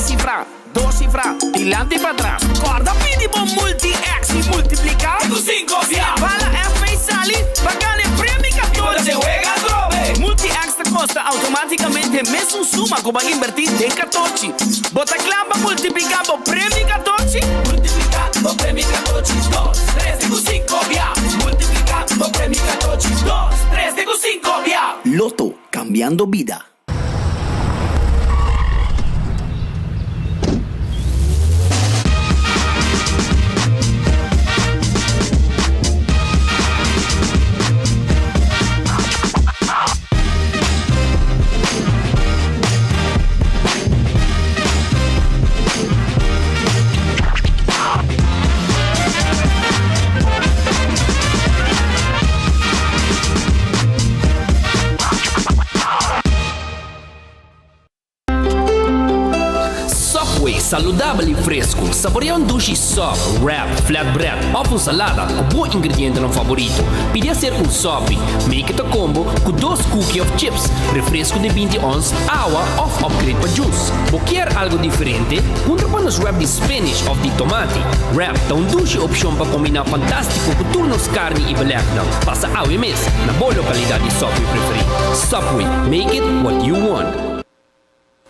sifra, dos sifra, dilanti pa tras. Kòrda pidi bo Multi-X i multipliká ku sinku bia. Bala FB sali pa gana e premio 14. Multi-X ta kosta outomátikamente mesun suma ku bo a inbertí den katochi. Bo ta kla pa multipliká bo premio katochi? Multipliká bo premio katochi dos, tres te ku sinku bia. Multipliká bo premio katochi dos, tres te ku sinku bia. Lotto, kambiando bida. Subway, saludabel y fresco. Saborea un dushi sub, wrap, flatbread of un salada cu bo ingredientenan favorito. Pidi hacer un sopi. Make it a combo cu dos cookie of chips, refresco di 20 ons, awa of upgrade pa juice. Bo kier algo diferente? Puntra pa nos wrap di spinach of di tomati. Wrap ta un dushi opcion pa combina fantastico cu tur nos carni y belegnan. Pasa awe mes na bo localidad di Subway preferi. Subway, make it what you want.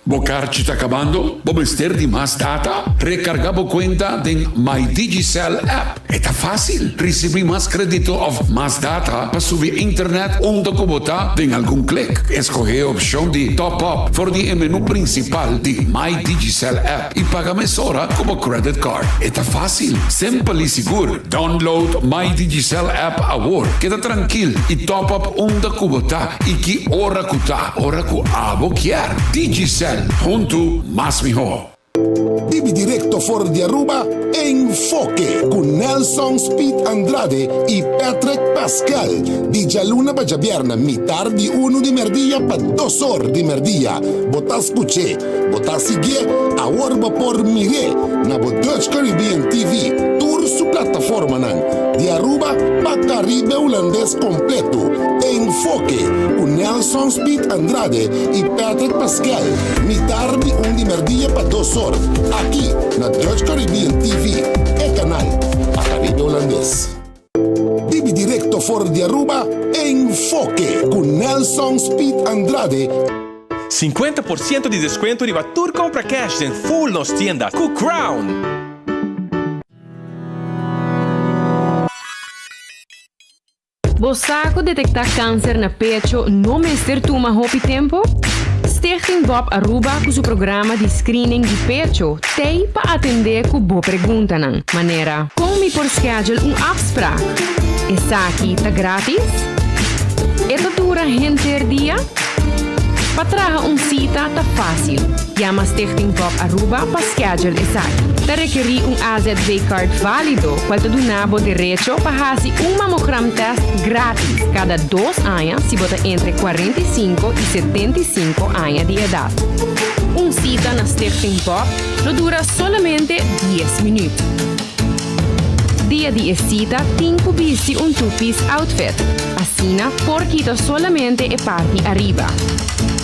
Bo karchi ta kabando? Bo mester di mas data? Rekargá bo kuenta den My Digicel app. E ta fásil! Risibí mas kredito òf mas data pa subi internet unda ku bo ta den algun klik. Eskohé e opshon di Top Up for di e menú prinsipal di My Digicel app i paga mesora ku bo credit card. E ta fásil, simpel i sigur. Download My Digicel app awor. Keda trankil i top up unda ku bo ta i ki ora ku ta, ora ku abo kier. Digicel, huntu mas mihó. Bibi directo for di Aruba, Enfoke cu Nelson Speed Andrade y Patrick Pascal di djaluna pa djabierna mitar di uno di merdia pa dos or di merdia. Bo ta scuch'e, bo ta sigui'e, awor bo por mir'e na bo Dutch Caribbean TV, tur su plataformanan, di Aruba pa Caribe Hulandes completo. Enfoke cu Nelson Speed Andrade y Patrick Pascal, mitar di un di merdia pa dos or, aki na Dutch Caribbean TV, e canal pa Caribe Hulandes. Bibi directo for di Aruba, Enfoke cu Nelson Speed Andrade. 50% di descuento riba tur compra cash den full nos tienda cu Crown! Bo sa cu detecta cancer na pecho no mester tuma hopi tempo? Stichting Bob Aruba cu su programa di screening di pecho t'ey pa atende cu bo preguntanan, manera, Con mi por schedule un afspraak? Esaki ta gratis? E ta dura henter dia? Pa traha un cita ta facil. Yama Stichting Bob Aruba pa schedule esaki. Ta rekerí un AZV card válido cual ta duna bo derecho pa haci un mammogram test gratis cada dos aña si bo ta entre 45 y 75 aña di edad. Un cita na Stichting Bob lo dura solamente dies minuut. Dia di e cita tin cu bisti un two-piece outfit. Asina por kita solamente e parti ariba.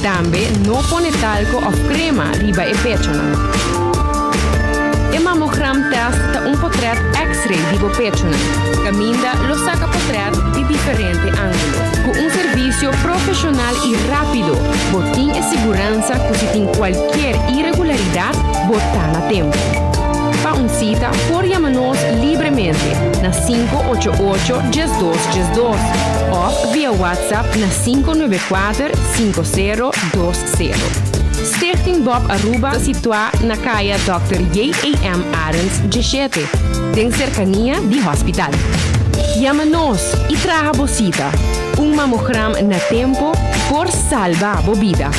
Tambe no pone talco of crema riba e pechonan. E mammogram test ta un potret x-ray di bo pechonan, caminda lo saca potret di diferente angulo. Cu un servicio profesional y rapido, bo tin e siguransa cu si tin cualkier irregularidad, bo ta na tempo. Pa un cita por yama nos libremente na 588 12 12 of via WhatsApp na 594 5020. Stichting Bob Aruba ta situá na Kaya Dòkter J.A.M. Arends 17, den serkania di hospital. Yama nos i traha bo sita. Un mamogram na tempo por salba bo bida.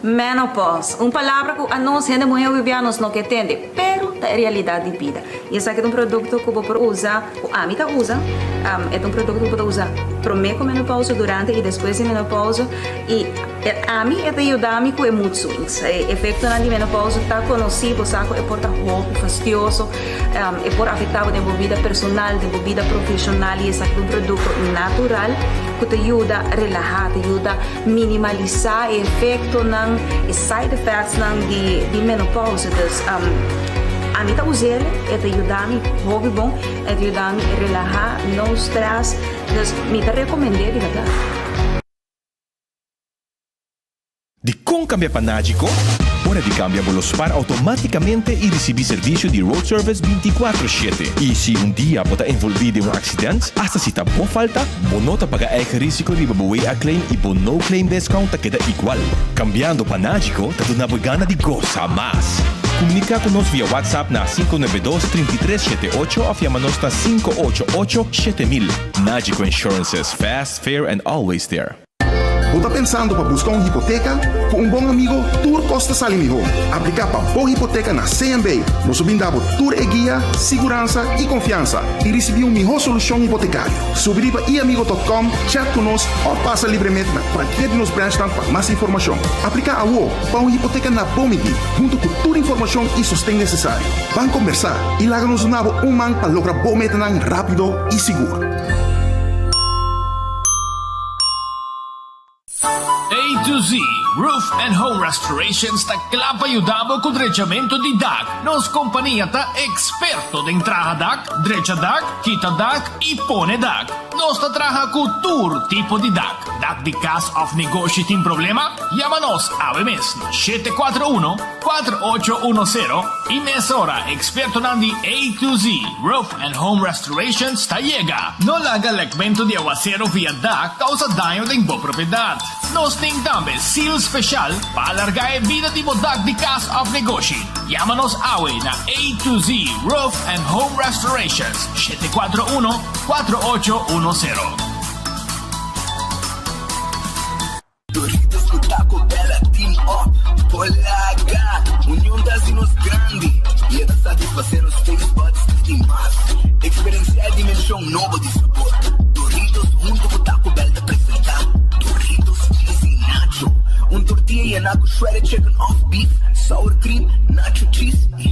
Menopause, un palabra ku anos hende muhé hopi nos no ke tende, pero ta e realidat di bida. I esaki ta un produkto ku bo por usa, ku ami ta usa, e ta un produkto ku bo ta usa promé ku menopause, durante i despues di menopause, i ami e ta yuda mi ku e mood swings. E efektonan di menopause ta konosí, bo sa ku e por ta hopi fastioso, e por afektá bo den bo bida personal, den bo bida profeshonal, i esaki ta un produkto natural ku ta yuda relahá, ta yuda minimalisá e efektonan, e side effectsnan di di menopause. Dus ami ta us'el, e ta yuda mi hopi bon, e ta yuda mi relahá, no stress, dus mi ta rekomend'é di bèrdat. Dikon kambia pa Nagico? Ora di kambia bo lo spar outomátikamente i risibí servisio di road service 24 shete. I si un dia bo ta envolví den un aksident, asta si ta bo falta, bo no ta paga eigen risiko riba bo WA claim i bo no claim discount ta keda igual. Kambiando pa Nagico ta duna bo e gana di gosa mas. Komuniká ku nos via WhatsApp na 592 33 78 òf yama nos na 588 7000. Nagico Insurances, fast, fair and always there. Bo ta pensando pa busca un hipoteca? Cu un bon amigo, tur cos ta sali miho. Aplica pa bo hipoteca na CMB. Nos lo brinda bo tur e guia, siguransa y confiansa y ricibi un miho solucion hipotecario. Subi riba iamigo.com, chat cu nos of pasa libremente na cualkier di nos branchnan pa mas informacion. Aplica awo pa un hipoteca na bo midi, hunto cu tur informacion y sosten necesario. Ban combersa y laga nos duna bo un man pa logra bo metanan rapido y sigur. A to Z Roof and Home Restorations ta kla pa yuda bo ku drechamentu di dak. Nos kompania ta eksperto den traha dak, drecha dak, kita dak i pone dak. Nos ta traha ku tur tipo di dak. Dak di kas òf negoshi tin problema? Yama nos awe mes na 741 4810 i mesora ekspertonan di A to Z Roof and Home Restorations ta yega. No laga lekmentu di awasero via dak kousa daño den bo propiedat. Nos tin tambe seal speshal pa alargá e bida di bo dak di kas òf negoshi. Yama nos awe na A to Z Roof and Home Restorations, 741 4810. Doritos ku Taco Bell a team up por laga. Union ta hasi nos grandi i e ta satisfasé nos taste buds di mas. Eksperensiá e dimenshon nobo di sabor. Doritos huntu ku Taco Bell ta presentá Doritos Cheesy Nacho, un tortilla yená ku shredded chicken òf beef, sour cream, nacho cheese i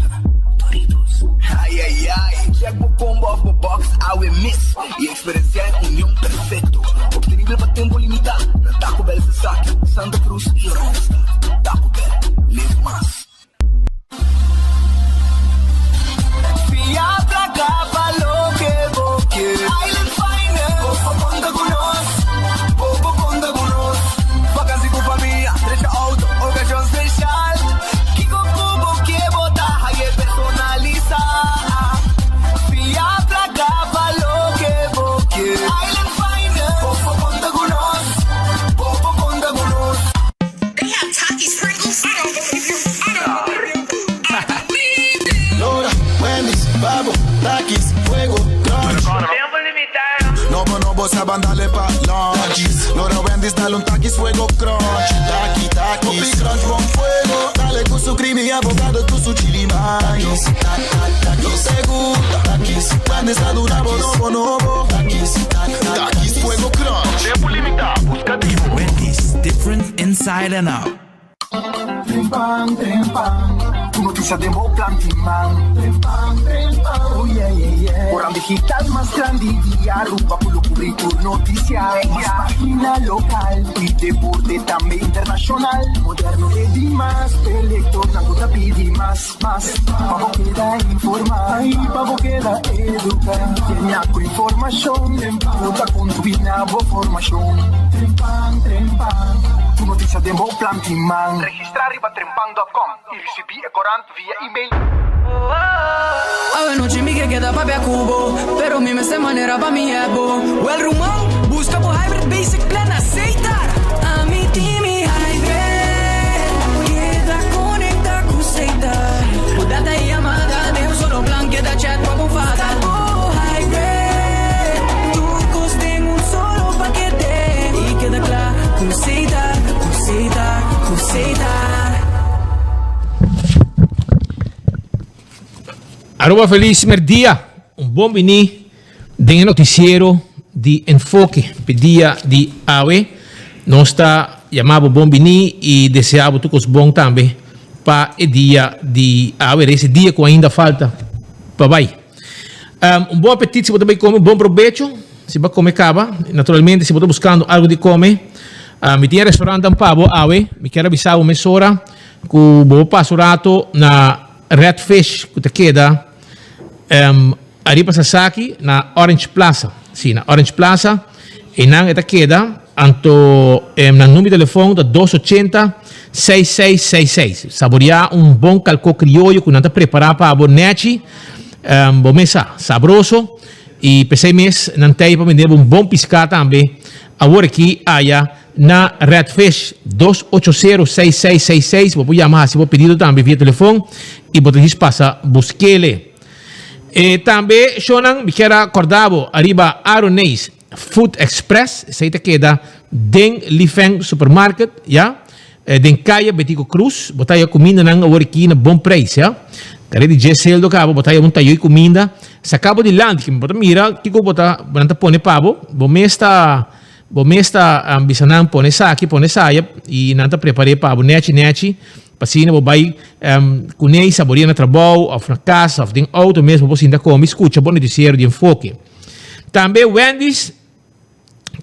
Doritos. Ai ai ai! Check bo combo òf bo box awe mes i Eksperensiá e union perfekto, optenibel pa tempu limitá na Taco Bell Sasaki, Santa Cruz i Oranjestad. Taco Bell, live mas. Fia placa pa loke bo kier. Island Finance. Bo por conta cu nos. Bo por conta cu nos. Vakantie cu famia, drecha auto, ocasion special. Kico cu bo kier bo ta haye personalisa. Fia placa pa loke bo kier. Island Finance. Bo por conta cu nos. Bo por conta cu nos. They have Takis Pringles? I don't believe you. I don't believe you. I believe it. Lora, Wendy's, Babo, Takis, Fuego, Crunch. Tempo limitá. Nobo, nobo, saban dale pa lunch. Lora, Wendy's, dale un Takis, Fuego, Crunch. Taki, Takis. Hopi Crunch con fuego. Dale cu su creamy avocado, cu su chili mais. Nos gusta. Takis, Wendy's, ta duna bo nobo, nobo. Takis, Takis, Fuego, Crunch. Tempo limitá. Busca di bo. Wendy's, different inside and out. Trempan, trempan, tur noticia den bo plant'i man. Trempan, trempan, oh yeah, yeah, yeah. Corant digital mas grandi di Aruba, cu lo cubri tur noticia. Mas pagina local y deporte tambe internacional. Moderno e di mas, e lectornan cu ta pidi mas, mas. Pa bo keda informa y pa bo keda educa. Llena cu informacion cu ta contribui na bo formacion. Trempan, trempan, tur noticia den bo plant'i man. Registra riba trempan.com y ricibi e corant via email. Awe nochi mi ke keda papia ku bo, pero mi mester manera pa mi hebo. Well ruman, buska bo hybrid basic plan na Setar. Ami tin mi hybrid, keda konekta ku Setar. Ku data i yamada den un solo plan, keda chat pa bo fada. Bo hybrid, tur kos den un solo pakete. I keda kla ku Setar, ku Setar, ku Setar. Aruba Feliz Merdia, un bon bini den e noticiero di Enfoke p'e dia di awe. Nos ta yama bo bon bini y desea bo tur cos bon tambe pa e dia di awe, res e dia cu ainda falta pa bay. Un bon apetit si bo ta bay come, un bon probecho si bo a come caba. Naturalmente si bo ta buscando algo di come, mi tin e restaurantnan pa bo awe. Mi kier a bisa bo mesora cu bo por pasa un rato na Red Fish cu ta keda ariba Sasaki na Orange Plaza. Si, na Orange Plaza. Einan e ta keda. Anto nan number di telefon ta dos ochenta seis seis seis seis. Saborea un bon kalko krioyo ku nan ta prepara pa bo nechi, bo mes sa, sabroso. I p'esei mes nan tei pa bende bo un bon piská tambe awor aki aya na Red Fish. Dos ocho sero seis seis seis seis. Bo por yama hasi bo pedido tambe via telefon i bo ta djis pasa busk'ele. E tambe shownan mi kier a kòrda bo ariba Aroneis. Food Express, esei ta keda den Li Feng Supermarket, ya, den Kaya Betico Cruz. Bo ta haya kumindanan awor aki na bon preis, ya. Kare di dje seldo kaba bo ta haya un tayo di kuminda. Saka bo dilanti, kimen bo ta mira kiko bo ta, bo nan ta pone pa bo. Bo mes ta, bo mes ta bisa nan pone esaki, pone esaya, i nan ta prepar'é pa bo nechi nechi, pa asina bo bai kuné i saboria na trabou òf na kas òf den outo mes bo por sinta kome i skucha bo notisiero di Enfoke. Tambe Wendy's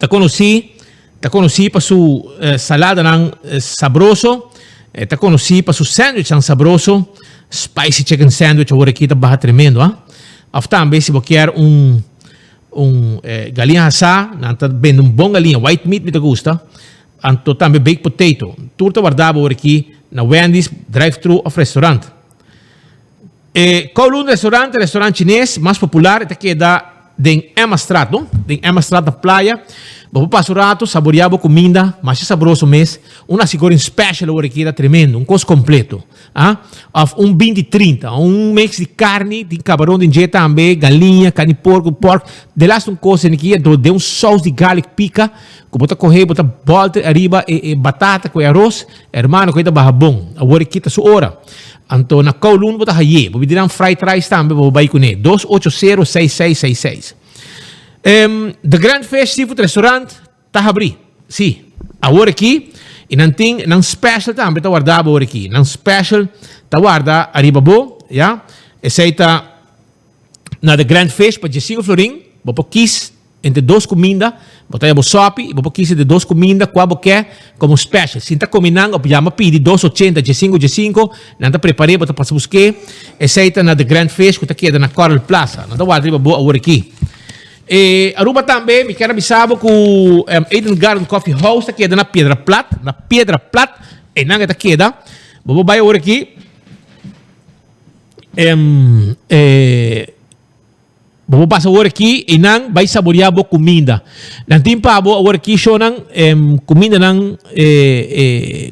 ta konosí ta konosí pa su saladanan sabroso, e ta konosí pa su sandwichnan sabroso, spicy chicken sandwich awor aki ta baha tremendo ha. Of tambe si bo kier un un galiña hasá, nan ta bende un bon galiña, white meat mi ta gusta, anto tambe baked potato. Tur ta warda bo awor aki na Wendy's drive thru of restaurant. E Kowloon Restaurant, e restaurant chines mas popular, e ta keda den Emmastraat, no? Den Emmastraat na playa. Bo por pasa un rato, saborea bo cuminda, masha sabroso mes. Un nasi goreng special awor aki ta tremendo, un cos completo. Ah, of un binti trinta, un mix di carni, tin cabaron den dje tambe, galiña, carni porco, pork. De laatste un cos den aki, anto den un saus di garlic pica, cu bo ta coge, bo ta bolter ariba e batata cu e aros. Hermano cu e ta baha bon. Awor e kita su ora. Anto na Kowloon bo ta haye. Bo bidinan fried rice tambe pa bo bai cune. Dos ocho sero seis seis seis seis. The Grand Fish Seafood Restaurant ta habri. Si. Awor aki y nan tin nan special tambe ta warda bo awor aki. Nan special ta warda ariba bo, ya. Esey ta na The Grand Fish pa diesinco florin. Bo por kies Entre dos kuminda, bo ta ya bo sòpi i bo por kisa entre dos kuminda kua bo ke komo special. Sin ta komi nan òf yama pidi dos ochenta diesinko diesinko, nan ta prepar'é, bo ta pasa busk'é. Esei ta na The Grand Fish ku ta keda na Coral Plaza. Nan ta warda riba bo awor aki. E Aruba tambe mi kier a bisa bo ku Eden Garden Coffee House ta keda na Piedra Plat, na Piedra Plat einan e ta keda. Bo por bai awor aki. E. Bo por pasa awor aki i nan bai saboreá bo kuminda. Nan tin pa bo awor aki shownan kumindanan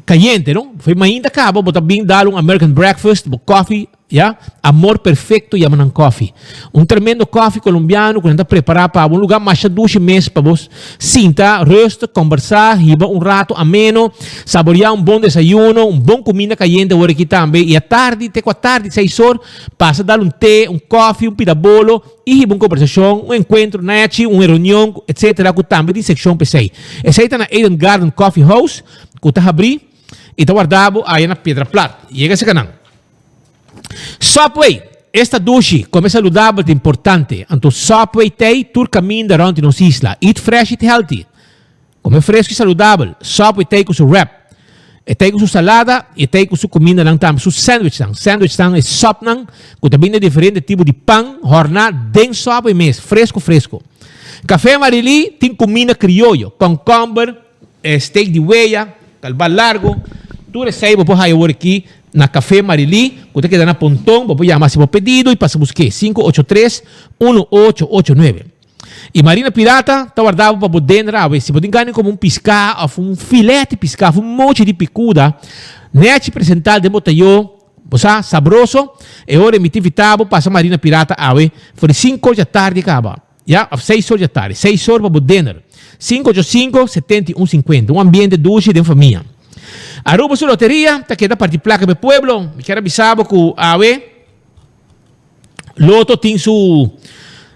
kayente, no? Fo'i mainta kaba bo ta bin dal un American breakfast, bo kofi, ya. Amor Perfecto yama nan kofi. Un tremendo kofi kolombiano ku nan ta prepará pa bo. Un lugá masha dushi mes pa bo sinta, rustig, kombersá, hiba un rato ameno, saboreá un bon desayuno, un bon kuminda kayente awor aki tambe. I atardi, te ku atardi seis or, Pasa dal un te, un koffie, un pida bolo i hiba un kombersashon, un enkuentro nechi, un reunion, etcetera ku tambe tin sekshon p'esei. Esei ta na Eden Garden Coffee House ku ta habrí i ta warda bo aya na Piedra Plat. Yega seka nan. Subway, Esta dushi, kome saludabel ta importante. Anto Subway t'ei tur kaminda rònt di nos isla. Eat fresh, eat healthy. Come fresco y saludabel, Subway ta ei cu su wrap, e ta ei cu su salada y e ta ei cu su cumindanan tambe, su sandwichnan. Sandwichnan e subnan cu ta bini diferente tipo di pan horna den Subway mes, fresco fresco. Café Marilí tin cuminda crioyo, concomber, steak di weya, calba largo, tur esey bo por haya awor aki na Café Marilí cu ta keda na Ponton. Bo por yama haci bo pedido y pasa busque, sinku ocho tres, uno ocho ocho nuebe. I Marina Pirata ta warda bo pa bo dender awe. Si bo tin gana di kome un piská òf un filèt di piská òf un mochi di pikuda nèchi presentá den bo tayó, bo sa, sabroso, e ora mi ta invitá bo pasa Marina Pirata awe for di sinku or dja tardi kaba, ya, òf seis or dja tardi, seis or pa bo dender. Sinku ocho sinku, setenta i un sinkuenta. Un ambiente dushi den famia. Aruba su loteria ta keda parti plaka pa e pueblo. Mi kier a bisa bo ku awe. Loto tin su,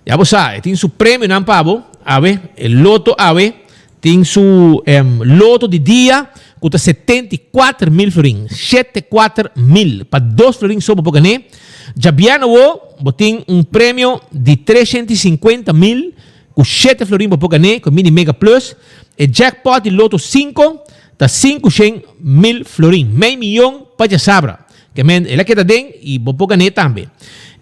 ya bo sa, e tin su premionan pa bo, awe, e loto awe tin su loto di dia ku ta 74.000 florin, 74.000, pa dos florin so bo por gané. Djabièrnè awo bo tin un premio di 350.000 ku shete florin bo por gané ku e Mini Mega Plus. E jackpot di loto sinku ta 500.000 florin, mei miyon pa djasabra. Ke men el a keda den i bo por gané tambe.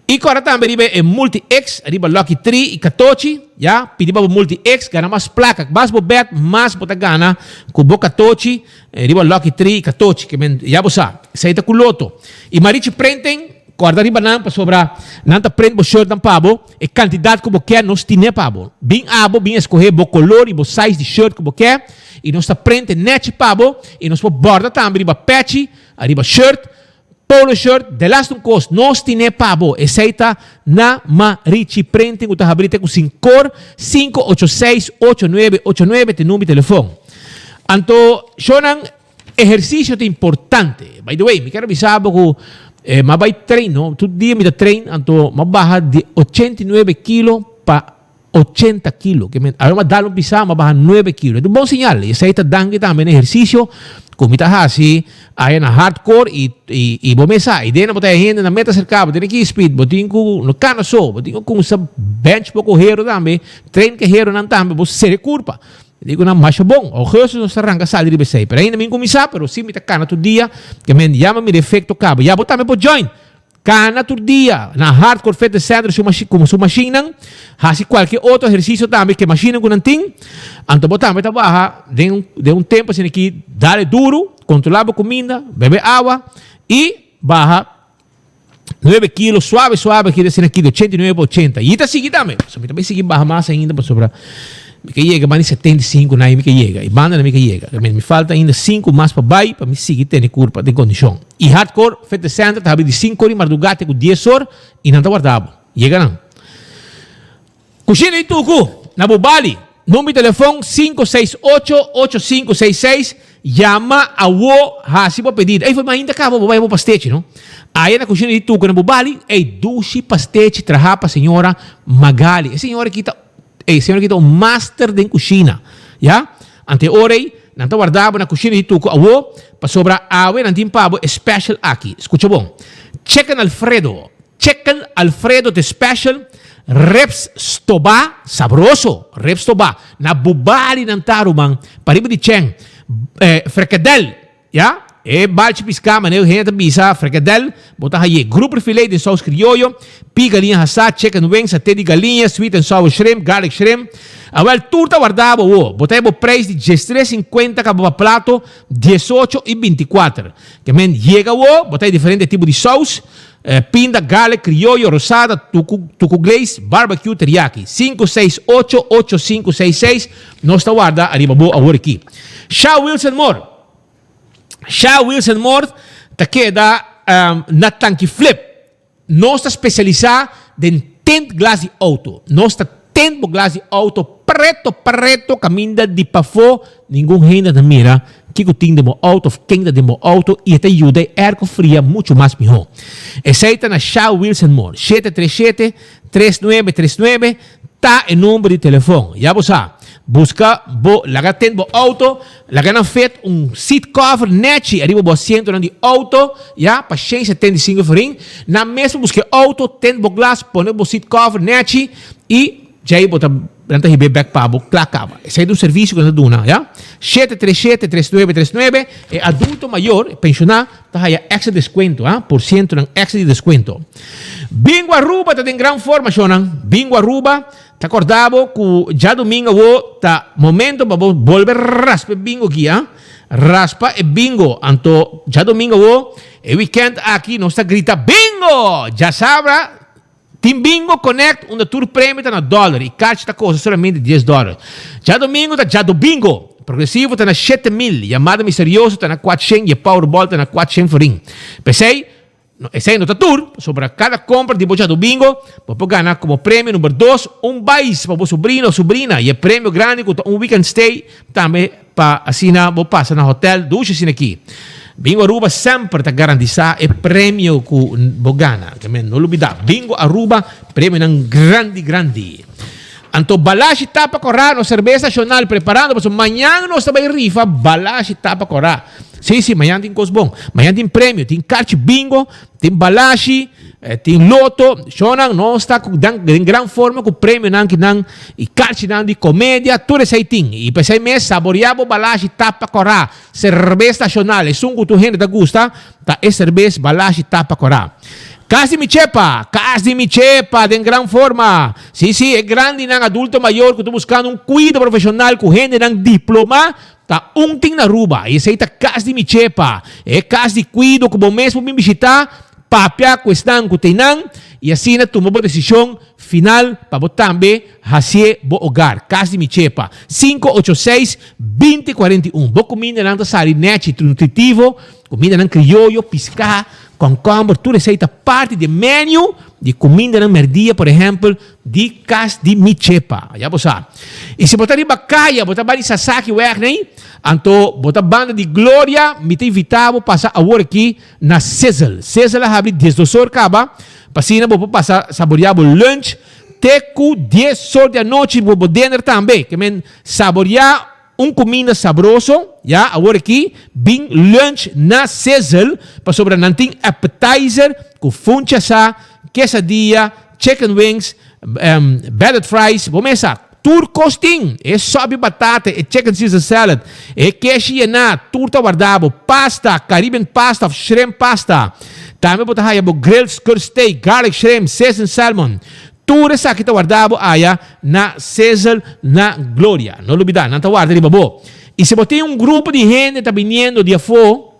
I kòrda tambe riba e Multi X, riba Lucky Tree i Katochi, ya, pidi pa bo Multi X, gana mas plaka. Mas bo bèt, mas bo ta gana ku bo Katochi riba Lucky Tree i Katochi. Ke men ya bo sa, esei ta ku Loto. I Marichi Printing, kòrda riba nan pasobra nan ta print bo shirtnan pa bo, e kantidat ku bo ke nos tine pa bo. Bin abo, bin eskohé bo kolor i bo size di shirt ku bo ke i nos ta print e nèchi pa bo i nos por bòrda tambe riba pèchi. Ariba shirt, polo shirt, de laatste un kos, nos tine pa bo, esei ta na Marichi Printing ku ta habri te ku sinkor, 586 8989 te number di telefon. Anto, shownan, ehersisio ta importante. By the way, mi kier a bisa bo ku mi a bai train, no, tur dia mi ta train, anto mi a baha di 89 kilo pa 80 kilo. Ke men awe m'a dal un pisá, m'a baha nuebe kilo. E ta un bon señal. I esei ta danki tambe na ehersisio ku mi ta hasi aya na hardcore i i i bo mes sa. Idea na bo ta e hende na meta serka bo tene ki speed, bo tin ku no kana so, bo tin ku kumsa bench poko hero tambe, train ke heronan tambe, bo sere kurpa. Mi di ku nan masha bon. Augustus nos ta ranka sali riba esei. Pero ainda mi kuminsá, pero si mi ta kana tur dia, ke men ya mi mira efekto kaba. Ya bo tambe por join. Kana tur dia na Hardcore Fitness Center su mashi ku su mashinnan, hasi kualke otro ehersisio tambe ku e mashinnan ku nan tin. Anto bo tambe ta baha den un den un tempu asina aki dale duru, kontrolá bo kuminda, bebe awa i baha nuebe kilo suave suave aki asina aki di 89 pa 80. I ta sigui tambe, pasobra mi ta bai sigui baha mas ainda pasobra Mi ke yega banda di 75 na mi ke yega. E banda na mi ke yega. Mi falta ainda 5 mas pa bai pa mi sigui tene kurpa den kondishon. I Hardcore Fitness Center ta habri di 5 or di mardugá te ku 10 or i nan ta warda bo. Yega nan. Kushina di Tuku na Bubali. Number di telefon 568 8566. Yama awo hasi bo pedido. Ey, ma ainda kaba bo bai bo pastechi no. Aya na kushina di Tuku na Bubali, ey dushi pastechi traha pa señora Magali. E señora aki ta Ey, señor aki ta un master den kushina, ya. Ante e ora ey, nan ta warda bo na kushina di Tuco awo, pasobra awe nan tin pa bo e special aki. Skucha bon. Chicken Alfredo, Chicken Alfredo ta e special, ribs stobá, sabroso, ribs stobá, na Bubali nan ta, ruman, pariba di Chen, frikadel, Ya, e balchi piská manera hende ta bisa frikadel, bo ta haye grouper filet den saus krioyo, pi galiña hasá, chicken wings, saté di galiña, sweet and sour shrimp, garlic shrimp. Awel tur ta wardá bo awo. Bo ta haye bo preis di diestres sinkuenta kaba pa plato, diesocho i bintikuater. Ke men yega awo, bo ta haye diferente tipo di saus, pinda, garlic, krioyo, rosada, tuku, tuku glaze, barbecue, teriyaki. Sinku seis ocho ocho sinku seis seis nos ta warda ariba bo awor aki. Sha Wilson Moore. Sha Wilson Moore ta keda na Tanki Flip. Nos ta spesialisá den tint glas di outo. Nos ta tint bo glas di outo preto preto kaminda di pafó ningun hende ta mira kiko tin den bo outo òf ken ta den bo outo i e ta yuda e airco fria muchu mas mihó. Esei ta na Sha Wilson Moore, 737 3939. Ta e number di telefon. Ya bo sa. Buska bo laga tend bo auto, laga nan fit un seat cover nechi ariba bo asientonan di auto, ya, pa 175 florin. Nan mes por buska e auto, tend bo glas, pone bo seat cover nechi y djei bo ta nan ta hib'é bek pa bo kla kaba. Esei ta un servisio ku nan ta duna, ya. 737 3939 E adulto mayor, e penshoná, Ta haya extra descuento, ha, por cientonan extra di descuento. Bingo Aruba ta den gran forma, shownan. Bingo Aruba ta corda bo cu djadomingo awo ta momento pa bo bolbe raspa e bingo aki, ha. Raspa e bingo. Anto djadomingo awo, e weekend aki nos ta grita Bingo! Djasabra Tin Bingo Connect unda tur premio ta na dollar y kaartje ta kosta solamente dies dollar. Djadomingo ta Djadobingo! Progresivo ta na 7000, Yamada Misterioso ta na 400 y e Powerball ta na 400 florin. P'esey, no, esey no ta tur, pasobra cada compra di bo Djadobingo, bo por gana como premio number dos un bais pa bo sobrino o sobrina y e premio grandi cu ta un weekend stay tambe pa asina bo pasa na hotel dushi asina aki. Bingo Aruba semper ta garantisa e premio cu bo gana. No lubida, Bingo Aruba, premionan grandi grandi. Anto Balashi Tapa Corá, nos serbes nacional preparando pasobra mañan nos ta bay rifa Balashi Tapa Corá. Sí, sí, mañan tin cos bon. Mañan tin premio, tin carchi bingo, tin Balashi, tin loto. Shownan nos ta cu den gran forma cu premionan kinan y carchinan di comedia, tur esey tin. Y p'esey mes saborea bo Balashi Tapa Corá, serbes nacional. Esun cu tur hende ta gusta ta e serbes Balashi Tapa Corá. Cas di mi chepa, cas di mi chepa den gran forma. Sí, sí, e grandinan adulto mayor cu ta buscando un cuido profesional cu hendenan diploma ta un tin na Aruba. Y esey ta cas di mi chepa, e cas di cuido cu bo mes por bin bishita, papia cu esnan cu t'einan y asina tuma bo decision final pa bo tambe hacié bo hogar. Cas di mi chepa, 586 20 41. Bo cumindanan ta sali nechi, nutritivo, cumindanan crioyo, pisca, Kònkòmber, tur esei ta parti di e menu di kumindanan mèrdia, por ehèmpel, di kas di mi chepa. Ya bo sa. I si bo ta riba kaya, bo ta bai di Sasaki wèg nei, anto bo ta banda di Gloria, mi ta invitá bo pasa awor aki na Sizzle. Sizzle a habri diesdos or kaba, pa asina bo por pasa saboriá bo lunch te ku dies or di anochi, bo bo dinner tambe. Ke men saboriá. Un cuminda sabroso, ya, awor aki bin lunch na Sizzle pasobra nan tin appetizer cu funchi asá, quesadilla, chicken wings, battered fries, bo mesa, tur cos tin, e sopi batata, e chicken Caesar salad, e keshi yená, tur ta warda bo, pasta, Caribbean pasta of shrimp pasta, tambe bo ta haya bo grilled skirt steak, garlic shrimp, seasoned salmon, Tur esaki ta warda bo aya na Sizzle na Gloria. No lubida, nan ta warda riba bo. I si bo tin un grupo di hende ta biniendo di afó,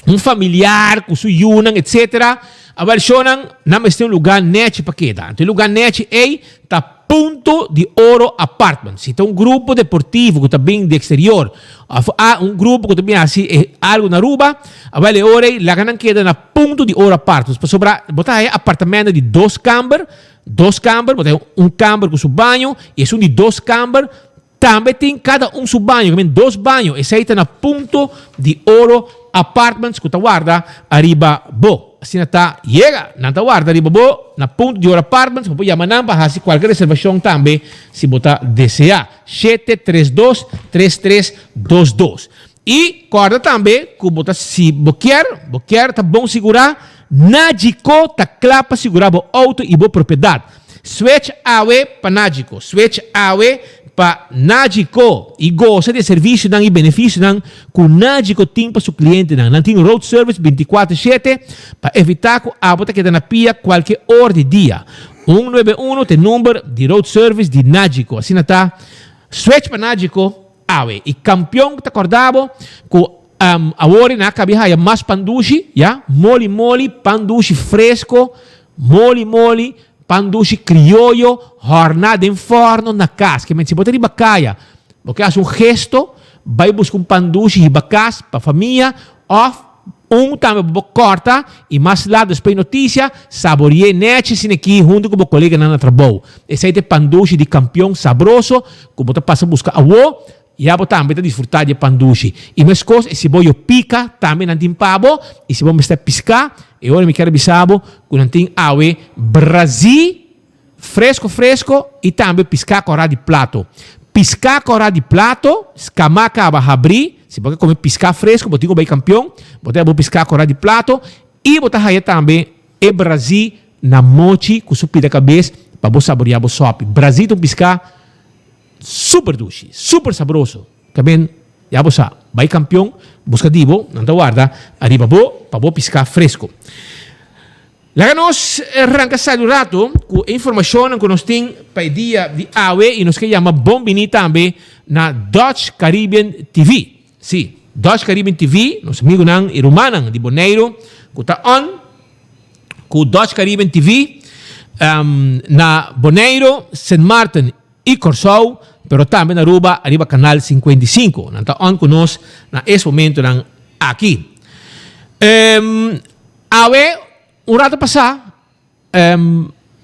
un familiar ku su yunan etcetera, awel shownan nan mester un lugá nechi pa keda. Anto e lugá nechi ei ta Punto di Oro Apartment. Si ta un grupo deportivo ku ta bin di eksterior òf a un grupo ku ta bin hasi algu na Aruba, awel e ora ei laga nan keda na Punto di Oro Apartments pasobra bo ta haya apartamento di dos kamber, dos kamber, bo ta haya un kamber ku su baño i esun di dos kamber tambe tin kada un su baño, kimen dos baño, esei ta na Punto di Oro Apartments ku ta warda ariba bo. Asina ta yega, nan ta warda riba bo na Punto di Oro Apartments, bo por yama nan pa hasi kualke reservashon tambe si bo ta deseá, shete 32 3322. I kòrda tambe ku bo ta si bo kier, bo kier ta bon sigurá, Nagico ta kla pa sigurá bo outo i bo propiedat. Switch awe pa Nagico. Switch awe pa Nagico i gosa di e servisionan i benefisionan ku Nagico tin pa su klientenan. Nan tin road service 24 shete pa evitá ku abo ta keda na pia kualke or di dia. Un nuebe unu ta e number di road service di Nagico. Asina ta, switch pa Nagico. Awe e kampion ta korda bo ku awor nan a kabi haya mas pan dushi, ya, moli moli, pan dushi fresko, moli moli, pan dushi krioyo, hòrná den fòrno na kas. Ke men si bo ta riba kaya, bo ke hasi un gesto, bai buska un pan dushi hiba kas pa famia òf Un tambe bo por kòrta i mas lat despues notisia, sabori'é nèchi asina aki huntu ku bo koleganan na trabou. Esei ta e pandushi di kampion sabroso ku bo ta pasa buska awo, ya bo tambe ta disfrutá di e pandushi. I meskos e siboyo pika tambe nan tin pa bo, i si bo mester piská, e ora mi kier a bisa bo ku nan tin awe brazí. Fresco fresco y tambe pisca cora di plato. Pisca cora di plato, scama caba habri, si bo ke come pisca fresco bo tin cu bay Campeon, bo ta haya bo pisca cora di plato y bo ta haya tambe e brazi na mochi cu su pida cabes pa bo saborea bo sopi. Brazi ta un pisca super dushi, super sabroso. Taben ya bo sa, bay Campeon busca di bo, nan ta warda ariba bo pa bo pisca fresco. Laga nos ranka sali un rato ku e informashonnan ku nos tin pa e dia di awe i nos ke yama bon bini tambe na Dutch Caribbean TV. Sí, Dutch Caribbean TV, nos amigunan i rumannan di Boneiru ku ta on ku Dutch Caribbean TV na Boneiru, Sint Maarten i Kòrsou, pero tambe na Aruba ariba Kanal 55. Nan ta on ku nos na es momentonan aki. Awe, un rato pasá,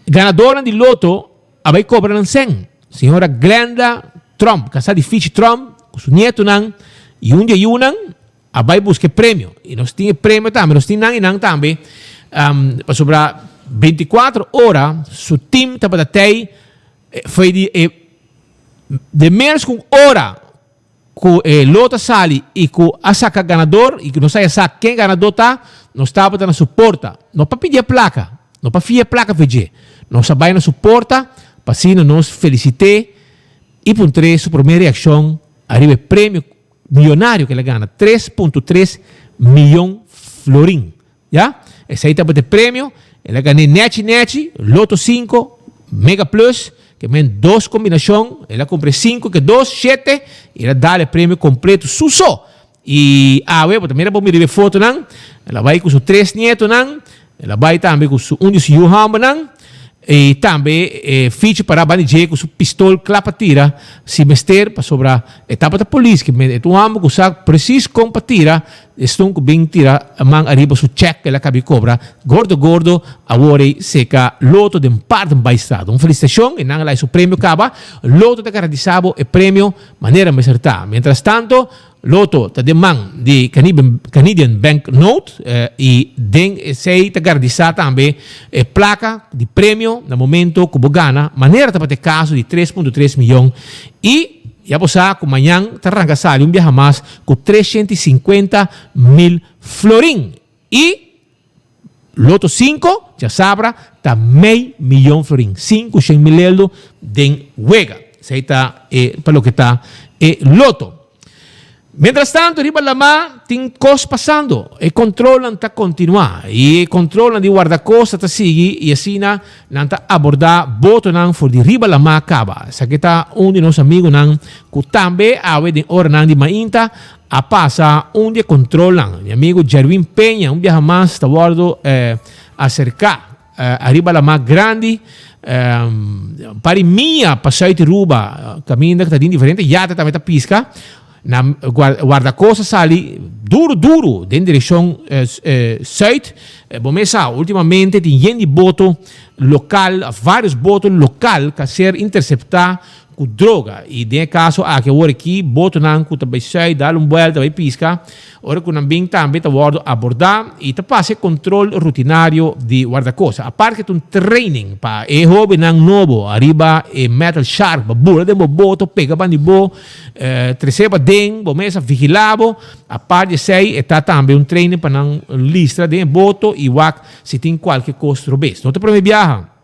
ganadornan di loto a bai kobra nan sèn. Señora Glenda Tromp, kasá di Fichi Tromp, ku su nietonan i un di e yunan. A bai buska e premio. I nos tin e premio tambe, nos tin nan i nan tambe. Pasobra 24 ora su team tabata tei foi di e de menos ku un ora ku e lot a sali i ku a saka ganador i ku nos a ya sa ken ganador ta, nos tabata na su porta. No pa pidi e plaka, no pa fia e plaka for dje. Nos a bai na su porta pa asina nos felisit'é i puntr'é su promé reakshon ariba e premio Miyonario ku el a gana 3.3 miyon florin. Ya, esei tabata e premio. El a gan'é nèchi nèchi, Lotto sinku, Mega Plus, ke men dos kombinashon. El a kumpra e sinku ke dos, shete, i el a dal e premio kompleto su so. I awe bo ta mira bo mira riba e fotonan, el a bai ku su tres nietonan, El a bai tambe ku su un di su yu hòmbernan i tambe e fichi pará banda di dje ku su pistol kla pa tira si mester pasobra e tabata polis ke e ta un hòmber ku sa presis kon pa tira esun ku bin tira man ariba su chèk ku el a kabi kobra gordo gordo awor ei seka loto den Paardenbaaistraat. Un felisitashon i nan a la'i su premio kaba. Loto ta garantisa bo e premio manera mester ta. Mientrastanto Loto ta den man di Canadian Bank Note i den esei ta garantisa tambe e plaka di premio na momento ku bo gana, manera tabata e kaso di 3.3 miyon i ya bo sa ku mañan ta ranka sali un biaha mas ku 350 mil florin i Loto 5 djasabra ta mei miyon florin, 5 shen mil eldo den wega. Esei ta e pa loke ta e loto. Mientras tanto riba lamá tin kos pasando. E kontrolnan ta kontinuá i e kontrolnan di wardakosta ta sigui i asina nan ta abordá botonan for di riba lamá kaba. Esaki ta un di nos amigunan ku tambe awe den oranan di mainta A pasa un di e controlnan. Mi amigo Jerwin Peña un biaha mas ta wordo acerca ariba la mar grandi un par di mia pa Zuid Aruba caminda cu ta tin diferente yate tambe ta pisca. Na guardacosta sali duro duro den direccion zuid. Bo mes sa ultimamente tin yen di boto local of varios boto local ca ser intercepta ku droga i den e kaso aki awor aki botonan ku ta bai sùit dal un buèlta bai piska ora ku nan bin tambe ta wòrdu abordá i ta pasa e kontrol rutinario di wardakosta. Apart ke ta un training pa e hóbennan nobo ariba e metal shark pa bula den bo boto pega ban di bo tresé paden bo mes a vigilá bo apart di esei e ta tambe un training pa nan listra den e boto i wak si tin kualke kos robes. No ta prome biaha.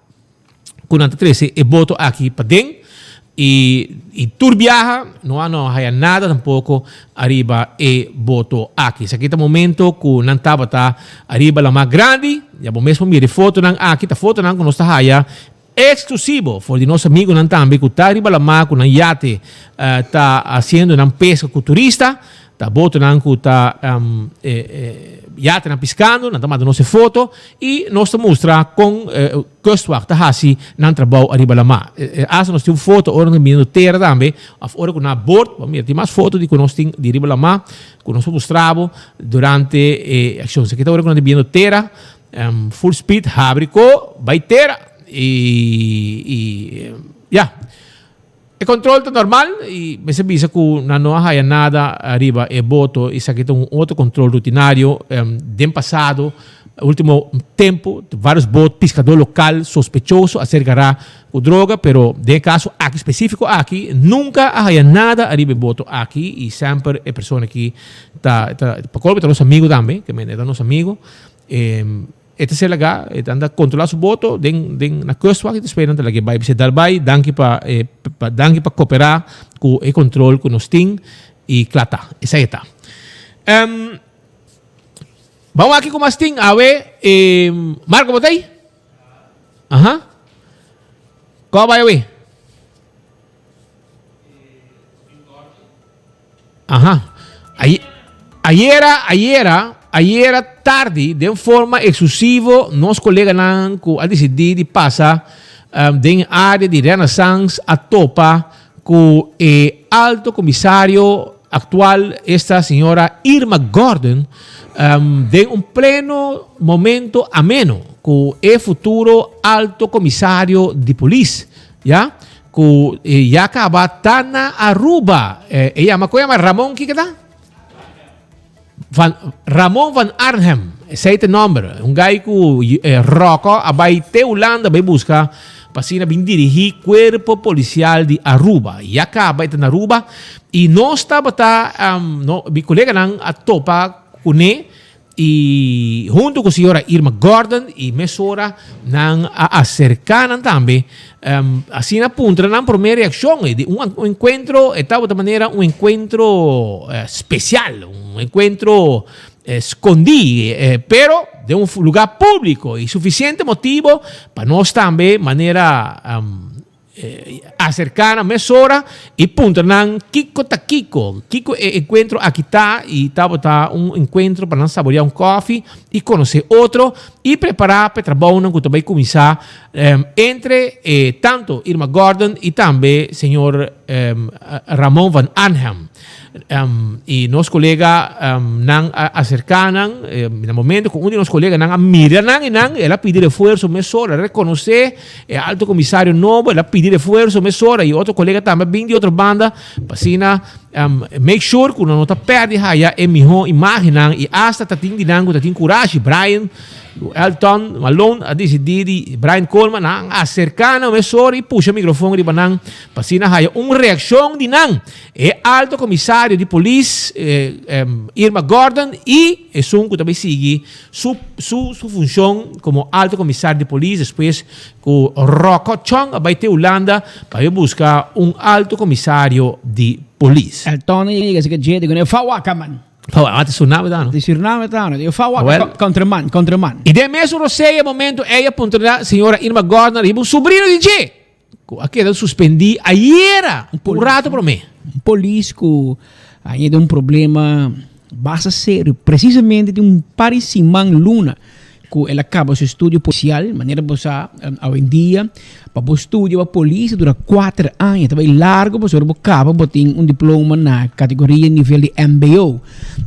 ku nan ta trese e boto aki paden i i tur biaha no a no haya nada tampoko ariba e boto aki. Esaki ta momento ku nan tabata ariba lamá grandi, ya bo mes por mira e fotonan aki, ta fotonan ku nos ta haya eksklusivo for di nos amigunan tambe ku ta riba lamá ku nan yate ta hasiendo nan peska ku turista. Ta botonan ku ta yatenan piskando, nan ta manda nos e foto i nos ta mustra kon Kustwacht ta hasi nan trabou ariba lamá. Asta nos tin un foto ora nan ta biniendo tera tambe òf ora ku nan a bort, bo mira tin mas foto di ku nos tin di riba lamá ku nos por mustra bo durante e akshon. Esaki ta ora ku nan ta biniendo tera, full speed, habri ko bai tera i ya. E control ta normal y mester bisa cu nan no a haya nada ariba e boto. Esaki ta un otro control rutinario. Den pasado, ultimo tempo, varios bot piscador local sospechoso a ser gara cu droga, pero den e caso aki specifico aki nunca a haya nada ariba e boto aki y semper e persona aki ta, ta, pa colmo ta nos amigo tambe, ke mende ta nos amigo. E ta ser lagá, e ta anda kontrolá su boto den den na kustwacht i despues nan ta lag'é bai. Bis'é dal bai, danki pa e pa danki pa koperá ku e kontrol ku nos tin i kla ta. Esei e ta. Um, ban wak kiko mas tin awe. E, Marco bo ta ei? Aha. Kò a bai awe? Aha. Ayera, ayera, ayera tardi, den forma exclusivo, nos coleganan cu a decidi di pasa um, den area di Renaissance a topa cu e alto comisario actual, esta señora Irma Gordon, um, den un pleno momento ameno cu e futuro alto comisario di polis. Ya, cu ya caba ta na Aruba. E yama, con yama Ramon, kiko ta? Van Ramon van Arnhem, esei ta e nòmber, un gai ku ròkò a bai te Hulanda bai buska pa asina bin dirigí Kuerpo Polisial di Aruba. Ya kaba e ta na Aruba i nos tabata, no, mi koleganan a topa kuné i huntu ku señora Irma Gordon i mesora nan a aserká nan tambe Asina puntra nan prome reaccion di un encuentro, e tabata manera un encuentro special, un encuentro scondi, pero den un lugar publico y suficiente motibo pa nos tambe manera acerca nan mesora y puntra nan kico ta kico, kico e encuentro aki ta y tabata un encuentro pa nan saborea un koffie y conoce otro y prepara pa e trabounan cu ta bay cuminsa Entre e tanto Irma Gordon y tambe señor Ramon van Arnhem. Y nos colega nan a acerca nan, na momento cu un di nos coleganan a mira nan y nan, el a pidi refuerzo mesora, el a reconoce e alto comisario nobo, el a pidi refuerzo mesora y otro colega tambe a bin di otro banda pa asina make sure cu nan no ta perdi haya e miho imagennan y hasta ta tin di nan cu ta tin curashi, Brian. Elton Malone a disidí di Brian Coleman nan aserká nan mesora i pusha mikrofon riba nan pa asina haya un reakshon di nan. E alto komisario di polis Irma Gordon i esun ku ta bai sigui su su su funshon komo alto komisario di polis despues ku Rocco Chong a bai te Hulanda pa bai buska un alto komisario di polis. Elton a yega esaki dje di kuné, Fawaka man! Fawa, ah, di Suriname ta, no? Di Suriname ta, no? Digo, fawa, Wel. countryman, countryman. I den mesun rosea momento ey a puntra na señora Irma Gordner riba un sobrino di dje cu a keda suspendi ayera un rato prome. Un polis cu a yega un problema basta serio, precisamente tin un par di siman luna cu el a caba su estudio policial, manera bo sa awendia pa bo studia pa polis ta dura cuater aña, ta bay largo pasobra bo caba bo tin un diploma na categoria nivel di mbo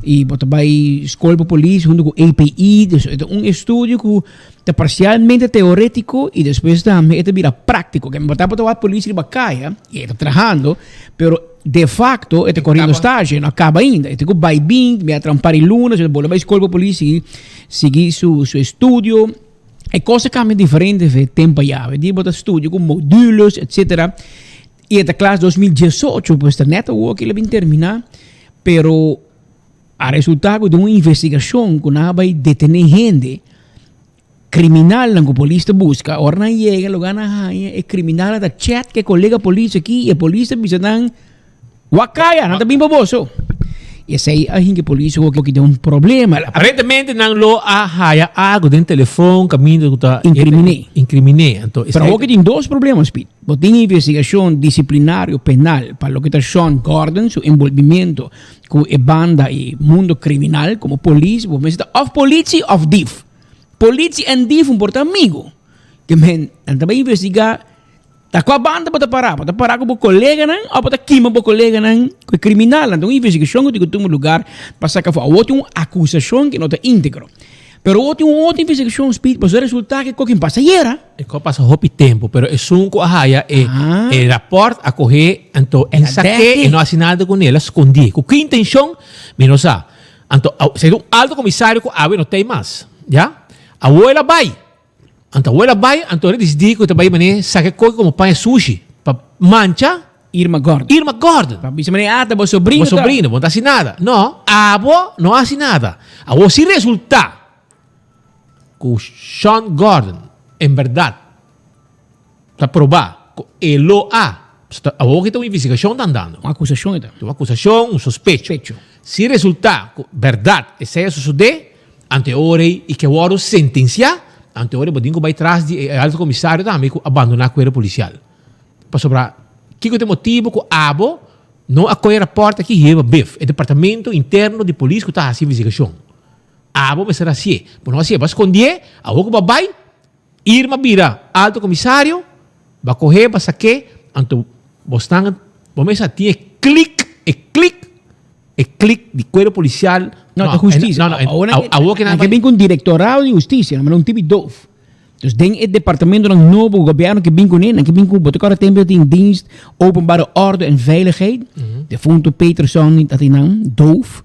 y bo ta bay scol pa polis hunto cu API, dus e ta un estudio cu ta parcialmente teoretico y despues tambe e ta bira practico, bo ta wak polis riba caya y e ta trahando pero. De facto, e ta corriendo stage, e no a caba ainda. E tin cu bay bin, bin a traha un par di luna, su ta bolbe bay scol pa polis sigui, sigui su, su estudio. E cos a cambia diferente fe tempo aya. Hoy dia bo ta studia cu modules, etcetera. Y e ta klas 2018, pues ta net awor cu el a bin termina. Pero a resulta cu den un investigacion cu nan a bay detene hende, Kriminalnan ku polis ta buska, ora nan yega lugar nan haña e kriminalnan ta chat ku e kolega polis aki i e polis ta bisa nan, Wak kaya, nan ta bin pa boso. I esei a hinka e polis hopi den un problema. Aparentemente nan lo a haya algo den telefon kaminda ku ta Inkriminé. Inkriminé. Anto Pero esei hopi tin dos problema, Speed. Bo tin investigashon disiplinario penal pa loke ta Sean Gordon su enbolbimento ku e banda i mundo kriminal. Komo polis bo mester ta òf politie òf dief. Politie en dief un por ta amigo. Ke men, nan ta bai investiga ta kua banda bo ta para. Bo ta para ku bo koleganan òf bo ta kima bo koleganan ku e kriminalnan. Ta un investigashon ku tin ku tuma lugar pa saka afó. Awor tin un akusashon ku no ta íntegro. Pero awor tin un otro investigashon, Speed, pasobra e resultá ke koke pasa ayera. E ko pasa hopi tempu, pero esun ku a haya e e rapòrt a kohe anto en sak'é e no hasi nada kuné, el a skondí. Ku ki intenshon? Mi no sa. Anto, esei ta un alto komisario ku awe no ta ei mas, ya. Awor el a bai. Anto awor el a bai, anto el a disidí ku e ta bai manera saka e koki komo paña sushi pa mancha Irma Gordon. Irma Gordon. Pa bisa manera, ah, ta bo sobrino ta. Bo sobrino, bo no ta hasi nada. No, abo no a hasi nada. Awor si resultá ku Sean Gordon en bèrdat Ta probá ku e lo a. Pasobra awor ki ta un investigashon ta andando. Un akusashon e ta. Un akusashon, un sospecho. Sospecho. Si resultá ku bèrdat esei a sosodé, anto e ora ei i ke wòrdu sentensiá, anto e ora ei bo tin ku bai tras di e alto komisario tambe ku a bandoná kuerpo polisial. Pasobra kiko ta e motibu ku abo no a kohe rapòrt aki heba bef, e departamento interno di polis ku ta hasi investigashon. Abo mester hasié. Bo no hasié, bo a skondié, awor ku bo a bai, Irma bira alto komisario, ba kohe, ba sak'é, anto bosnan, bo mester a tin e klik, e klik, e klik di kuerpo polisial. No, ta hustisia. No, no, awor ke nan ke bin ku un direktorado di hustisia, nan un tipi doof. Dus den e departamentonan nobo ku gobièrnu ke bin kuné, nan ke bin ku, bo ta kòrda tempu tin Dienst Openbare Orde en Veiligheid, defunto Peterson ta tin nan, doof.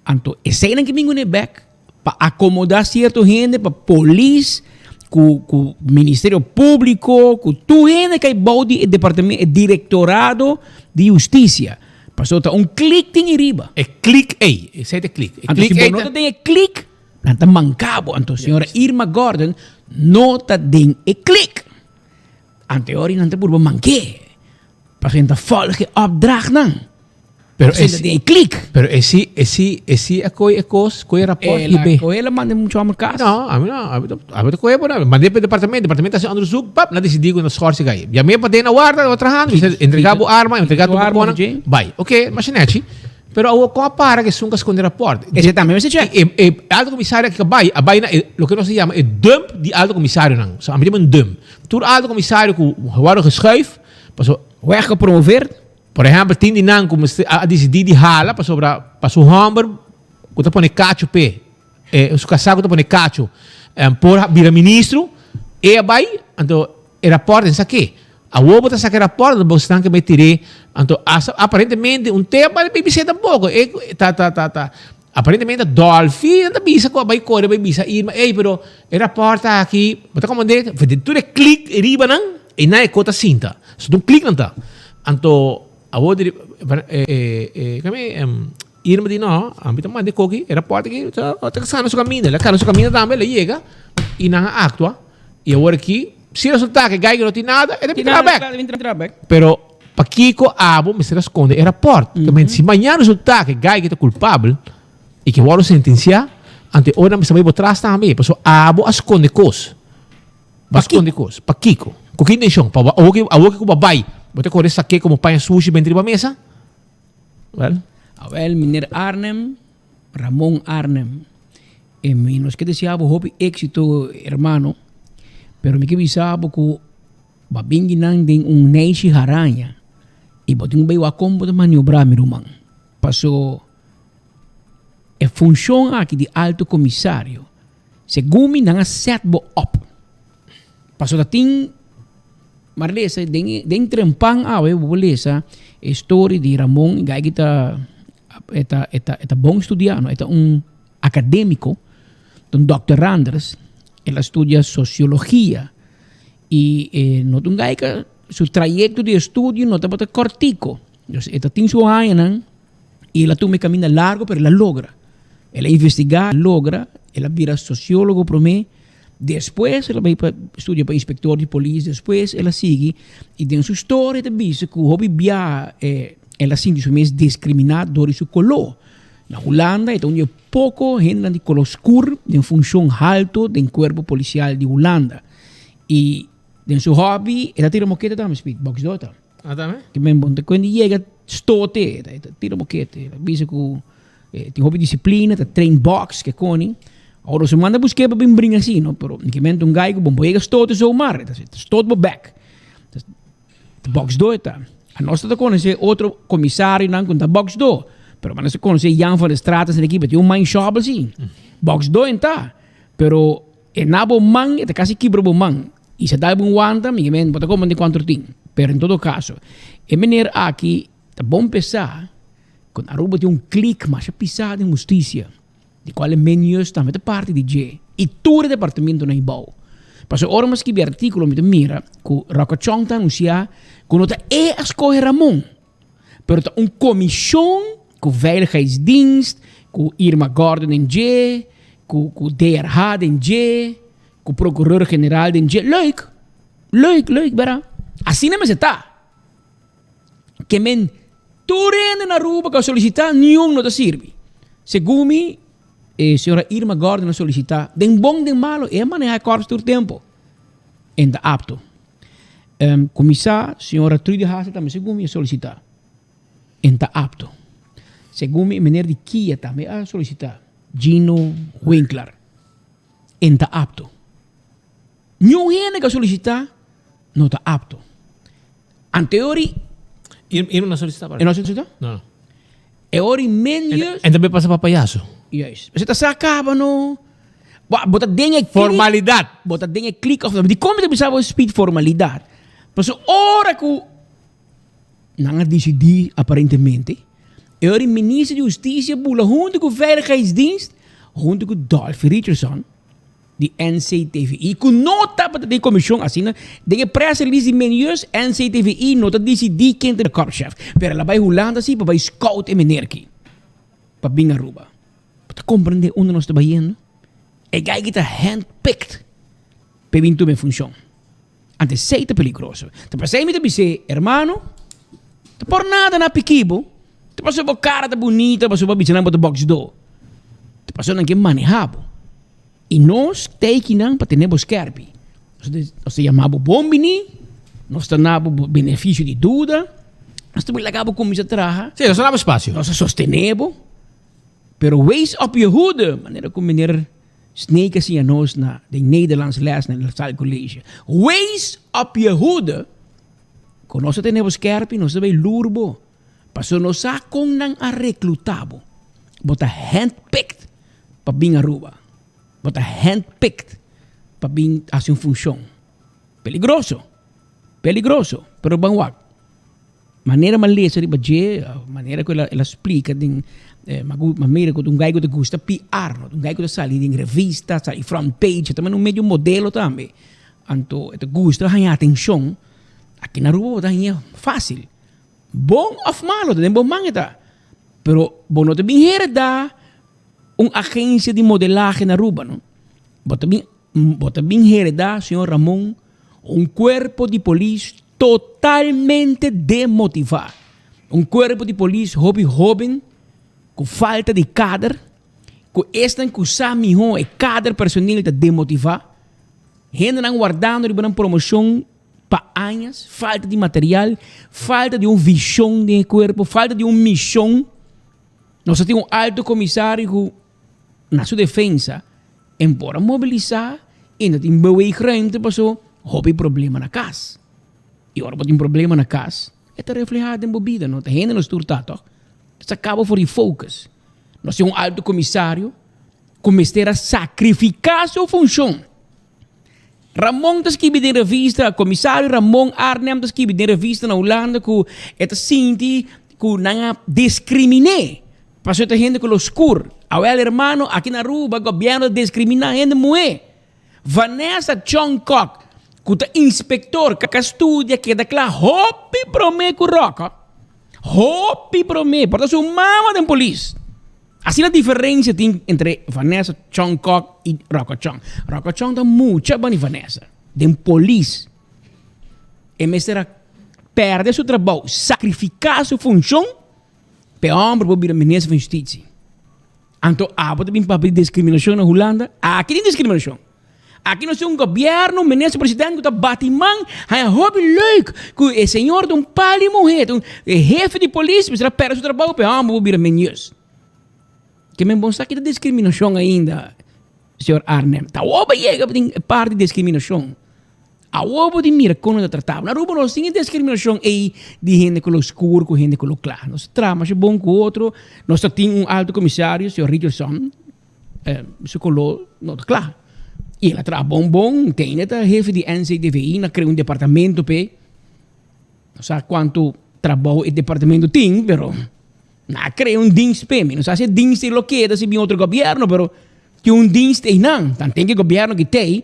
Anto eseinan ke bin kuné bek pa akomodá sierto hende, pa polis ku ku Ministerio Públiko, ku tur hende kai bou di e departamento, e direktorado di hustisia. Pasobra ta un klik tin ariba. E klik ei, esei ta e klik. E Anto klik si ei bo no ta ta den e klik, nan ta manka bo. Anto señora Irma Gordon no ta den e klik. Anto e ora nan ta purba mank'é. Pasobra nan ta volg e opdrachtnan. Pero Pasobra e den e klik. Pero e si, e si, e si a koe e kos, koe e rapport El a hib'é. koe, el a manda e mucha homber kas. No, ami no, ami ta, ami ta koe por mand'é pa e departamento, departamento a hasi onderzoek, pap, nan disidí ku nan schors e gai. Yam'é pa den na warda, nan trahando, mi bisa entregá bo arma, entregá tur bo konan, bai. Oké, masha nechi. Pero awor kon a para ku esun ka skonde rapport? Esei tambe mester check. E, e alto komisario aki ka bai, a bai na e loke nos ta yama e dump di alto komisarionan. So ami ta yama un dump. Tur alto komisario ku wòrdu geschuif, paso. Weggepromoveerd. Por ehèmpel, tin di nan ku mester a disidí di hala pasobra pa su hòmber ku ta pone kachu p'e, e su kasá ku ta pone kachu, por bira ministro, e a bai, anto e rapòrt den sa ke. Awor bo ta saka e rapòrt, anto bo esnan ke bai tir'é, anto hasta aparentemente un tema di BBC tampoko, e ta ta ta ta aparentemente Dolfi nan ta bisa ku a bai kore bai bisa Irma, ey pero e rapòrt aki, bo ta komprendé? Tur e klik riba nan. E nan e kota sinta. So un klik nan ta. Anto awor di e kami Irma di no, ami ta manda e koki, e raport aki ta ta sana su kaminda. El a kana su kaminda tambe, el a yega i nan a aktua. I awor aki si resulta ku e guy no tin nada, e ta bin traha bek. Pero pakiko abo mester a skonde e raport? Si mañana resulta ku e guy ta kulpabel i ke wòrdu sentensiá, anto e ora nan mester bai bo tras tambe, pasobra abo a skonde kos. Ba skonde kos. Pakiko? Ku ki intenshon? Pa awor ki awor ki ku bo a bai, bo ta kore sak'é komo paña sushi benti riba mesa? Wèl. Awèl, meneer Arnhem, Ramon Arnhem, e mi nos ke desea bo hopi éksito, hermano, pero mi ke bisa bo ku bo a bin nan den un neishi haraña i bo tin ku bai wak kon bo ta maniobrá, mi ruman. Paso e funshon aki di alto komisario Segun mi nan a set bo op. Pasobra tin mar lesa den den trempan awe bo por lesa e story di Ramon guy ki ta e ta e ta e ta bon studia no e ta un academico ta un doctoranders el a studia sociologia y e no ta un guy ka su trayecto di estudio no tabata cortico dus e ta tin su añanan. Y el a tuma e caminda largo pero el a logra. El a investiga, logra, el a bira sociólogo prome, despues el a bay pa studia pa inspector di polis, despues el a sigui y den su storia ta bisa cu hopi bia el a sinti su mes discrimina door di su color. Na Hulanda e ta un di e poco hendenan di color scur den funcion halto den cuerpo policial di Hulanda. Y den su hobby el a tira mokete tambe, Speed, boxdor ta. Ah, tambe? Ki men bon te kuende yega stote, ta ta tira bokete, ta bisa ku eh, tin hopi disiplina, ta train box ke koni. Ora su manda buske pa bin bringa así, no? Pero ki men un guy ku bon bo yega stote zo mar, ta stot bo bek. Ta ta box do eta. A nos ta konoce otro komisario nan ku ta box do. Pero man se konoce Jan van der Straten sin ekipa, tin un man shop así. Box do enta. Pero E na bo man, e ta kasi kibra bo man. I sa dal bo un wanta, mi men, bo ta komprende kuantu tin. Pero en todo kaso, e meneer aki ta bon pesá ku na Aruba tin un klik masha pisá den hustisia, di kual e menus tambe ta parti di dje, i tur e departamentonan hibou. Pasobra ora mi a skibi e artíkulo mi ta mira ku Rocco Chong ta anunsiá ku no ta e a skohe Ramon, pero ta un komishon ku Veiligheidsdienst, ku Irma Gordon den dje, ku ku DRH den dje, ku Procureur General den dje. Leuk! Leuk, leuk, bera. Asina mester ta. Ke men tur hende na Aruba ku a solisitá, niun no ta sirbi. Segun mi, e señora Irma Gordon a solisitá, den bon den malo, e a manehá e kòrps tur tempu. En ta apto. Um, kuminsá, señora Trudy Hassel tambe segun mi a solisitá. En ta apto. Segun mi e meneer di Kia tambe a solisitá, Gino Winkler. En ta apto. Niun hende ku a solisitá no ta apto. Anteori. Irma no a solisitá para. E no a solisitá? No, no. E ora i mendios. En tambe pasa pa payaso. Juist. Bo ta sa kaba no. Bo, bo ta den e klik. Formalidad. Bo ta den e klik of dikon mi ta bisa bo speed formalidad? Pasobra ora ku nan a disidí aparentemente. E ora e minister di Husticia bula hunto cu Veiligheidsdienst, hunto cu Dolphy Richardson di NCTVI, cu no tabata den comision asina, den e press release di Menius, NCTVI no ta dicidi ken ta e korpschef, pero el a bay Hulanda si pa bay scout e meneer aki pa bin Aruba. Bo ta comprende unda nos ta bayendo? E guy aki ta handpicked pa e bin tuma e funcion. Anto esei ta peligroso. Ta pasei mi ta bis'é, Hermano, ta por nada na piki bo. Ta pasobra bo kara ta bunita, pasobra bo a bisa nan bo ta bòksdó. Ta pasobra nan ke manehá bo. I nos ta ekinan pa tene bo skèrpi. Nos ta yama bo bon biní, nos ta na bo benefisio di duda, nos ta laga bo kuminsá traha. Sí, nos ta na bo spasio. Nos ta sostené bo. Pero wees op je hoede, manera ku meneer Snake a siña nos na den Nederlands les na La Salle College. Wees op je hoede, ku nos a tene bo skerpi, nos ta bay lur bo. Pasobra nos sa kon nan a rekluta bo. Bo ta handpicked pa bin Aruba. Bo ta handpicked pa bin hasi un funshon. Peligroso, peligroso, pero ban wak. Manera m'a lesa riba dje, manera ku el a splika den, m'a mira ku ta un guy ku ta gusta PR, no? Un guy ku ta sali den revista, sali front page, e ta manda un medio modelo tambe. Anto e ta gusta haña atenshon. Aki na Aruba bo ta haña fásil. Bon òf malo, ta den bo man e ta. Pero bo no ta bin hereda un agensia di modelahe na Aruba, no. Bo ta bin Bo ta bin hereda, señor Ramon, un cuerpo di polis totalmente demotiva. Un cuerpo di polis hopi hoben cu falta di kader, cu esnan cu sa miho e kader personeel ta demotiva. Hendenan wardando riba nan promocion pa añas, falta di material, falta di un vision den e cuerpo, falta di un mision. Nos ta tin un alto comisario cu na su defensa en por a mobilisá i no tin beweegruimte paso hopi problema na kas. I ora bo tin problema na kas e ta reflehá den bo bida no ta hende nos tur ta tòg. Ta saka bo for di focus. Nos tin un alto komisario ku mester a sakrifiká su funshon. Ramon ta skibi den revista, komisario Ramon Arnhem ta skibi den revista na Hulanda ku e ta sinti ku nan a diskrimin'é pasobra e ta hende kolor skur. Awel hermano, aki na Aruba gobièrnu ta diskriminá hende muhé. Vanessa Chong Kok ku ta inspektor ku a studia keda kla hopi promé ku Rocco, hopi promé, por ta su mama den polis. Asina diferencia tin entre Vanessa Chong Kok y Rocco Chong. Rocco Chong ta mucha bani Vanessa. Den polis. E mester a perde su trabou, sacrifica su funcion pa e homber por bira minister van Justitie. Anto abo ta bin papia di discriminacion na Hulanda? Aki tin discriminacion. Aki nos tin un gobierno, un minister president cu ta bati man, haña hopi leuk cu e señor ta un pali muher, ta un hefe di polis, mester a perde su trabou pa e homber por bira menius. Ke men bon sa ki ta discriminacion ainda, señor Arnhem. Ta awor bo yega pa tin e parti di discriminacion. Awor bo tin mira con nos ta trata. Na Aruba nos tin e discriminacion ey di hende color scur cu hende color cla. Nos ta traha masha bon cu otro. Nos ta tin un alto comisario, señor Richardson. Su color no ta cla. Y el a traha bon bon, tene ta hefe di NCDVI, na crea un departamento p'e. No sa cuanto trabou e departamento tin, pero na a crea un dienst p'e. Mi no sa si e dienst ei lo keda si bin otro gobierno, pero tin un dienst einan. Tanten cu e gobierno ki t'ei,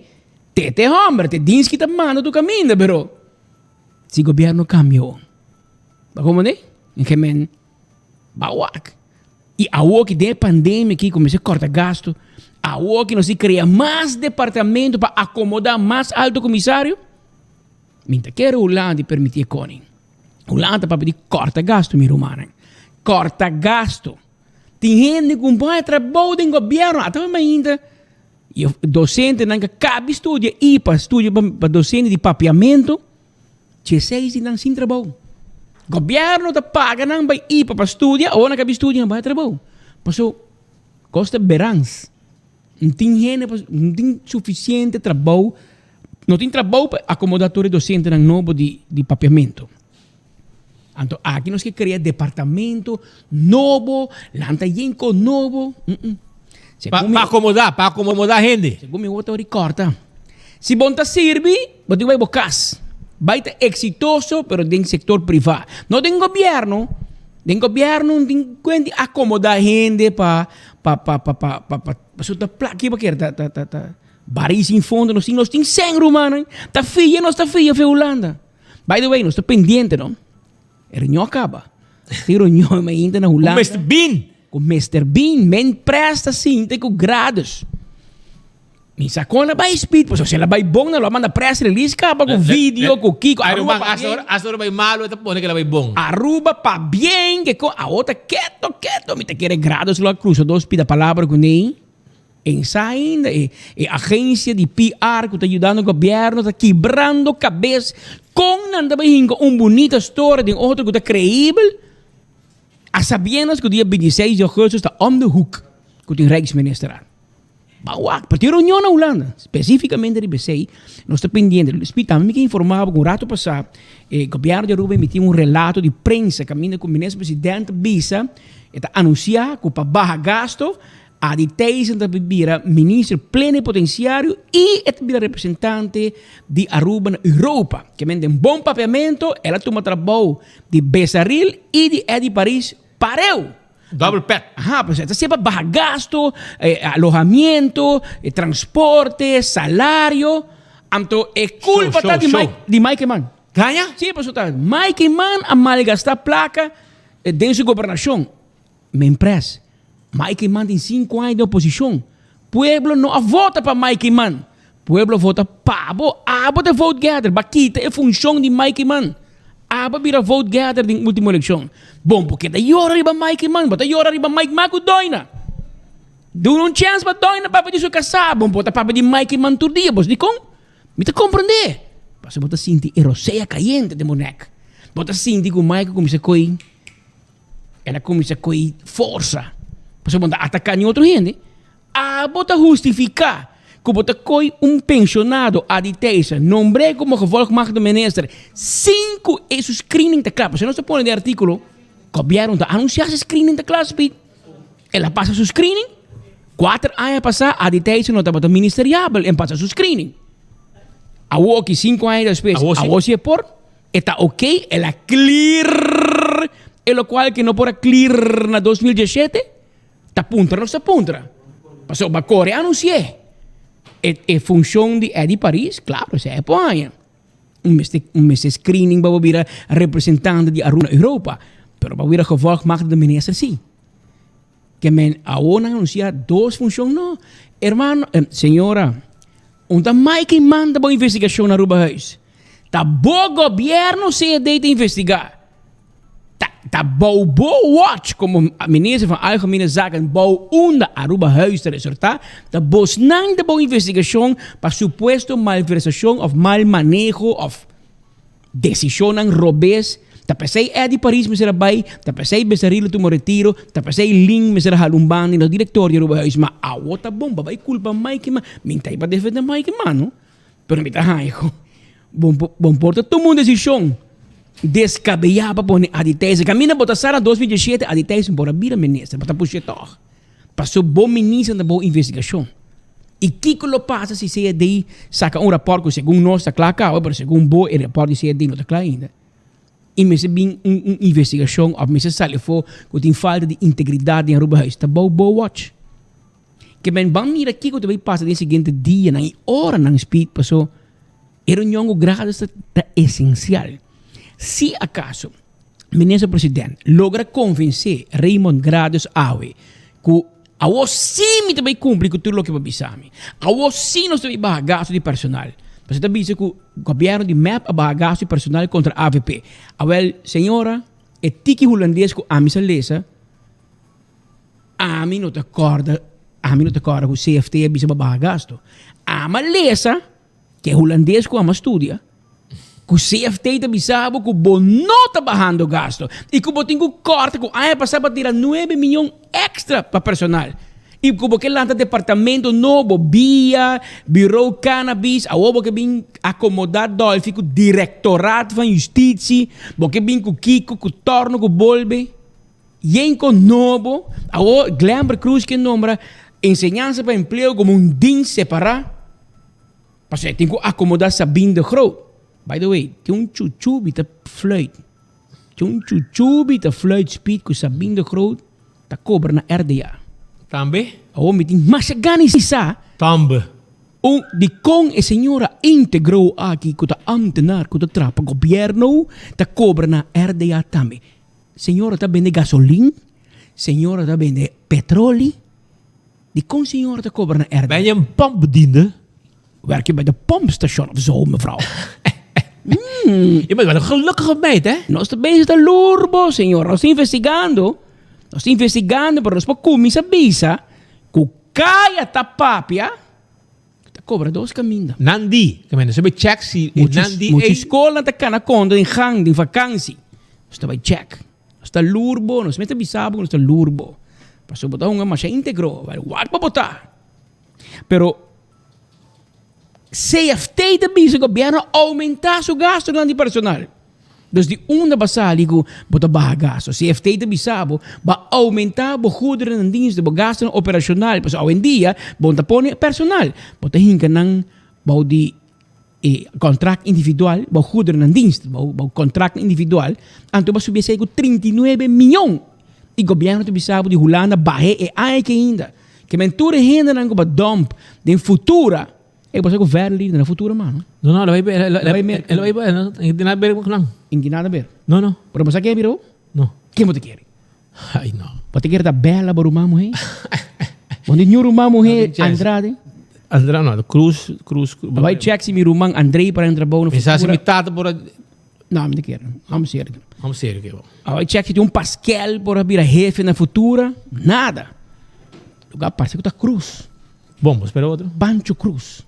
t'e t'e homber, t'e dienst ki ta manda tur caminda, pero si gobierno cambia awor, bo a comprende? En gemen. Ba wak. I awoki den e pandemia aki kuminsá kòrta gastu, awoki nos tin krea mas departamento pa akomodá mas alto komisario. Mi ta kere Hulanda di permití e koning. Hulanda ta papia di kòrta gastu, mi rumannan. Kòrta gastu. Tin hende ku un por haña trabou den gobièrnu, ata mi ainda i dosentenan ka kabi studia i pa studia pa dosente di papiamentu. Djeseis di nan sin trabou. Gobièrnu ta paga nan bai ipa pa studia, awor nan ka bin studia nan bai trabou. Paso kos ta berans. No tin hende pa no tin sufisiente trabou, no tin trabou pa akomodá tur e dosentenan nobo di di papiamentu. Anto aki nos ke krea departamento nobo, lanta yen kos nobo. Pa akomodá, pa akomodá hende. Segun mi wou ta ori kòrta. Si bon ta sirbi, bo tin ku bai bo kas. Bai ta eksitoso, pero den sektor privá. No den gobièrnu. Den gobierno tin kuen di acomoda hende pa pa pa pa pa pa pa pasobra ta plaki pa kere ta ta ta ta bari sin fondo nos tin nos tin sèn rumannan ta fia nos ta fia fe Hulanda. By the way nos ta pendiente no e reunion a caba tin reunion ainda na Hulanda. Ku mester bin. Ku mester bin men presta sinta ku grados. Mi sa kon a bai speed pasobra si el a bai bon nan lo a manda press release kaba ku video ku kiko Aruba Aruba pa hasta bien. ora hasta ora bai malo e ta pone ke el a bai bon. Aruba pa bien ke kon awo ta keto keto mi ta kere grados lo a crusa dos pida palabra ku nei en sa ainda e e agencia di PR ku ta yudando gobierno ta kibrando kabes kon nan ta bai hinka un bunita story den otro ku ta creibel a sabiendas ku dia 26 di augustus ta om de hoek ku tin rijksminister a. Ban wak, pero tin reunion na Hulanda, spesifikamente riba esei, nos ta pendiente. Speed, tambe mi ke informá bo ku un rato pasá e gobièrnu di Aruba emití un relato di prensa kaminda ku minister presidente bisa, e ta anunsiá ku pa baha gasto, Adi Thijssen ta bira minister plenipotensiario i e ta bira representante di Aruba na Europa. Ke men den bon papiamentu el a tuma trabou di Besaril i di Eddy Paris pareu. Double pet. Aha, pues ta siempre baha gasto, eh, alojamiento, eh, transporte, salario. Anto e culpa Show, ta di show, Mike, di Mike Eman. Gaña? Sí, pues ta Mike Eman a malgasta placa eh, den su gobernacion. Men pres. Mike Eman tin cinco aña di oposicion. Pueblo no a vota pa Mike Eman. Pueblo vota pa bo. Abo ta vote getter. Ba kita e funcion di Mike Eman. Abo bira vote getter den ultimo eleccion. Bon bo keda yora riba Mike Eman. Bo ta yora riba Mike Maku Doina. Duna un chance pa Doina papia di su casa. Bon bo ta papia di Mike Eman tur dia. Bo sa dikon? Mi ta comprende. Pasobra bo ta sinti e rosea cayente den bo nek. Bo ta sinti cu Mike a cuminsa coy. El a cuminsa coy forsa. Pasobra bo no ta ataca ni otro hende. Abo ta hustifiká ku bo ta koi un penshonado Adi Thijssen nombr'é komo gevolgmachtigde minister sin ku e su screening ta kla? Pasobra nos ta pone den artíkulo, gobièrnu ta anunsiá si screening ta kla Speed. El a pasa su screening. Kuater aña pasá Adi Thijssen no tabata ministeriabel en pasa su screening. Awoki sinku aña despues, awo si e por. E ta ok, el a clear e lokual ke no por a clear na 2017. Ta puntra nos ta puntra. Pasobra ba kore anunsi'é. E e funshon di Eddy Paris, klaro, esei e por haña. Un mester un mester screening pa bo bira representante di Aruba na Europa. Pero pa bira gevolgmachtigde minister si. Ke men awor nan anunsiá dos funshon no. Hermano, señora, un ta Mike manda bo investigashon na Arubahuis. Ta bo gobierno CD ta investigá. Ta ta bou bo watch como minister van Algemene Zaken bou unda Aruba Huis ta resorta, ta bosnan ta bou investigacion pa supuesto malversacion of mal maneho of decisionnan robes. Ta pesey Eddy Paris mester a bay, ta pesey Besarilo tuma retiro, ta pesey Lin mester a hala un banda y nos director di Aruba Huis. Ma awo ta bon pa bay culpa Mike ma mi ta pa defende Mike mano. Pero mi ta haña ku bon por ta tuma un desishon deskabeyá pa pone Adi Thijssen. Kaminda bo ta sa na 2017 Adi Thijssen por a bira minister, bo ta push'é tòg. Pasobra bo minister ta bo investigashon. I kiko lo pasa si CAD saka un rapòrt ku segun nos ta kla kaba, pero segun bo e rapòrt di CAD no ta kla ainda. I mester bin un un investigashon òf mester sali afó ku tin falta di integridat den Aruba Huis. Ta bou bo watch. Ke men ban mira kiko ta bay pasa den siguiente dianan y oranan speed paso e reunion cu Grades ta ta esencial. Si acaso Minister President logra convence Raymond Grades awe cu awo si mi ta bay cumpli cu tur loke bo a bisa mi, awo si nos ta bay baha gasto di personal, pasobra ta bisa cu gobierno di mep a baha gasto di personal contra avp. Awel señora e tiki Hulandes cu ami sa lesa, Ami no ta kòrda, ami no ta kòrda ku CFT a bisa pa baha gasto. Ama lesa, ke hulandes ku ama studia, ku CFT ta bisa bo ku bo no ta bahando gasto i ku bo tin ku kòrta ku aña pasá bo a tira nuebe miyon èkstra pa personal i ku bo ke lanta departamento nobo, bia, bureau cannabis, awor bo ke bin akomodá Dolfi ku direktoraat van justitie, bo ke bin ku kiko, ku tòrno, ku bolbe. Yenko nobo, awor Glenbert Croes ke nombra enseñansa pa empleo komo un dins separá, pasobra e tin ku akomodá Sabine de Groot. By the way, tin un chuchubi ta fluit. Chun Chuchubi ta fluit speed ku Sabine de Groot ta kobra na RDA. Tambe? Awor mi tin masha gana di sa. Tambe. Un dikon e señora íntegro aki ku ta ámtenar ku ta traha pa gobièrnu ta kobra na RDA tambe. Señora ta bende gasolin? Señora ta bende petroli? Dikon señora ta kobra na RDA? Ben je een pompbediende? Werk je bij de pompstation of zo, mevrouw? Je bent wel een gelukkige meid, hè? Nos ta bezig ta lurbo, señor. Nos ta investigando. Nos ta investigando, pero nos por cuminsa bisa cu caya ta papia, ta cobra dos caminda. Nan di, ke men, nos bai check si e nan di Mucho ei. scolnan ta cana conta den gang, den vakantie. Nos ta bai check. Nos ta lurbo, nos mes ta bisa bo cu nos ta lurbo. Pasobra bo ta hunga masha integro, wak pa bo ta. Pero CFT ta bisa gobierno aumenta su gastonan di personal. Dus di unda ba sali ku bo ta baha gasto? CFT ta bisa bo ba aumenta bo goederennan diensten, bo gastonan operacional. Pasobra awendia bo no ta pone personal, bo ta hinka nan bou di e contract individual, bo goederennan dienst, bo bo contract individual, anto bo a subi esei ku 39 miyon. I gobierno ta bisa bo di Hulanda bahe e aña aki ainda. Ke men tur e hendenan ku ba dump den futura, e bo sa ku Verly na futura mano. No, no, el a El a bai Merka. El a bai, no, en tin nada ber ku nan. En tin nada ber. No, no. Pero bo sa ke biro? No. Ken bo ta kere? Ay, no. Bo ta kere ta Bella bo ruman muhé? Bo no tin ruman muhé No tin chance. Andrade? Andrade no, Cruz, Cruz. Bo bai check si mi ruman André por a entra bou na Mi sa si futura. mi tata por a. No, mi ta kere. Hòmber serio. Hòmber serio ke bo. A bai check si tin un Paskel por a bira hefe na futura. Nada. Lugar parse ku ta Cruz. Bon, bo spera otro. Pancho Cruz.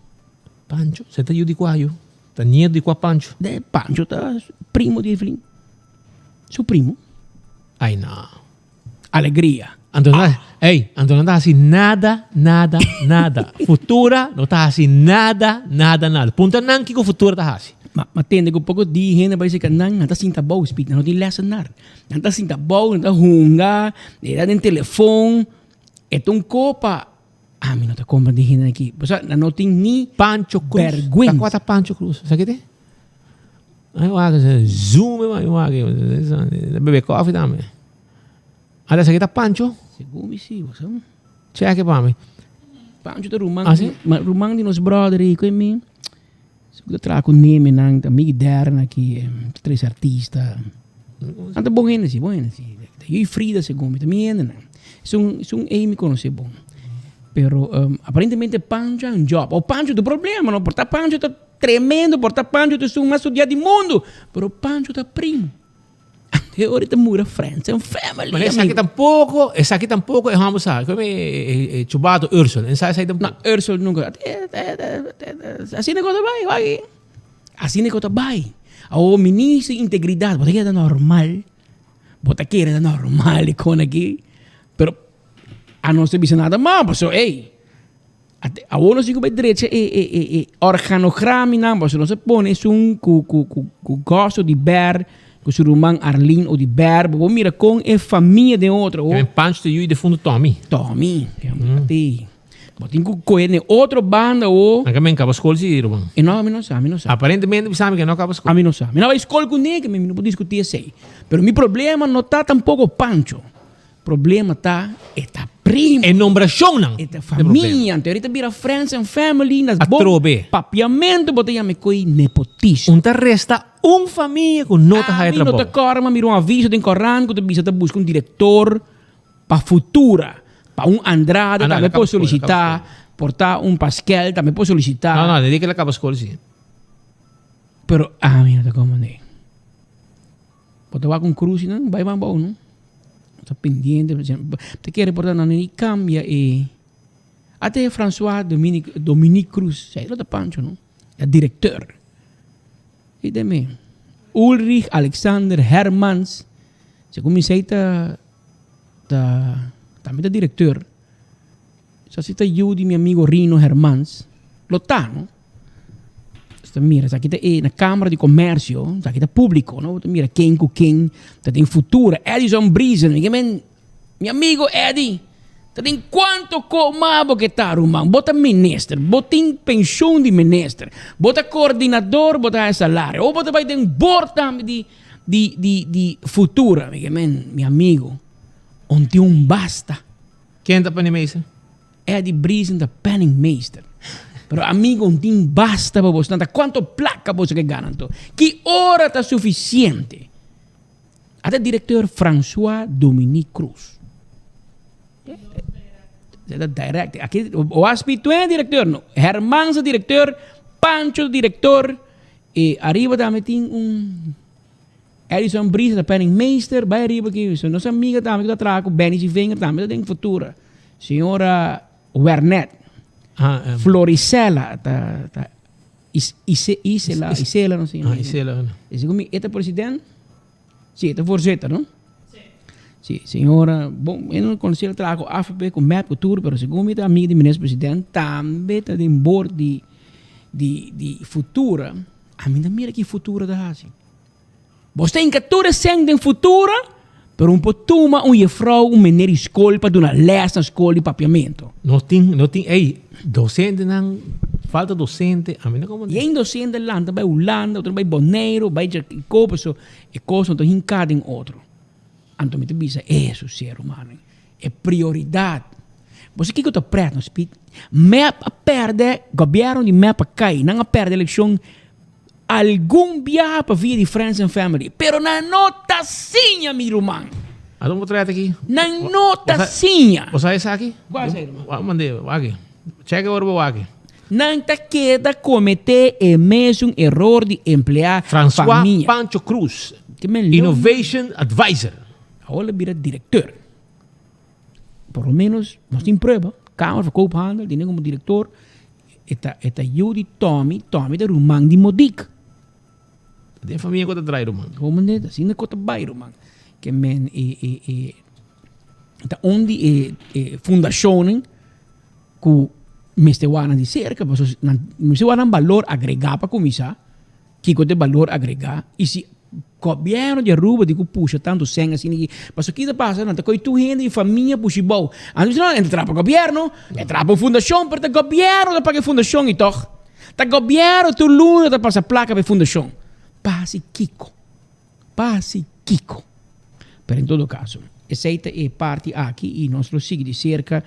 Pancho? Se ta yu di kua yu? Ta nieto di kua Pancho? De Pancho ta primo di Evelyn. Su primo. Ay no. Alegria. Anto no, ey, anto no ta hasi nada, nada, nada. Futura no ta hasi nada, nada, nada. Punta nan kiko Futura ta hasi. Ma, ma tende ku poko di hende bai seka nan, nan ta sinta bou, speak, nan no tin lesenar. Nan ta sinta bou, nan ta hunga, e ta den telefon. E ta un kopa. Ami no ta komprende hende aki. Bo sa, nan no tin ni Pancho Cruz. bergwensa. Ta kua ta Pancho Cruz? Sa kite? Ay wak, zoom e man, wak. Bebe koffie tambe. Ala esaki ta Pancho? Segun mi si, bo sa. Check pa mi. Pancho ta ruman, Ah, si? ma ruman di nos brother ei, ku e mi. Segun ta traha ku Neme nan, ta Migi Dern aki, tres artista. Nan ta bon hende si, bon hende si. Ta Yuy Frida segun mi, ta mi hende nan. Esun, esun ei mi konosé bon. Pero aparentemente Pancho a un job. O Pancho ta problema no, por ta Pancho ta tremendo, por ta Pancho ta esun mas studiá di mundu. Pero Pancho ta primo. Ante ora ta mura friends and family. Pero esaki tampoco, esaki tampoco e homber sa. Como e Chubato Ursel, en sa esaki tampoco. No, Ursel nunca. Asina cu ta bay, wak. Asina cu ta bay. Awor ministro di integridad, bo ta kere ta normal? Bo ta kere ta normal e con aki? Pero a nos ta bisa nada mas, pasobra ey. Awor nos tin ku bai drecha e e e e organograminan pasobra nos a pone esun ku ku ku ku Gosto di Ber ku su ruman Arlene Oduber bo por mira kon e famia den otro Ke men Pancho ta yu defuntu Tommy. Tommy ke men ti bo tin ku kohe den otro banda awor. Nan ke men kaba skol si ruman. E no ami no sa ami no sa. Aparentemente bisa mi ke no kaba skol. Ami no sa mi no bai skol kuné ke men mi no por diskuti esei pero mi problema no ta tampoko Pancho. Problema ta e ta primo. E nombrashonnan. E ta famia. Anto ahorita bira friends and family. Nas bo Atrobe. papiamento bo ta yama e koi nepotismo. Un ta resta un famia ku no ta haya Ami no trabou. ta kòrda ma mira un aviso den korant ku ta bisa ta buska un direktor pa Futura. Pa un Andrade Ah, no, tambe el a por kaba skol, el a kaba solisitá. skol. Por ta un Paskel tambe por solisitá. No, no, desde ku el a kaba skol si. Pero ami no ta komprendé. Bo ta wak un cruz y nan bay ban bou no. Ta pendiente. Ta kere por ta nan ni cambia e. Ate François Dominique, Dominique Cruz. Zij lo ta Pancho no. E directeur. Y de me. Ulrich Alexander Hermans. Segun mi sei ta ta tambe ta directeur. Sa si ta yu di mi amigo Rino Hermans. Lo ta no. Ta mira, esaki ta e na Camara di Comercio, esaki ta publico, no? Ta mira ken cu ken ta den futura. Edison Briesen, mi ke men, mi amigo Eddie, ta den cuanto coma bo ke ta, ruman? Bo ta minister, bo tin pensioen di minister, bo ta coordinador, bo ta haya salario, o bo ta bay den board tambe di. di di di Futura. Mi ke men, mi amigo, on tin un basta. Ken ta penningmeester? Eddie Briesen ta penningmeester. Pero amigo, on tin basta pa boso. Nanta cuanto placa boso ke gana anto? Ki ora ta suficiente? Ata directeur François Dominique Cruz. Ta direct. Aki Waspi tuen directeur no. Herman sa directeur, Pancho director. E ariba tambe tin un Edison Brisa ta penningmeester. Bai ariba aki. So nos amiga tambe ku ta traha ku Benny Zivinger tambe ta den Futura. Señora Wernet. Ah, Florisela ta ta Is, Ise, Isela, Isela, no sé. Ah, Isela. Ese ku mi, e ta president? Sí, e ta voorzitter, no? Sí, señora, bon, e no conocí el traha ku AFP, ku MEP, ku tur, pero segun mi ta amiga di minister president, tambe ta den board di, di, di Futura. A mi ta mira ki Futura ta hasi. Bos ta hinka tur e sèn den Futura, pero un por tuma un jefrouw, un meneer di skol pa duna lès na skol di papiamentu. No tin, no tin, ey, docentenan, falta docente, a mi no como. Yen docente lanta bai Hulanda, otro bai Boneiru, bai Jacob, paso e kos no ta hinká den otro. Anto mi ta bisa, e su ser humano, e prioridat. Bo sa kiko ta pret nos, Piet? Mep a pèrdè, gobièrnu di mep a kai, nan a pèrdè elekshon algun biaha pa via di friends and family, pero nan no ta siña, mi ruman. Anto bo trae aki? Nan no ta siña. Bo sa esaki? Kua esaki, ruman? Wak mand'é, wak. Chèk ora bo wak. Nan ta keda kometé e mesun eror di empleá François famia. Pancho Cruz, Ke men leu Innovation Advisor. Awor lo bira direkteur. Por lo menos nos tin prueba. Kamer van Koophandel tene komo direktor e ta e ta yu di Tommy, Tommy ta ruman di Modiek. Den famia ku ta drai ruman. Komo ne asina ku ta bai ruman. Ke men e e e ta un di e e fundashonnan. Ku mester wak nan di serka pasobra nan mester wak nan balor agregá pa kuminsá, kiko ta e balor agregá i si gobièrnu di Aruba tin ku pusha tantu sèn asina aki pasobra ki ta pasa nan ta kohe tur hende di famia pushi bou anto bisa no e ta traha pa gobièrnu e traha pa un fundashon pero ta gobièrnu ta paga e fundashon i tòg ta gobièrnu tur luna ta pasa plaka pa e fundashon pa hasi kiko. Pa hasi kiko? Pero en todo caso, esey ta e parti aki y nos lo sigui di cerca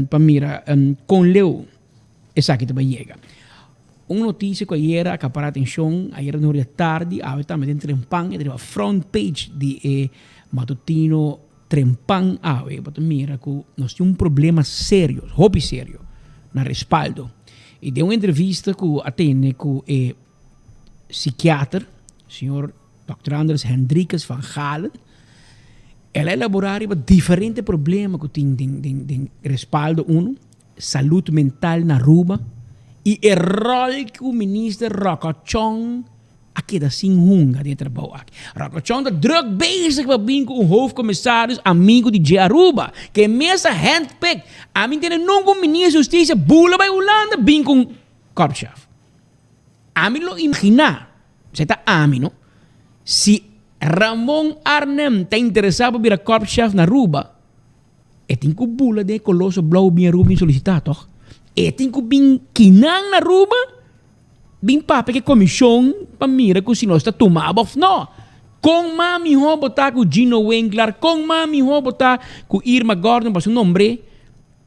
pa mira con leu esaki ta bay yega. Un noticia cu ayera a capara atencion, ayera den horia tardi, awe tambe den Trempan, e ta riba front page di e matutino Trempan awe, bo ta mira cu nos tin un problema serio, hopi serio, na Respaldo. Y den un entrevista cu a tene cu e psikiater, señor Dòkter Andres Hendrikus van Galen. El a elaborá riba diferente problema ku tin den den den Respaldo Uno, salud mental na Aruba i e ròl ku Minister Ròkòchòn a keda sin hunga den e trabou aki. Ròkòchòn ta drùk bezig pa bin ku un hoofdcommissaris amigu di dje Aruba, ke mes a handpick. Ami ntende nunka un Minister di Hustisia bula bai Hulanda bin ku un korpschef. Ami lo imaginá, esei ta ami no, si Ramon Arnhem ta interesá pa bira korpschef na Aruba, e tin ku bula den e koloso blou bin Aruba bin solisitá tòg? E tin ku bin kinan na Aruba bin papia ku e komishon pa mira ku si nos ta tuma bo òf no. Kon mas mihó bo ta ku Gino Winklaar, kon mas mihó bo ta ku Irma Gordon pa su nombr'é,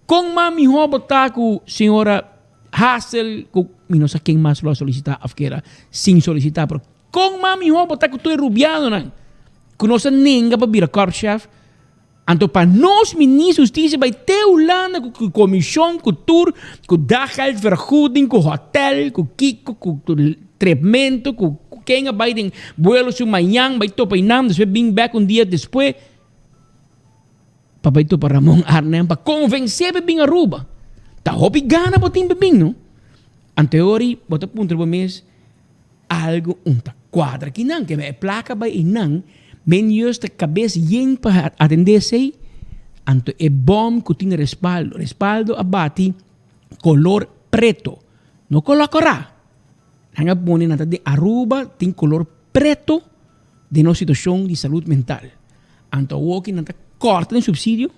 kon mas mihó bo ta ku señora Hassel ku mi no sa ken mas lo a solisitá òf keda sin solisitá, pero kon mas mihó bo ta ku tur e rubianonan ku nos a nenga pa bira korpschef? Anto pa nos minister hustisia bai te Hulanda ku komishon, ku tur, ku daggeldvergoeding, ku hotel, ku kiko, ku trepmento, ku ken a bai den buelo su mañan bai topa einan despues bin bèk un dia despues. Pa bai topa Ramon Arnhem pa konvensé pa bin Aruba. Ta hopi gana bo tin pa bin no. Anto e ora bo ta puntra bo mes algo un ta kuadra kinan ke e plaka bai einan men yus ta kabes yen pa atendé esei anto e bòm ku tin respaldo respaldo a bati kolor preto no kolor kòrá nan a pone nan ta di Aruba tin kolor preto den nos situashon di salud mental. Anto awoki nan ta kòrta den supsidio.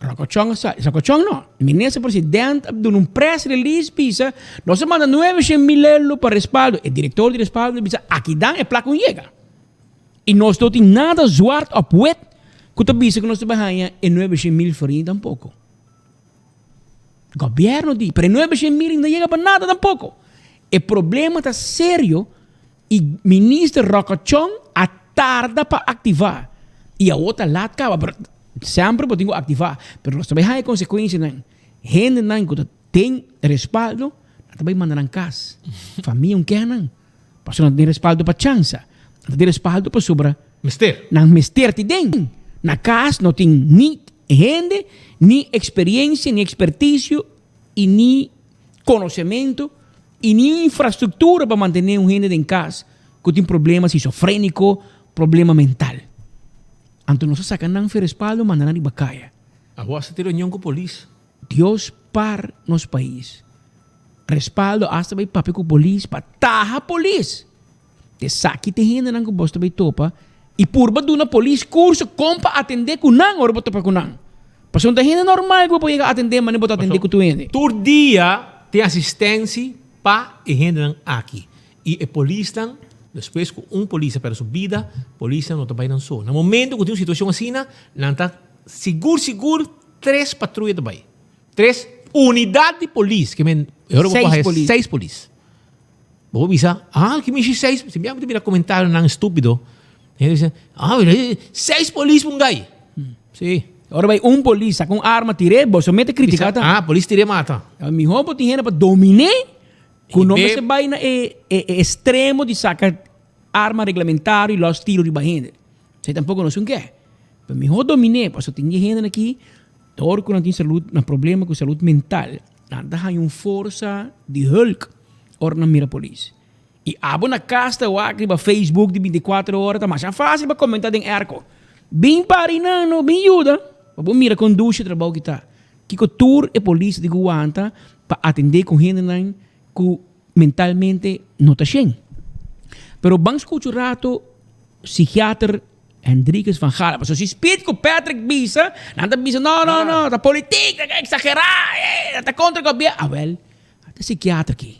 Rokochon a sa, Rokochon no, minister president a duna un press release bisa nos a manda nueve shen mil euro pa Respaldo. E direktor di Respaldo bisa akidan e plaka un yega. I nos no tin nada zwart op wit ku ta bisa ku nos ta bai haña e 900.000 florin tampoko. Gobierno di, pero e 900.000 no yega pa nada tampoko. E problema ta serio i minister Rockochon a tarda pa aktivá. I awor ta lat kaba, pero semper bo tin ku aktivá. Pero nos ta bai haña e konsekuensianan. Hendenan ku ta tin respaldo, nan ta bai manda nan kas. Famia un kenan. Pasobra nan tin respaldo pa chansa. Nan ta tin respaldo pasobra. Mester. Nan mester tin den. Na kas no tin ni hende, ni eksperiencia, ni ekspertisio i ni konosementu i ni infrastruktura pa mantené un hende den kas ku tin problema skizofréniko, problema mental. Anto nos a saka nan fe respaldo manda nan riba kaya. Awor a tin reunion ku polis. Dios par nos pais. Respaldo hasta bay papia cu polis pa taha polis. Esaki ta e hendenan cu bos ta bay topa y purba duna polis curso con pa atende cu nan ora bo topa cu nan. Pasobra no ta hende normal cu bo por yega atende manera bo ta atende cu tur hende. Tur dia tin asistensi pa e hendenan aki y e polisnan despues cu un polis a perde su bida polisnan no ta bay nan so. Na momento cu tin un situacion asina nan ta sigur sigur tres patruya ta bay. Tres unidat di polis, ke men e ora bo por haya seis polis. Bo por bisa, ah, ki mishi seis, si mi a mira komentarionan estúpido, hende bisa, ah, seis polis pa un gai. Si. Ora bai un polis saka un arma tir'é, bo so mete kritika ta. Ah, polis tir'é mata. Mihó bo tin hende pa dominé, ku no mester bai na e estremo di saka arma reglamentario i lòs tiro riba hende. Esei tampoko nos un ke. Pero mihó dominé, pasobra tin di hendenan aki Dor ku nan tin salud, nan problema ku salud mental, nan ta haña un forsa di hulk ora nan mira polis. I abo na kas ta wak riba Facebook di bintikuater ora ta masha fásil pa komentá den airco. Bin pari nan no, bin yuda pa bo mira kon dushi e trabou ki ta. Kiko tur e polis ta tin ku wanta pa atendé ku hendenan ku mentalmente no ta shen. Pero ban skucha un rato psikiater Hendrikus van Galen. Pasobra si Speed ku Patrick bisa, nan ta bisa no, no, no, ta politik, ta eksagerá, eh, ta kontra gobièrnu. Awèl, ata psikiater aki.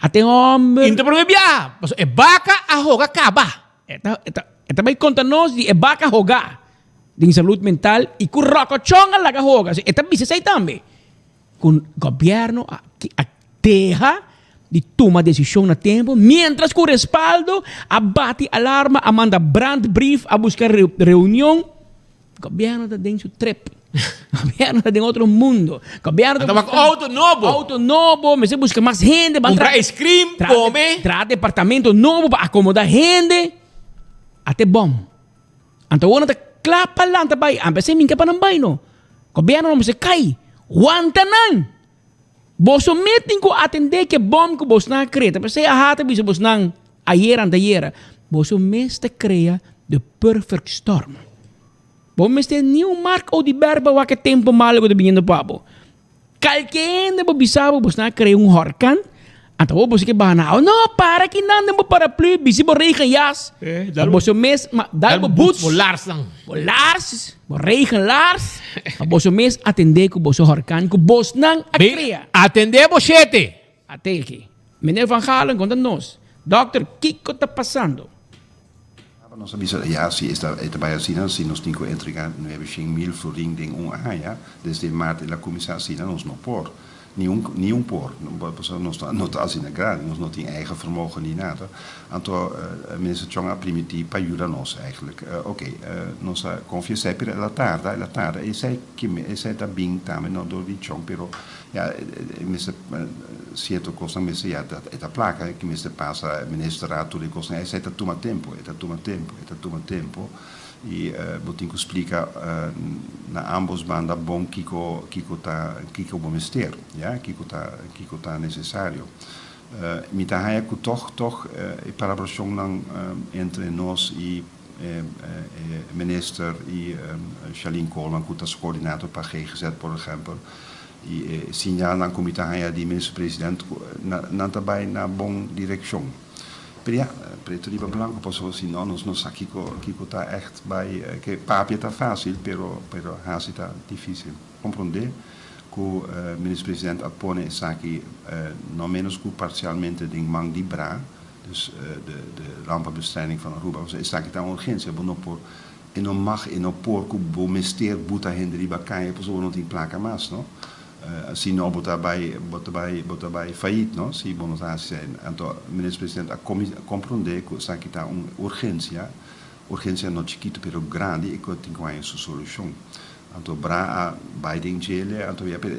Ata e hòmber. I no ta promé biaha, pasobra e baka a hoga kaba. E ta, e ta, e ta bai konta nos di e baka hogá den salud mental i ku ròkòchòn a laga hoga. E ta bisa esei tambe. Ku gobièrnu a a deha di tuma desishon na tempu, miéntras ku respaldo a bati alarma, a manda brandbrief, a buska reunion. Gobièrnu ta den su trip. Gobièrnu ta den otro mundo. Gobièrnu ta buska auto nobo. Auto nobo, mester buska mas hende. Kumpra ice cream, kome. Traha departamento nobo pa akomoda hende. Ate bom. Anto awor nan ta kla pa lanta bai. Ampesé mi ke pa nan bai no. Gobièrnu no mester kai. Wanta nan! Boso mes tin ku atendé ke bòm ku bosnan a krea. Ta p'esei AHA ta bisa bosnan ayera antayera, boso mes ta krea the perfect storm. Bo mester ni un Mark Oduber pa wak e tempu malu ku ta biniendo pa bo. Kalke hende bo bisa bo, bosnan a krea un horkan, anto awor boso ke baha na awa. No, para kinan den bo paraplu, bisti bo regenjas. Pa boso mes, ma dal bo boots, Bo larsnan. bo lars, bo regenlars, pa boso mes atendé ku boso horkan ku bosnan a krea. Atendé bo shete. Ate aki. Meneer Van Galen konta nos, Dokter, kiko ta pasando? Aba nos a bisa, ya, si e ta e ta bai asina, si nos tin ku entregá nuebe shen mil florin den un aña, desde mart el a kuminsá asina, nos no por. Ni un ni un por. Pasobra nos no ta asina grandi, nos no tin eigen vermogen ni nada. Anto Minister Chong a primití pa yuda nos eigenlijk. Oké, nos a konfia esei, pero el a tarda, el a tarda. Esei esei ta bin tambe no dor di Chong, pero Ya, e mester cierto cosnan mester ya e ta placa ki mester pasa ministerraad tur e cosnan esey ta tuma tempo e ta tuma tempo e ta tuma tempo y bo tin cu splica na ambos banda bon kico kico ta kico bo mester ya kico ta kico ta necesario mi ta haya cu toch toch e palabracionnan entre nos y e minister y Shalin Koolman cu ta su coordinator pa GGZ por ehempel I e siñalnan ku mi ta haña di Minister President ku nan ta bai na bon direkshon. Pero ya, pretu riba blanku pasobra si no nos no sa kiko kiko ta ègt bai ke papia ta fásil pero pero hasi ta difísil. Komprondé ku Minister President a pone esaki no ménos ku parsialmente den man di bra. Dus de de rampenbestrijding van Aruba, esaki ta un urgencia, bo no por E no mag, e no por ku bo mester buta hende riba kaya pasobra bo no tin plaka mas, no. Si no bo ta bai, bo ta bai, bo ta bai fayit, no, si bo no ta hasi esei. Anto Minister President a komprondé ku esaki ta un urgensia, urgensia no chikitu pero grandi i ku tin ku haña su solushon. Anto bra a bai den djele, anto ya pero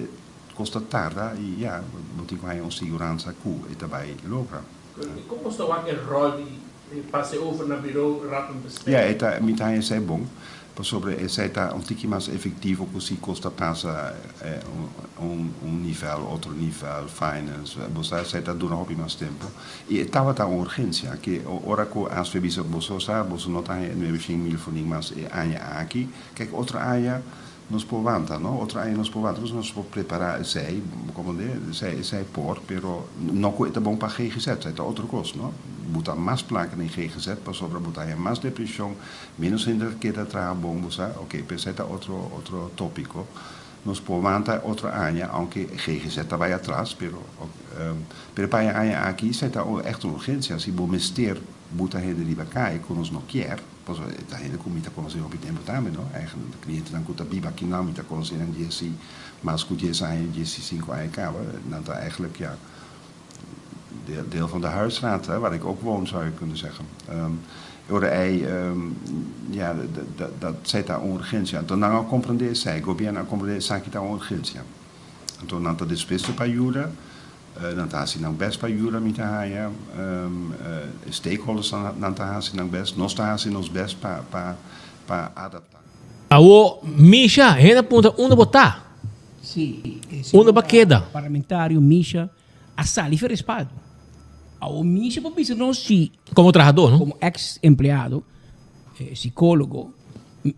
kos ta tarda i ya bo tin ku haña un siguransa ku e ta bai logra. Kon bo ta wak e ròl di E pase over na Bureau Rampenbestrijding. Ja, e ta, mi ta haña esei bon, pasobra esei ta un tiki mas efektivo ku si kos ta pasa un un nivel, otro nivel, finance, bo sa esei ta dura hopi mas tempu. I e tabata un urgensia, ke ora ku ASV bisa boso sa boso no ta haña e nuebe shen mil florin mas e aña aki, kek otro aña Nos por wanta, no? Otro aña nos por wanta, pues nos por prepará esei, bo comprendé? Esei, esei por, pero no ku e ta bon pa GGZ, esei ta otro kos, no? Bo ta mas plaka den GGZ pasobra bo ta haña mas depreshon, ménos hende ta keda traha bon, bo sa? Oké, pero esei ta otro, otro tópiko. Nos por wanta otro aña, aunke GGZ ta bai atras, pero, pero pa e aña aki esei ta ègt un urgensia, si bo mester buta hende riba kai ku nos no kier. Pasobra e ta hende ku mi ta konosé hopi tempu tambe, no? Eigenlijk de klientenan ku ta biba akinan mi ta konosé nan dies i mas ku dies aña, dies i sinku aña kaba. Nan ta eigenlijk, ja, deel, deel van de huisraad, hè, waar ik ook woon, zou je kunnen zeggen. E ora ei, ja, dat esei ta un urgensia. Anto nan a komprendé esei, gobièrnu a komprendé esaki ta un urgensia. Anto nan ta dispuesto pa yuda. Nan ta hasi nan best pa yuda mi ta haña e stakeholders nan ta hasi nan best, nos ta hasi nos best pa pa pa adapta. Awo Misha, hende a puntra unda bo ta? Sí, e Unda bo a keda? Parlamentario Misha a sali fe respaldo. Awo Misha por bisa nos si. Como trahador, no? Como ex empleado, psicólogo,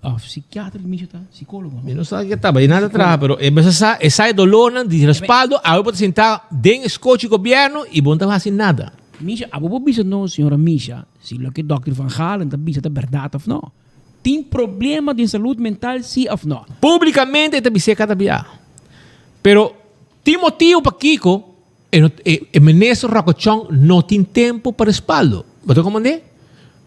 Of psikiater mismo ta psicólogo. Mi no sa ke ta, ba nada traha, pero e mester sa e sa e dolornan di respaldo, awe bo ta sinta den e skochi gobierno y bo no ta hasi nada. Misha, abo por bisa nos, señora Misha, si loke dokter Van Galen ta bisa ta berdad of no. Tin problema den salud mental si of no? Publicamente e ta bis'é cada bia. Pero tin motibo pakiko e no e minister Rocco Chong no tin tempo pa respaldo. Bo ta comprende?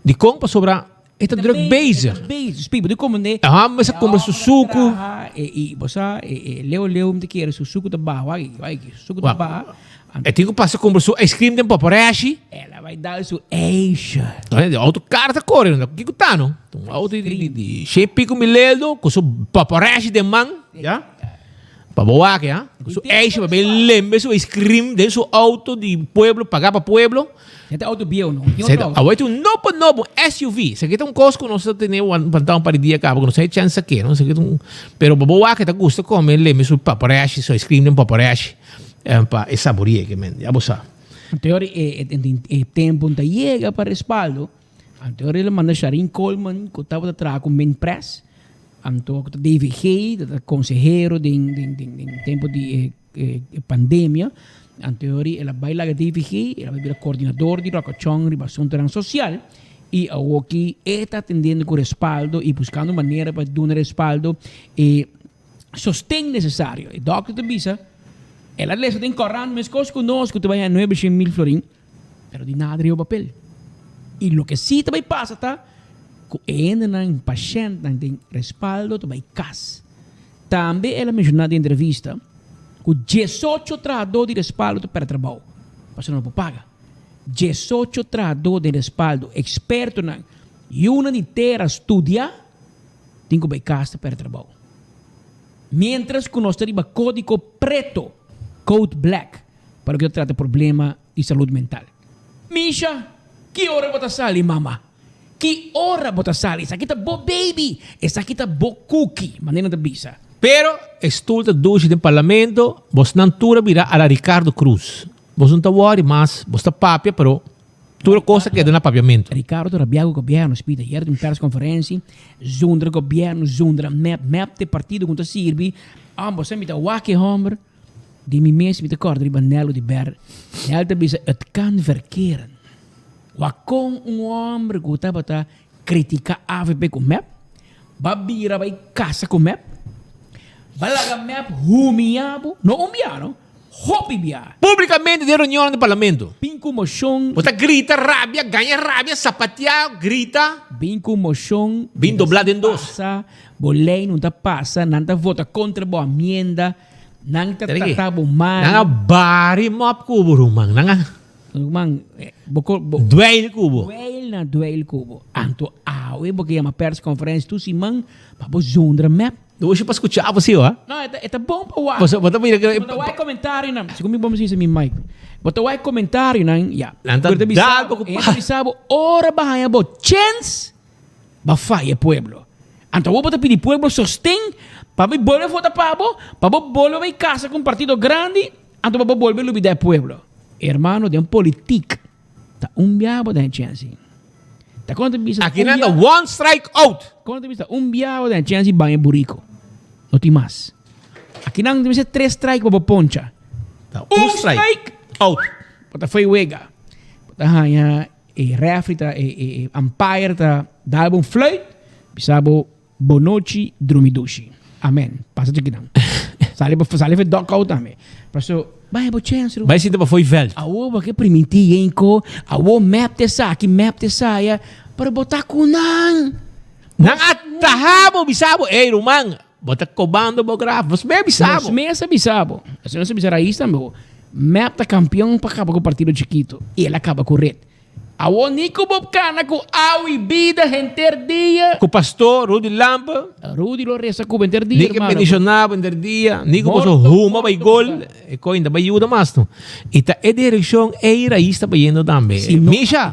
Dikon? Pasobra E ta druk bezig. E ta bezig. Spi, bo ta komende. E hòmber sa kumpra su suku. E, i bo sa, e, e leu leu mi ta kere su suku ta baha. Wak aki, wak aki, su suku ta baha. E tin ku pasa kumpra su ice cream den Poporeshi. El a bai dal su ijsje. E auto kar ta kore, no? Kiko ta no? Un auto di, di, di shen pico mileldo ku su Poporeshi den man, ya? Pa bo wak, ya? Ku su ijsje pa bai lembe su ice cream den su auto di pueblo, paga pa pueblo. Esei ta auto bieu no? Tin otro auto? Awor tin un nobo nobo, un SUV. Esaki ta un kos ku nos ta tene pantá un par di dia kaba ku nos a chèns sak'é no. Esaki ta un, pero bo wak e ta gusta kome leme su papareshi, su ice cream den papareshi pa e saboria ke men. Ya bo sa. Anto e e tempu ta yega pa respaldo, anto el a manda Sharin Coleman ku tabata traha ku Minpres, anto ku ta DVG, ta konsehero den den den tempu di e pandemia, anterior el a bai laga DVG, el a bai bira coordinador di Rocochon riba asuntonan social y awoki e ta atendiendo cu respaldo y buscando manera pa duna respaldo e sosten necesario. E dokter ta bisa, el a lesa den corant mescos cu nos cu ta bai haña nuebe shen mil florin, pero di nada riba papel. Y loke si ta bai pasa ta cu e hendenan, pashentnan den respaldo ta bai cas. Tambe el a menshoná den entrevista ku diesocho trahadó di respaldo ta pèrdè trabou pasobra no por paga. Diesocho trahadó den respaldo, ekspertonan, yunan di tera studiá, tin ku bai kas ta pèrdè trabou. Miéntras ku nos ta riba kódigo preto, code black, pa loke ta trata problema di salud mental. Misha, ki ora bo ta sali, mama? Ki ora bo ta sali? Esaki ta bo baby! Esaki ta bo cookie, manera nan ta bisa. Pero e stoel ta dushi den parlamento, bosnan tur a bira a la Ricardo Cruz. Bos no ta worry mas, bos ta papia pero tur e cos ta keda na papiamento. Ricardo ta rabia cu gobierno, spita ayer den persconferentie, zundra gobierno, zundra mep, mep ta e partido cu no ta sirbi, ambos a mita wak e homber, di mi mes mi ta corda riba Nelo di Ber, Nel ta bisa het kan verkeren. Wak kon un homber ku tabata kritika avp ku mep, ba bira bai kasa ku mep, ba laga mep humia bo, no un bia no, Hopi bia. Públikamente den reunionnan di parlamento. Bin ku moshon. Bo ta grita, rabia, gaña rabia, sapateá, grita. Bin ku moshon. Bin doblá den dos. Pasa, bo lei no ta pasa, nan ta vota kontra bo amienda, nan ta trata bo mal. Nan a bari mòp ku bo, ruman. Nan a. Ruman, bo ko. Dweil ku bo. Dweil na dweil ku bo. Anto awe bo ke yama persconferentie tur siman pa bo zondra mep. Dushi pa skucha bo si ho. No, e ta, e ta bon pa wak. Bo bo ta mira Bo ta wak comentarionan. Segun mi bon bisa mi mic. Bo ta wak comentarionan, ya. Nan ta dal bo ku pa. E ta bisa bo ora bo haña bo chens, bo faya pueblo. Anto awor bo ta pidi pueblo sosten pa bo bolbe vota pa bo, pa bo bolbe bai kasa ku un partido grandi, anto pa bo bolbe lubida e pueblo. Hermano, den politik ta un biaha bo ta haña chens. Ta kon ta bisa Aki nan ta one strike out. Kon ta bisa un biaha den chance di baña buriko. No tin mas. Aki nan ta bisa tres strike pa bo poncha. Ta un strike out. Bo ta foi wega. Bo ta haña e refri ta e e umpire ta dal bo un fluit bisa bo Bonochi drumi dushi. Amen. Pasa chikinan. Sali pa sali fe dugout tambe. Paso bai bo chance ru. Bai sinta pa fo'i veld. Awo bo ke priminti yenko, awo mep te saki, mep te saya, pero bo ta ku nan. Nan a taha bo bisa bo, ey ruman, bo ta kobando bo graf. Nos mes a bisa bo. Nos mes a bisa bo. Asina nos a bisa Rais tambe bo. Mep ta kampion pa kaba ku partido chikito i el a kaba ku red. Awor ni ku bo kana ku awa i bida henter dia. Ku pastor Rudy Lampe. Rudy lo resa ku bo henter dia, Ni ke bendishoná bo henter dia. Ni ku boso huma bai gol. E koi no ta bai yuda mas no. I ta e direkshon ei Rais ta bayendo tambe. Misha!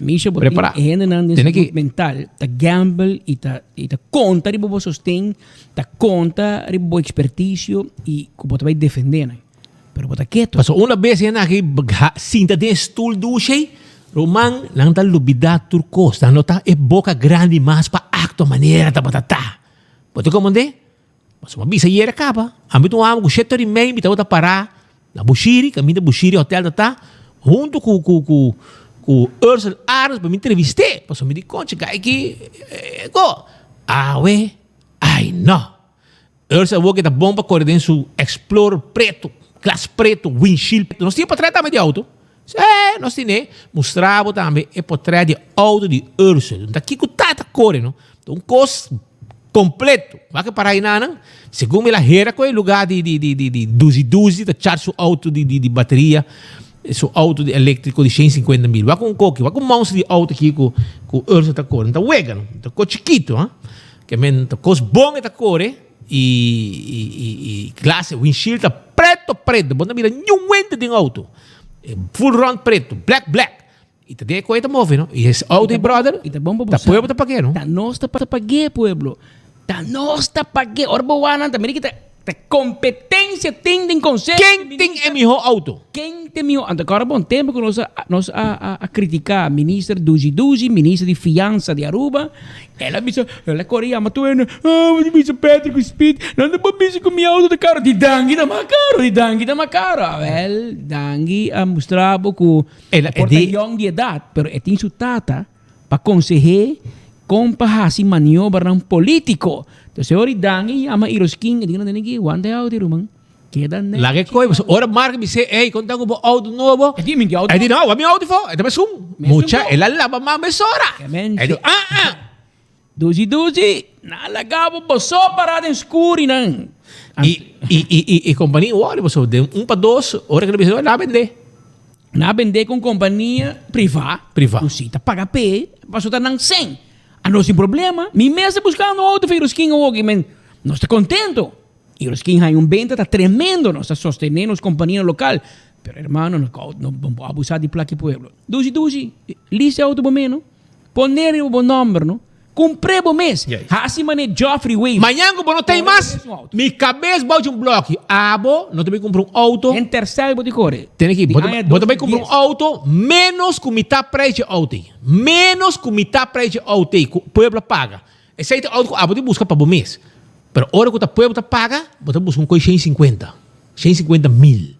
Misha bo tin e hendenan den salud mental ta gamble i ta i ta konta riba bo sosten, ta konta riba bo ekspertisio i ku bo ta bai defendé nan. Pero bo ta keto. Pasobra una bes hende aki sinta den e stul dushi, ruman, nan ta lubida tur kos. Nan no ta e boka grandi mas pa aktua manera tabata ta. Bo ta komprende? Pasobra mi a bisa ayera kaba, ami ta un amo ku shete ora i mei mi tabata pará na Bushiri, kaminda Bushiri hotel ta ta, huntu ku ku ku ku Ursel Arends pa mi entrevist'é. Pasobra mi di, Konchi, kai aki go. Awe, ai no. Urs awor ke ta bon pa kore den su Explorer preto, glas preto, windshield preto. Nos tin e potret tambe di auto. Sí, nos tine. Mustra bo tambe e potret di auto di Ursel. Ta kiko ta ta kore, no? Ta un kos kompleto. Wak e para enanan, segun mi la hera ku e lugar di di di di di duzi duzi ta charge su auto di di di bateria, su auto di eléktriko di 150 mil. Wak un koki, wak un monster di auto aki ku ku Ursel ta kore. Ta wega, no? Ta kos chikito, ha? Ke men ta kos bon e ta kore i i glas e windshield ta preto preto bo no ta mira niun wente den auto full rond preto black black i ta den e koe ta move no i es auto di brother I ta bon pa bo ta sa pueblo ta pag'e no. Ta nos ta pag'e pueblo ta nos ta pag'e ora bo wak nan ta mira ki ta Ta competencia tin den conseho Ken di tin minister? e miho auto? Ken tin miho auto? Anto bon tempo cu nos a nos a a a critica minister Duzi Duzi, minister di fiansa di Aruba. El a bisa, el a core yama tur hende, ah, bo ta bisa Patrick cu Speed, nan ta por bisa cu mi auto ta caro. Di Dangui ta mas caro, di Dangui ta mas caro. Awel, Dangui a mustra bo cu El a e por ta di yong di edad, pero e tin su tata Pa konseh'é kon pa hasi maniobranan polítiko. Entonces ora i Dangui yama Iroskin e di nan tene ki wanta e auto ruman. Keda nèchi. Laga e koe pasobra ora Mark bis'é ey kon ta ku bo auto nobo E di mi auto e di no wak mi auto fo e ta mesun mucha el a laba man mesora e di ah ah. Duzi duzi nan a laga bo boso para den skurinan. I i i i e kompania wòrdu pasobra den un pa dos ora ku nan bisa nan a bendé. Nan a bendé ku un kompania privá. Privá. Ku si ta paga p'e pasobra ta nan sèn. A nos tin problema. Mi mes ta buskando un outo for Iroskin awoki men nos ta kontento. Iroskin haña un benta ta tremendo. Nos ta sostené nos kompanianan lokal. Pero hermano no no por abusá di plaka e pueblo. Duzi duzi lista e outo bo meno. Pone riba bo nomber no. Cumpr'é bo mes. Haci manera Geoffrey Wever. Mañan cu bo no tei mas, mi cabes bao dje un bloki. Abo no ta bay cumpra un auto. En tercel bo di core. Tene ki, Di aña bo ta bay cumpra un 2010. auto menos cu mitad prijs dje auto ei. Menos cu mitad prijs dje auto ei cu pueblo a paga. Esey ta auto cu abo di busca pa bo mes. Pero ora cu ta pueblo ta paga, bo ta busca un coy 150. 150 mil.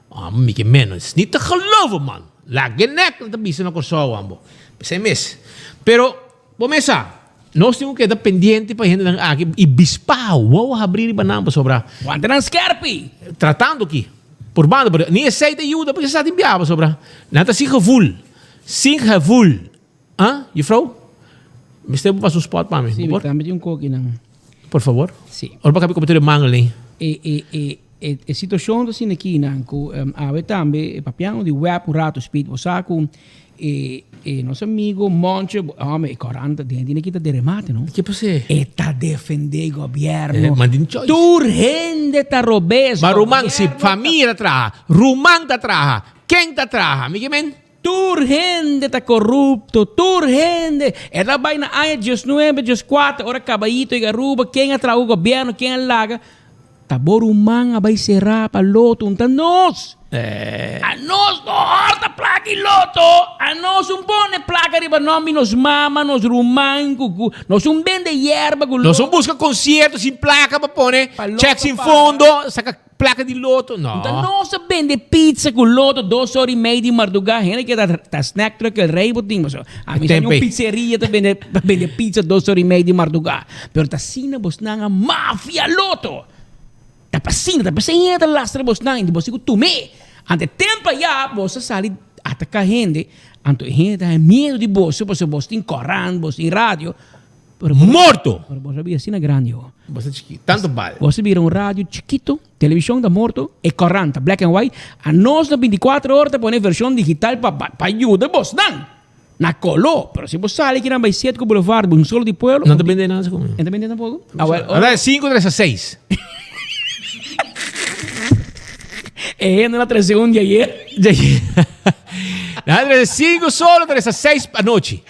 Ah, mi ke menos. Niet te geloven, man. Lage nek, nan ta bisa na Kòrsou, ambo. P'esei mes. Pero, bo mes sa. Nos tin ku keda pendiente pa e hendenan aki i bispá wowo habrí riba nan pasobra. Wantenan skerpi! Tratando aki purbando pero ni esei ta yuda pasobra sa tin biaha pasobra nan ta sin gevoel, sin gevoel. Ah, juffrouw? Mester bo pasa un spot pa mi, Sí, por? mi tambe tin un koki nan. Por favor. Sí. Ora pa kabi kometer e mangel ei. E, e, e, e, e situacion ta asina aki nan ku um, awe tambe e papiando di web un rato speed bo sa ku e, e nos amigo Moncho, home, e korant den dina kita de remate no. Ke pasé? E ta defende gobierno. Eh, man tin choice. Tur hende ta robes. Ma ruman, si Gobierno ta- familia ta traha, ruman ta traha, ken ta traha? Mi ke men? Tur hende ta korupto, tur hende. E ta bai na aña diesnuebe, dieskuater, ora Kabayito yega Aruba, ken a traha ku gobièrnu, ken a laga. Ta bo ruman a bai será pa loto, un ta nos. A nos no hòrta plaka i loto, a nos un pone plaka riba nòmber di nos mama, nos ruman, ku ku nos un bende yerba ku Nos loto. un buska konsierto sin plaka pa pone, Pa loto chèk sin paga. fondo, saka Placa di loto? No. Nta nos a bende pizza cu loto dos ora y media di marduga. Hende ke ta ta snack truck el rey bo tin. Paso a mi sa un pizzeria ta bende ta bende pizza dos ora y media di marduga. Pero ta asina bosnan a mafia loto. Ta pa asina, ta p'esei hende ta lastra bosnan y bos tin cu tum'é. Ante tempo aya bos a sali ataca hende, anto e hende ta haña miedo di boso pasobra bos tin corant, bos tin radio. Pero bo, Morto! Pero bo a bira asina grandi ho. Bo ta chikito, tanto bal. Bo a bira un radio chikito, television ta morto, e corant ta black and white. Anos na binticuatro ora ta pone version digital pa pa yuda bosnan na colo. Pero si bo sali kinan bay Setco Boulevard, un solo di pueblo. No ta bende nada segun mi. No ta bende tampoco? Ah, well, Ora e cinco tres a seis. E hende na trece un di ayer. Di ayer. Na trece cinco solo tres a seis anochi.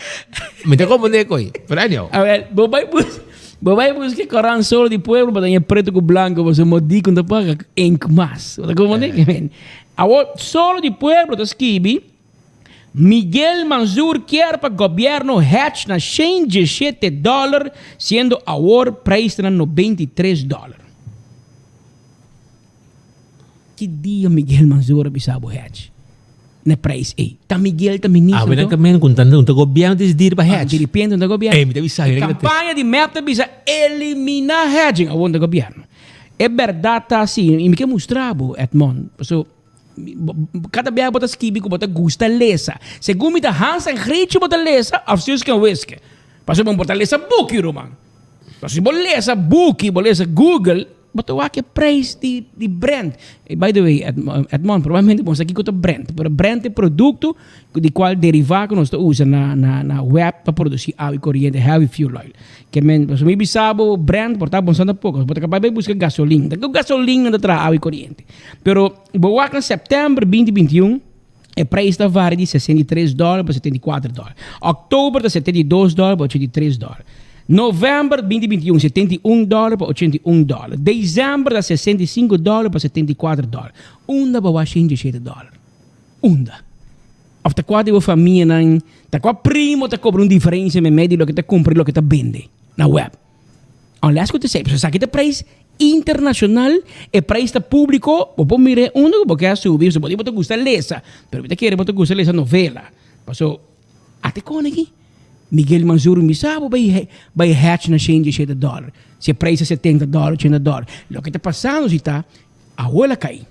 Mi ta comprende koi. Pero anyhow. A ver, bo bai bus, bo bai busca Corán solo di pueblo pa daña preto cu blanco, bo se modi cu ta paga ink mas. Bo ta comprende? Eh. Awor, solo di pueblo ta skibi, Miguel Manzur kier pa gobierno hedge na shen dieshete dollar, siendo awor prijs ta na 93 dollar. Ki dia Miguel Manzur a bisa bo hedge na e prijs ey? Ta Miguel ta ministro Awe nan anto? ta men ku un ta gobierno decidir pa hedge. Di repente un ta gobierno. Ey mi ta bisa E campaña di mep ta bisa elimina hedging awor un ta gobierno. E berdad ta asi y mi ke mustra bo Edmond paso cada bia bo ta skibi ku bo ta gusta lesa. Segun mi ta Hans en Greetje bo ta lesa of Suske en Wiske. Pasobra bo ta lesa buki ruman. Pasobra si bo lesa buki bo lesa Google. Bo ta wak e prijs di di Brent. E by the way, Edmond, probablemente bo no sa kiko ta Brent, pero Brent ta e produkto di kual derivá ku nos ta usa na na na web pa produsí awa i koriente, heavy fuel oil. Ke men, pasobra mi bisa bo Brent por ta bo no sa tampoko, bo ta kapaz bai buska gasolin. Ta ku gasolin nan ta traha awa i koriente. Pero bo wak na sèptèmber binti 21, e prijs ta varia di 63 dòler pa 74 dòler. Òktober ta 72 dòler pa 83 dòler. Novèmber 2021, 71 dòler pa 81 dòler. Desèmber ta 65 dòler pa 74 dòler. Unda bo wak 107 dòler? Unda? Òf ta kua di bo famianan, ta kua primo ta kobra un diferensia meimei di loke ta kumpra i loke ta bende na wèb? Unless ku ta esei, pasobra esaki ta prijs internashonal, e prijs ta públiko, bo por mira e unda ku bo ke a subi, pasobra bo di bo ta gusta lesa, pero mi ta kere bo ta gusta lesa novela, pasobra ate kon aki Miguel Manzur mi sa bo bai bai hatch na shen dieshete dòler, si e prijs ta setenta dòler, ochenta dòler, loke ta pasando si ta awor el a kai,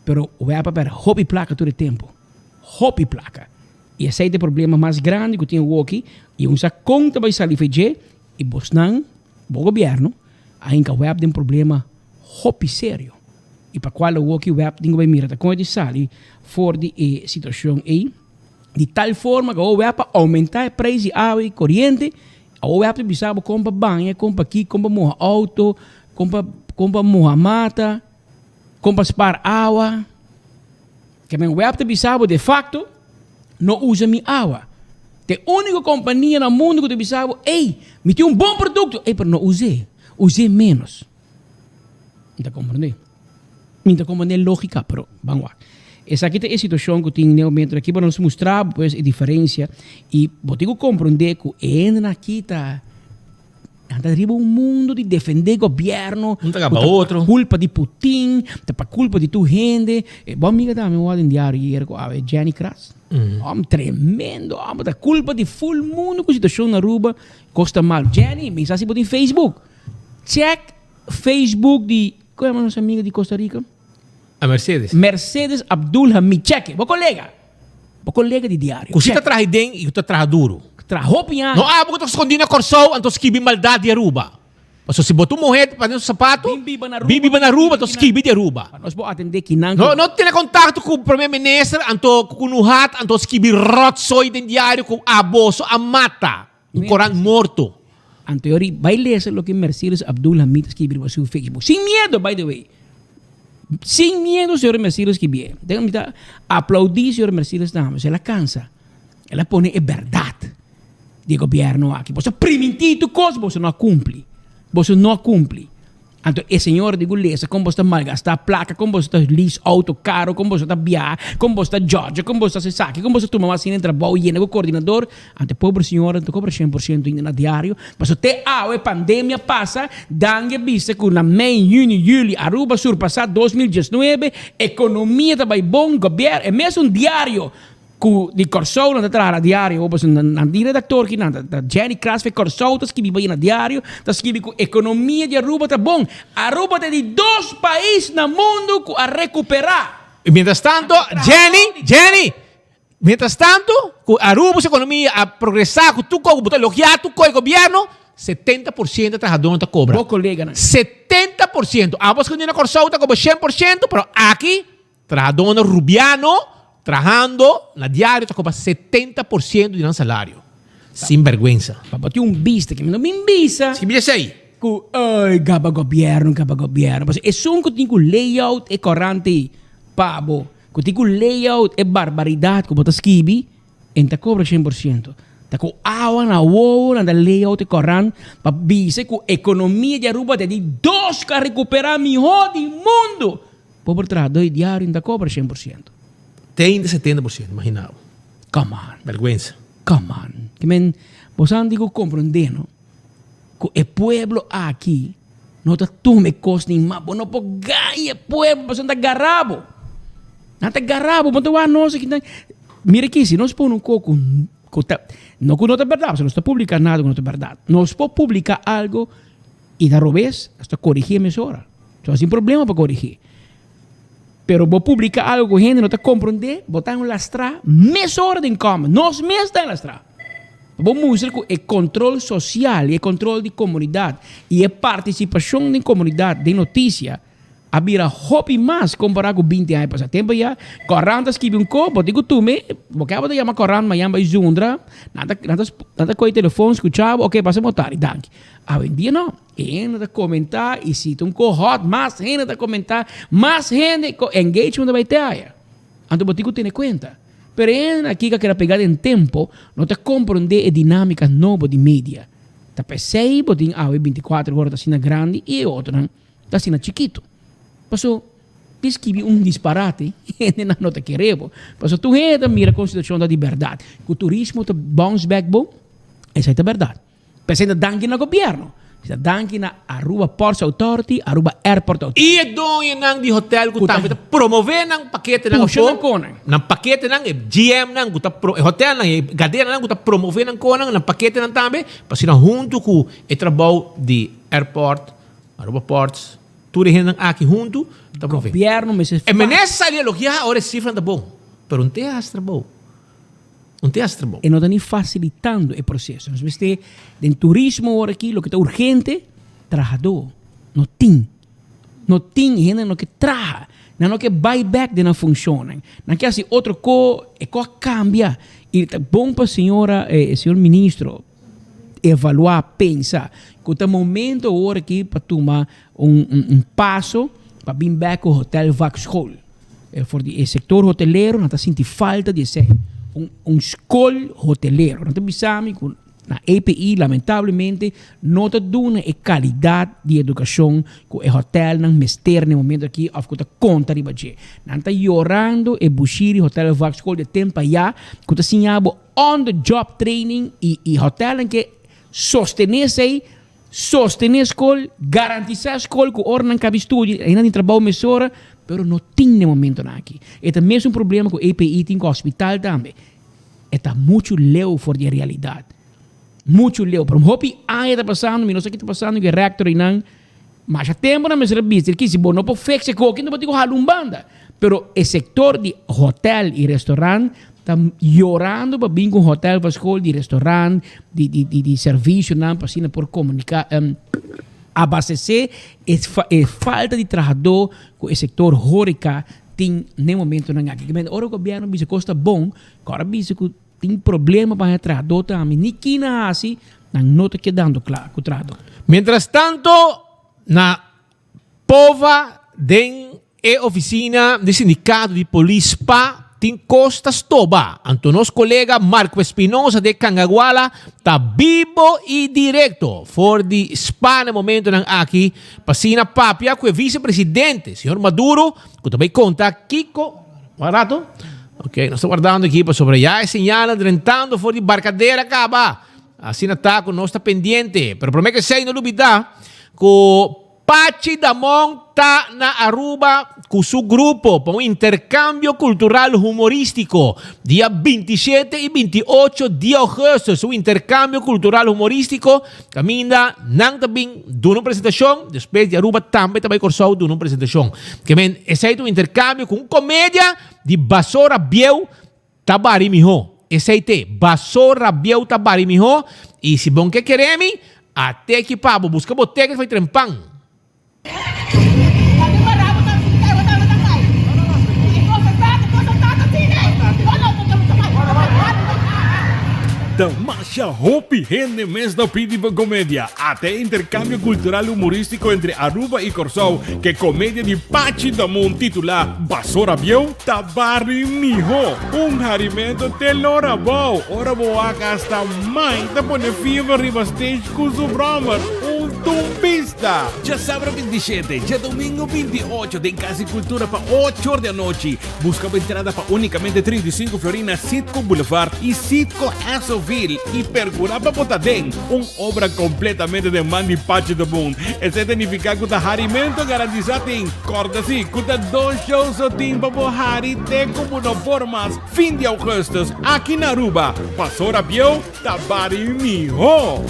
pero web a pèrdè hopi plaka tur e tempu, hopi plaka, i esei ta e problema mas grandi ku tin awoki, i un sa kon ta bai sali for dje. I bosnan, bo gobierno, a hinka web den problema hopi serio. I pa cual awoki web tin cu bay mira ta con e di sali for di e situacion ey, di tal forma cu awo web a aumenta e prijs di awa y coriente, awo web ta bisa bo con pa baña, con pa ki, con pa moha auto, con pa con pa moha mata, con pa spaar awa. Ke men web ta bisa bo de facto no usa mi awa. Ta e úniko kompania na mundu ku ta bisa bo, ey, mi tin un bon produkto, ey, pero no us'é, us'é ménos. Mi ta komprendé. Mi ta komprendé e lógika, pero ban wak. Esaki ta e situashon ku tin n'e momento aki pa nos mustra bo pues e diferensia i bo tin ku komprendé ku e hendenan aki ta. Nan ta riba un mundo di defende gobierno. Un ta gaba otro. Culpa di Putin, ta pa culpa di tur hende. E bo amiga tambe wou den diario ayer cu awe Jenny Kras. Hom tremendo hom, ta culpa di full mundo cu situacion na Aruba cos ta malo. Jenny, mi sa si bo tin Facebook. Check Facebook di, como yama nos amiga di Costa Rica? A Mercedes. Mercedes Abdul Hamid. Check, bo colega. Bo colega di diario. Cu si ta traha den y cu ta traha duro. Traha hopi aña. No abo cu ta scondi na Corsou anto skibi maldad di Aruba. Pasobra si bo ta un muher pa den su sapato, Bin biba na Aruba. bin biba na Aruba anto skibi di Aruba. Pa nos bo atende kinan No, no tene contacto cu Prome Minister anto cu Nuhat anto skibi rotzooi den diario cu abo so a mata un corant morto. Anto yori bai lesa loke Mercedes Abdul Hamid a skibi riba su Facebook. Sin miedo by the way. Sin miedo señor Mercedes skibié. Den mi ta aplaudí señor Mercedes tambe. El a cansa. El a pone e berdad di e gobierno aki. Boso a primintí tur cos, boso no a cumpli. Boso no a cumpli. Anto e señor di ku lesa kon boso ta malgastá plaka, kon boso ta lease auto karo, kon boso ta biaha, kon boso ta djòdja, kon boso ta hasi esaki, kon boso ta tuma mas hende trabou yena ku koordinador. Anto e pobre señora ta kobra shen por shento ainda na diario. Pasobra te awe pandemia pasa, Dangui a bisa ku na mei, yüni, yüli Aruba surpasá 2019, ekonomia ta bai bon, gobièrnu, e mesun diario Ku di Kòrsou nan ta traha na diario hopi pasobra nan nan tin redaktor ki nan ta Jenny Kras fe Kòrsou ta skibi bai na diario ta skibi ku ekonomia di Aruba ta bon. Aruba ta di dos pais na mundu ku a rekuperá. I mientras tanto Jenny Jenny mientras tanto ku Aruba su ekonomia a progresá ku tur kos ku bo ta elogiá tur kos e gobièrnu 70% trahadónan ta kobra. Bo koleganan. 70%. Abos ku na Kòrsou ta kobra 100% pero aki Trahadónan rubiano trahando na diario ta koba 70% di nan salario. Sin bèrgwensa. Pa tin un bista ki mi no bin bisa. Si bisa esei. Ku ey gaba gobièrnu gaba gobièrnu. Pasobra esun ku tin ku layout e korant ei pa bo, ku tin ku layout e barbaridat ku bo ta skibi, En ta cobra 100%. Ta cu awa na wowo nan ta layout e corant pa bisa cu economia di Aruba ta di dos cu a recupera miho di mundo. Pober trahador di diario no ta cobra 100%. Te ainda 70%, imagina bo. Come on. Berguensa. Come on. Ki men, bo sa di cu comprende no, cu e pueblo aki no ta tuma e cos ni mas. Bo no por gaña e pueblo pasobra nan ta gara bo. Nan ta gara bo. Bo ta wak nos aki nan. Mira aki, si nos pone un ko ku ku ta, no ku no ta bèrdat, pasobra nos ta publiká nada ku no ta bèrdat. Nos por publiká algo i ta robes, nos ta korigí mesora. So sin problema pa korigí. Pero bo publiká algo ku hende no ta komprondé, bo ta lastrá mesora den comment. Nos mes ta lastrá. Pa bo mustra ku e kontrol sosial i e kontrol di komunidat i e partisipashon den komunidat den notisia A bira hopi mas kompará ku 20 aña pasá. Tempu ya, korant ta skibi un kos, bo tin ku tum'é, bo ke abo ta yama korant mañan bai zundra, nan ta nan ta nan ta kohe telefon, skucha bo, oke pasa bo tardi, danki. Awendia no, e hende ta komentá i si ta un kos hòt, mas hende ta komentá, mas hende, engagement ta bai te aya. Anto bo tin ku tene kuenta. Pero e hende aki ku a keda pegá den tempu no ta komprondé e dinámika nobo di media. Ta p'esei bo tin awe 24 ora ta asina grandi i e otronan. Ta asina chikitu. Paso di skibi un disparate hendenan no ta kere bo. Paso tur hende ta mira kon situashon ta di bèrdat. Ku turismo ta bounce back bon, esei ta bèrdat. P'esei ta danki na gobièrnu. Ta danki na Aruba Ports Authority, Aruba Airport Authority. I e doñonan di hotel ku tambe ta promove nan paketenan Pusha afó. nan konan. Nan paketenan, e GMnan ku ta pro, e hotelnan, e kadenanan ku ta promove nan konan, nan paketenan tambe, pa asina huntu ku e trabou di airport, Aruba Ports, tur e hendenan aki huntu ta prove. Gobierno mester E minister sali elogia ora e cifranan ta bon, pero un te haci trabou. Un te haci trabou. E no ta ni facilitando e proceso. Nos mester den turismo ora aki loke ta urgente, trahador no tin. No tin hende no ke traha. Nan no ke bai bek den nan funcionnan. Nan ke haci otro co, e co a cambia. Y ta bon pa señora, señor ministro, evaluá, pensa ku ta momento awor aki pa tuma un un paso pa bin bek ku hotel vakschool. For di e sektor hotelero nan ta sinti falta di esei, un un skol hotelero. Nan ta bisa mi ku na EPI lamentablemente no ta duna e kalidat di edukashon ku e hotelnan mester na e momento aki òf ku ta konta riba dje. Nan ta yorando e Bushiri Hotel Vakschool di e tempu ayá ku ta siña bo On the job training y y hotelnan ke sostene esey. Sostené skol, garantisá skol ku ora nan kabi studia i nan tin trabou mesora, pero no tin n'e momentonan aki. E ta mesun problema ku EPI tin ku hospital tambe. E ta muchu leu for di e realidat. Muchu leu. Pero hopi aña ta pasando, mi no sa ki ta pasando ku e rector einan. Masha tempu nan mester a bisa ki si bo no por fix e koki no bo tin ku hala un banda. Pero e sektor di hotel i restaurant ta yorando pa bin ku un hotel pa skol di restaurant, di di di di servisionan pa asina por komunika abastesé e e falta di trahadó ku e sektor horeca tin n'e momentonan aki. Ora gobièrnu bisa kos ta bon, kòrda bisa ku Tin problema pa haña trahadó tambe. Ni kina hasi, nan no ta kedando kla ku trahadó. Mientras tanto, na Pova den e oficina di sindicato di polis spa tin cos ta stoba. Anto nos colega Marco Espinosa de Cangaguala ta bibo y directo for di spa na momentonan aki pa asina papia cu e vicepresidente, señor Maduro, cu ta bay conta kico. Un rato? Ok, nos ta wardando aki pasobra ya e señalnan drentando for di Barcadera caba. Asina ta cu nos ta pendiente. Pero prome cu esey no lubida cu Pachi Damon ta na Aruba cu su grupo pa un intercambio cultural humoristico. Dia 27 y 28 di augustus, un intercambio cultural humoristico Caminda nan ta bin duna un presentacion, despues di Aruba tambe ta bay Corsou duna un presentacion. Ke men esey ta un intercambio cu un comedia di Basora Bieu ta bari miho. Esey te, Basora Bieu ta bari miho y si bon ke kere mi, a teki pa bo busca bo ticket for tren pan. Ta masha hopi hende mes ta pidi pa komedia. Ata e interkambio kultural humorístiko entre Aruba i Kòrsou ku e komedia di Pachi Damon titulá Basora Bieu ta bari mihó. Un harimentu te lora abou ora bo wak hasta mai ta pone fever riba stage ku su bròmer. Un tumbista! Djasabra 27, djadomingo 28 den Cas di Cultura pa ocho or di anochi. Busca bo entrada pa unicamente 35 florin na Citgo Boulevard y Citgo Essoville y percura pa bo ta den un obra completamente den man di Pachi de Boon. Esey ta nifica cu ta harimento garantisa tin. Corda si cu ta dos show so tin pa bo hari te cu bo no por mas fin di augustus aki na Aruba. Pasora bieu ta bari miho!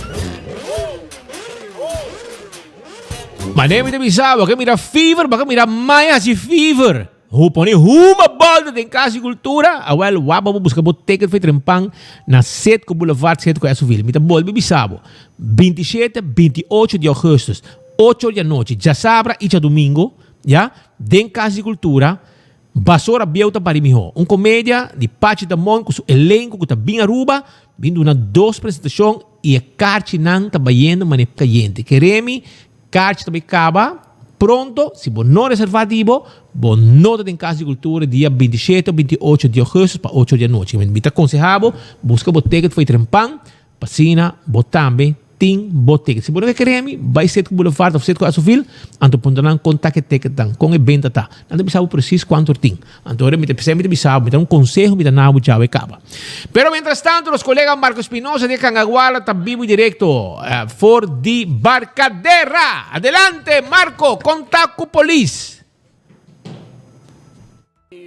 Mane mi ta bisa bo ke mira fever, bo ke mira mai hasi fever. Hu pone huma bolta den Cas di Cultura, awel wak bo buska bo ticket for trempan na Citgo Boulevard, Citgo Essoville. Mi ta bolbe bisa bo, 27, 28 di augustus, ocho or di anochi, djasabra i djadumingo, ya, den Cas di Cultura, Basora Bieu ta bari miho. Un comedia di Pachi Damon cu su elenco cu ta bin Aruba, bin duna dos presentacion y e carchinan ta bayendo mane cayente. Keremi, carchi ta bay caba pronto, si bo no reserva di bo, bo no ta den Cas di Cultura dia 27 o 28 di augustus pa ocho di anochi. Mi ta conseha bo, busca bo ticket for e trempan, P'asina bo tambe tin bo ticket. Si bo no ke kere mi, bai Citgo Boulevard of Citgo Azovil, anto puntra nan kon ta ke ticketnan, kon e benta ta. Nan ta bisa bo precies kuantu er tin. Anto ora mi ta p'esei mi ta bisa bo, mi ta un konseho mi ta na bo djawe kaba. Pero mientras tanto nos kolega Marco Espinosa di Cangaguala ta bibo y directo for di Barcadera. Adelante Marco, kon ta ku polis?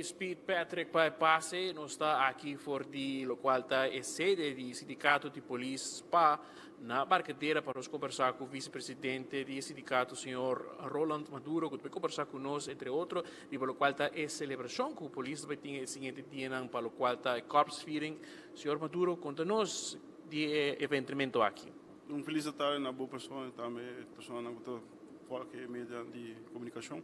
Speed Patrick pa e pase, nos ta aki for di locual ta e sede di sindicato di polis spa na Barcadera pa nos conversa cu vicepresidente di e sindicato señor Roland Maduro cu ta bay conversa cu nos entre otro riba locual ta e celebracion cu polis ta bay tin e siguiente dianan pa locual ta e korpsviering. Señor Maduro conta nos di e eventremento aki. Un feliz tarde na bo persona y tambe e personanan cu ta volg e media di comunicacion.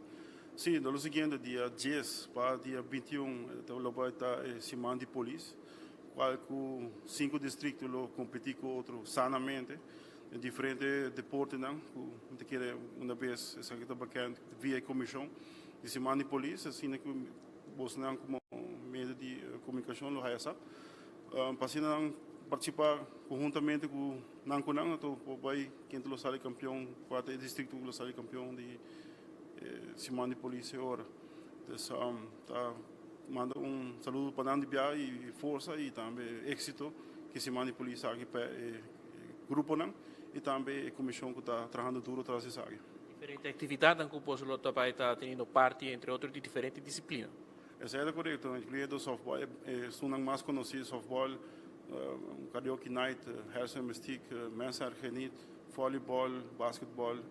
Sí, lo siguiente, dia dies pa dia 21 lo bai ta e siman di polis, cual cu cinco districto lo competi cu otro sanamente den diferente deportenan cu mi ta kere una bes esaki ta bekend via e comision di siman di polis, asina cu bosnan como medio di comunicacion lo haya sa. Pa asina nan participa conhuntamente cu nan cu nan, anto por bai ken ta lo sali campeon, cua ta e districto cu lo sali campeon di Siman di polis e ora. Dus ta manda un saludo pa nan di bia y forsa y tambe exito cu siman di polis aki pa e gruponan. i tambe e komishon ku ta trahando duro tras di esaki. Diferente aktividatnan ku boso lo ta bai ta teniendo parti entre otro di diferente disiplina. Esei ta korekto, inkluyendo sòftbòl, e esunnan mas konosí, sòftbòl, karaoke night, Hersen Mystiek, Mensen Argeniet, vòlibòl, basketbòl,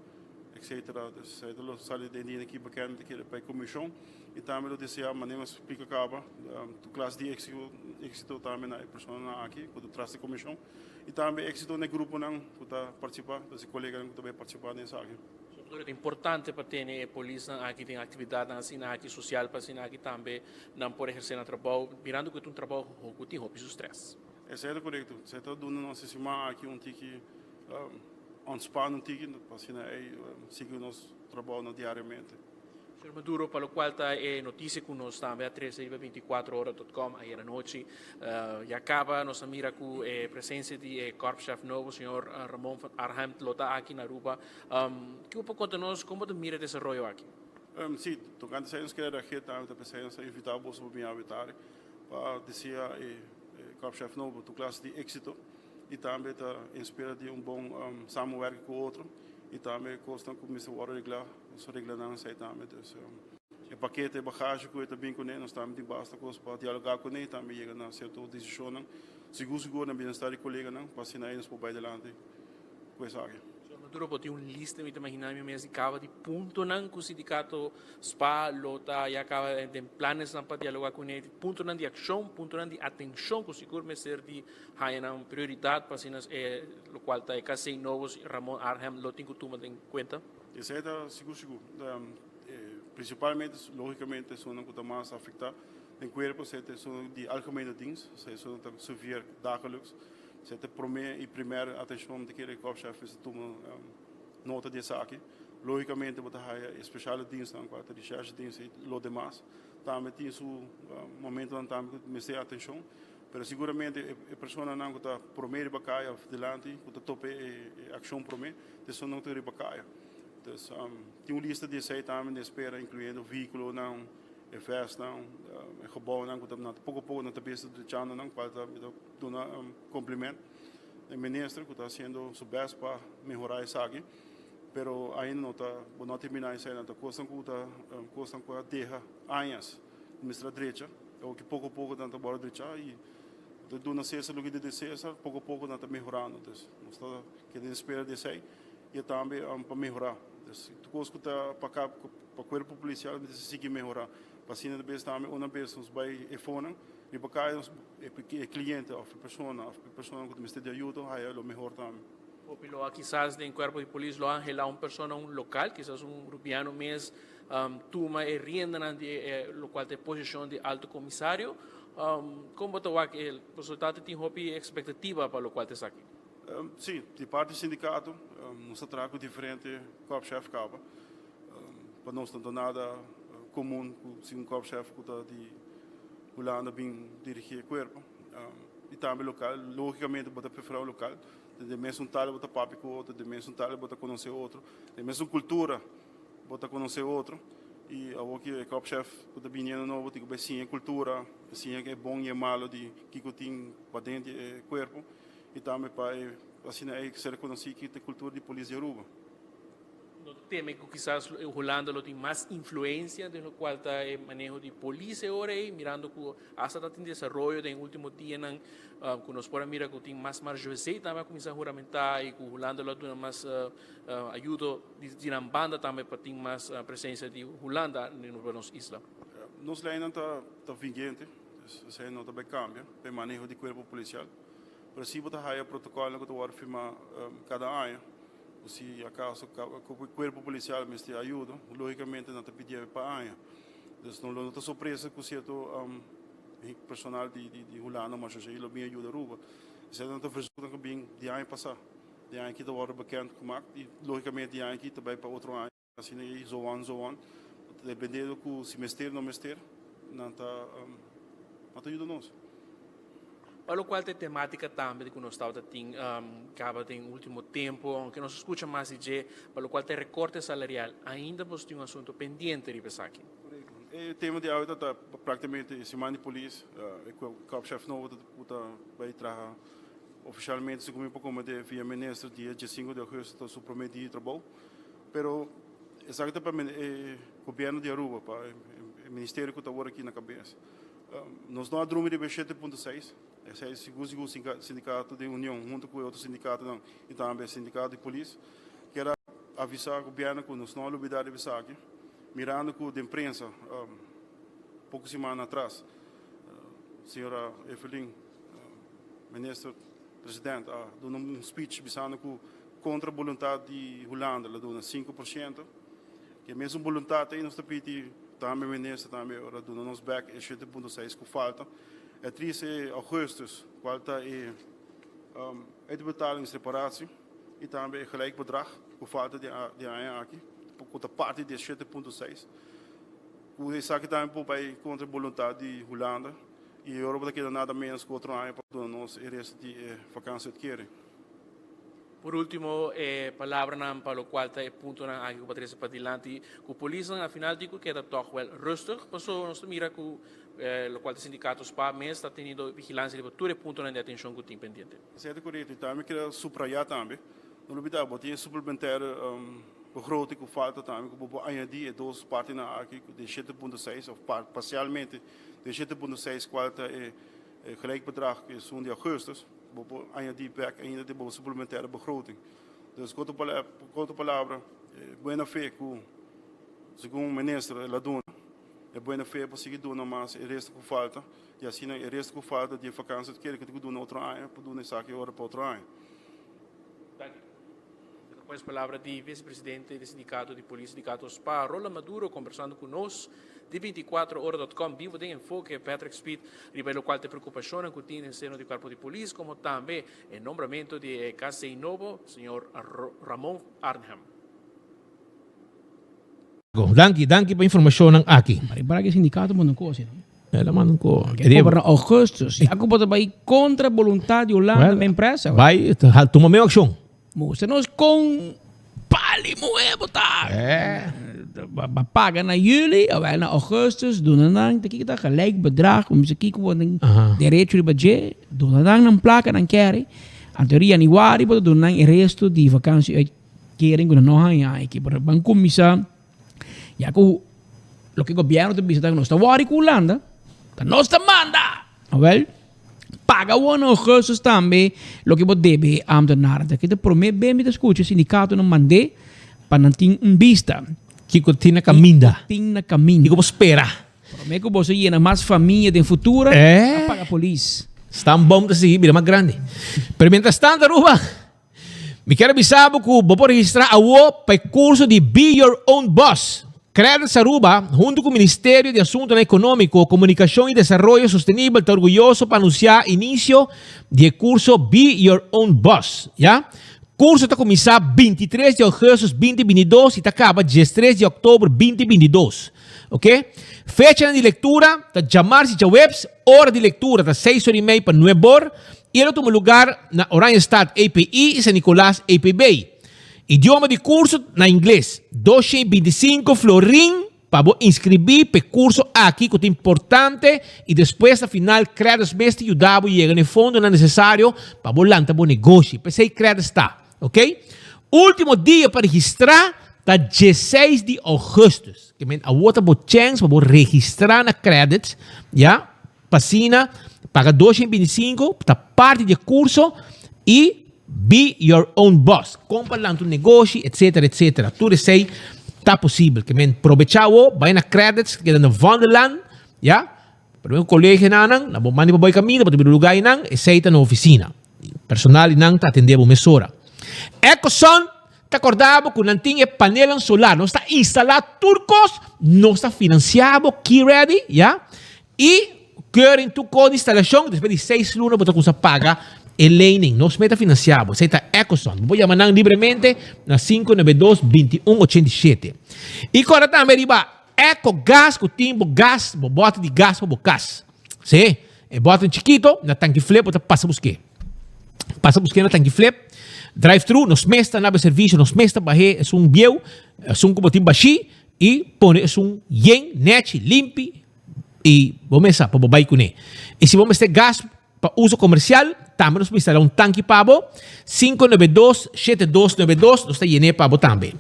etcetera. Dus esei ta lo sali den dia aki bekend ta kere pa e komishon i tambe lo deseá manera mi a splika kaba tur klas di éksito tambe na e personanan aki ku ta tras di komishon i tambe éksito na e gruponan ku ta partisipá, dus e koleganan ku ta bai partisipá den esaki. Sobre todo ta importante pa tene e polisnan aki den actividadnan asina aki social pa asina aki tambe nan por eherce nan trabou mirando cu e ta un trabou cu tin hopi su stress. Esei ta corecto. Esei ta duna nos e siman aki un tiki ontspan un tiki pa asina ei sigui nos trabounan diariamente. Señor Maduro, pa locual ta e noticia cu nos tambe a trece riba binticuatro ora dot com ayer anochi, ya caba nos a mira cu e presencia di e korpschef nobo, señor Ramon van Arnhem, lo ta aki na Aruba. Kico por conta nos con bo ta mira e desaroyo aki? Si, tocante esey nos kere reageer tambe, ta pesey nos a invita boso pa bini awe tarde pa desea e korpschef nobo tur clase di exito y tambe ta inspira di un bon samenwerking cu otro y tambe cosnan cu mester worde regla. Nos a regla nan esei tambe. Dus e pakete, e bagashi ku e ta bin kuné, nos tambe tin basta kos pa dialogá kuné i tambe yega na sierto desishonnan, sigur sigur na bienestar di koleganan, pa asina ei nos por bai delante ku esaki. Señor Maduro, bo tin un lista, mi ta imaginá mi mes di kaba di puntonan ku sindikato spa lo ta ya kaba den planesnan pa dialogá kuné, puntonan di akshon, puntonan di atenshon ku sigur mester di haña nan prioridat pa asina e lokual ta e kasei nobo Ramon Arnhem lo tin ku tuma den kuenta? Esei ta sigur sigur. Principalmente, logicamente, esunnan cu ta mas afecta den cuerpo, esei ta esunnan di algemene dienst, esei esunnan ta serveer dagelijks. Esei ta e prome y primer atencion mi ta kere Korpschef mester tuma nota di esaki. Logicamente bo ta haya e speciale dienstnan cual ta recherche dienst y lo demas. Tambe tin su momentonan tambe cu mester atencion, pero siguramente e personanan cu ta prome riba caya of dilanti cu ta topa e accion prome, Esun ta riba kaya. Dus tin un lista di esei tambe den espera, inkluyendo vehíkulonan, e vèstnan, e gebounan ku ta poko poko nan ta bisa drechando nan, kual ta mi ta duna kompliment na e minister ku ta hasiendo su bèst pa mehorá esaki. Pero ainda no ta, bo no a terminá esei nan. Ta kosnan ku ta kosnan ku a deha añas ku mester a drecha, awoki poko poko nan ta wòrdu drechá i ta duna Cesar loke ta di Cesar, poko poko nan ta mehorando. Dus nos ta. Keda den spera di esei i tambe pa mehorá. Dus tur kos ku ta pa kap pa kuerpo polisial mester sigui mehorá. Pa asina ta bes tambe una bes nos bai e fonan riba kaya nos e kliente òf e persona òf e persona ku ta mester di ayuda haya lo mehor tambe. Hopi lo a kisas den kuerpo di polis lo a anhelá un persona un lokal, kisas un rubiano mes tuma e riendanan di e lokual ta e posishon di alto komisario. Kon bo ta wak e resultado? Tin hopi ekspektativa pa lokual ta esaki. Sí, di parti sindikato nos ta traha ku diferente korpschef kaba. Pa nos no ta nada komun ku si un korpschef ku ta di Hulanda bin dirigí e kuerpo. I tambe lokal, lógikamente bo ta preferá un lokal. Den e mesun tal bo ta papia ku otro, den e mesun tal bo ta konosé otro, den e mesun kultura bo ta konosé otro. I awor ki e korpschef ku ta biniendo nobo tin ku bai siña e kultura, siña e bon i e malo di kiko tin paden di e kuerpo. y tambe pa e asina e ser reconoci ki ta e cultura di polis di Aruba. No ta teme cu kisas Hulanda lo tin mas influencia den locual ta e maneho di polis e ora ey, mirando cu hasta ta tin desaroyo den e ultimo dianan cu nos por a mira cu tin mas marjoesey tambe a cuminsa huramenta y cu Hulanda lo a duna mas ayudo di nan banda tambe pa tin mas presencia di Hulanda riba nos isla. Nos leynan ta vigente, esey no ta bay cambia pa e maneho di cuerpo policial. Pero si bo ta haya protocolnan cu ta wordo firma cada aña, cu si acaso cu cuerpo policial mester ayudo, logicamente nan ta pidié pa aña. Dus no lo no ta sorpresa cu cierto personal di Hulanda marshoshei lo bin ayuda Aruba. Esei nan ta verzoeknan cu bin di aña pasa. Di aña aki ta wordo bekend gemaakt y logicamente di aña aki ta bay pa otro aña. Asina ei zoan zoan, dependiendo ku si mester no mester, nan ta nan ta yuda nos. Pa lokual ta e tematika tambe di ku nos tabata tin kaba den ultimo tempu, ounke nos a skucha mas di dje, pa lokual ta e rekorte salarial, ainda boso tin un asuntu pendiente riba esaki. Korekto. E tema di awe ta ta praktikamente e siman di polis, e korpschef nobo ku ta bai traha. Ofishalmente segun mi por komprendé via minister dia diesinku di augustus ta su promé dia di trabou. Pero esaki ta pa e gobièrnu di Aruba, pa e ministerio ku ta awor aki na kabes. Nos no a drumi riba e 7.6, esei sigur sigur sindikato di Union huntu ku e otro sindikatonan i tambe e sindikato di polis kier a avisá gobièrnu ku nos no a lubidá riba esaki, mirando ku den prensa poko siman atras señora Evelyn Minister President a duna un speech bisando ku kontra boluntat di Hulanda lo duna 5%. Ke mesun boluntat ei nos ta pidi tambe minister tambe ora duna nos bek e 7.6 ku falta. E 13 augustus kual ta e uitbetalingsreparatie i tambe e gelijk bedrag ku falta di di aña aki ku ta parti di e 7.6. Ku esaki tambe por bai kontra e boluntat di Hulanda i ora bo ta keda nada menos ku otro aña pa duna nos e resto di e vakantieuitkering. Por ultimo e palabranan pa locual ta e puntonan aki cu pa trece padilanti cu polisnan a final tin cu keda toch wel rustig paso nos ta mira cu locual ta sindicato spa mes ta teniendo vigilancia riba tur e puntonan di atencion cu tin pendiente. Esei ta corecto y tambe keda subraya tambe, no lubida bo tin e suplementaire begroting cu falta tambe cu bo por añadi e dos partinan aki den 7.6 of parcialmente den 7.6 cual ta e gelijk bedrag esun di augustus. Bo por añadí bèk ainda den bo suplementaire begroting. Dus ku otro ku otro palabra, e buena fe ku segun minister el a duna, e buena fe por sigui duna mas e resto ku falta i asina e resto ku falta di e vakantie ta kere ku tin ku duna otro aña por duna esaki ora pa otro aña. Danki. Despues palabra di vicepresidente di sindicato di polis, sindicato spa, Roland Maduro, conversando cu nos di 24 ora dot com bibo den Enfoke, Patrick Speed, riba e locual ta e preocupacionnan cu tin den seno di cuerpo di polis, como tambe e nombramento di e KC nobo, señor Ramon Arnhem. Danki, danki pa informacionnan aki. Para que sindicato manda un cosa, no? El a manda un ko. Ke kobra na augustus. Ya ku bo ta bai kontra boluntat di Hulanda mi empresa. Bai, tuma meu akshon. Mustra nos kon pali muhé bo ta. Ba paga na juli, awel na augustus, duna nan ta kiko ta gelijk bedrag, ku mester kiko bo tin derecho riba dje, duna nan nan plaka nan kere. Anto ri januari bo ta duna nan e resto di vakantie uitkering ku nan no haña aki. Pero ban kuminsá. Ya ku loke gobierno ta bisa ta ku nos ta wòri ku Hulanda, ta nos ta manda! Awel, paga awor na augustus tambe loke bo debe e ambtenaar. Ta kita prome be mi ta skucha sindikatonan mand'é pa nan tin un bista. Kiko tin na kaminda. Kiko tin na kaminda. Kiko bo spera. Prome ku boso yena mas famia den futuro, a paga polis. Stamboom ta sigui bira mas grandi. Pero mientras tanto Aruba. Mi kier a bisa bo ku bo por registrá awo pa e kurso di Be Your Own Boss. Credits Aruba, huntu ku Ministerio di Asuntunan Ekonómiko, Komunikashon i Desaroyo Sostenibel ta orguyoso pa anunsiá inisio di e kurso Be Your Own Boss. Ya. Kurso ta kuminsá 23 di ougùstùs 2022 i ta kaba 13 di òktober 2022. Oke. Fechanan di lektura ta djamars i djaweps, ora di lektura ta seis or i mei pa nuebe or. I el a tuma lugar na Oranjestad, EPI, i San Nicolas, EPB. Idioma di curso na ingles. 225 florin pa bo inscribi p'e curso aki cu ta importante y despues na final Credits mes ta yuda bo yega na e fondonan necesario pa bo lanta bo negoshi. P'esey Credits ta. Ok. Ultimo dia pa registra ta 16 di augustus. Ke men awor ta bo chens pa bo registra na Credits, ya. Pa asina paga 225 ta parti di e curso y be your own boss. Con pa lanta un negoshi etcetera etcetera. Tur esey ta posibel. Ke men probecha awo bay na Credits keda na Vondellaan ya. Pero un colegio nan na bo manda pa boy caminda bo ta bira lugar eynan esey ta na oficina. Personal di nan ta atende bo mesora. Ecoson Ta corda bo cu nan tin e panelnan solar. Nos ta instala tur cos, nos ta financia bo, key ready, ya. Y keuring tur cos di instalacion, despues di seis luna bo ta cuminsa paga e lening. Nos mes ta financia bo. Esey ta Ecoson. Bo por yama nan libremente na 592 21 87. Y corda tambe riba Ecogas cu tin bo gas, bo bote di gas pa bo cas. Si, e bote chikito na tanki flip bo ta pasa busque. Pasa busque na tanki flip. Drive thru, nos mes ta na servicio, nos mes ta bahe esun bieu, esun cu bo tin bashi y pone esun yen, nechi, limpi y bo mes sa pa bo bay cune. Y si bo mester gas. Pa uso komersial, tambe nos por instalá un tanki pa bo, 592 7292, nos ta yen'é pa bo tambe.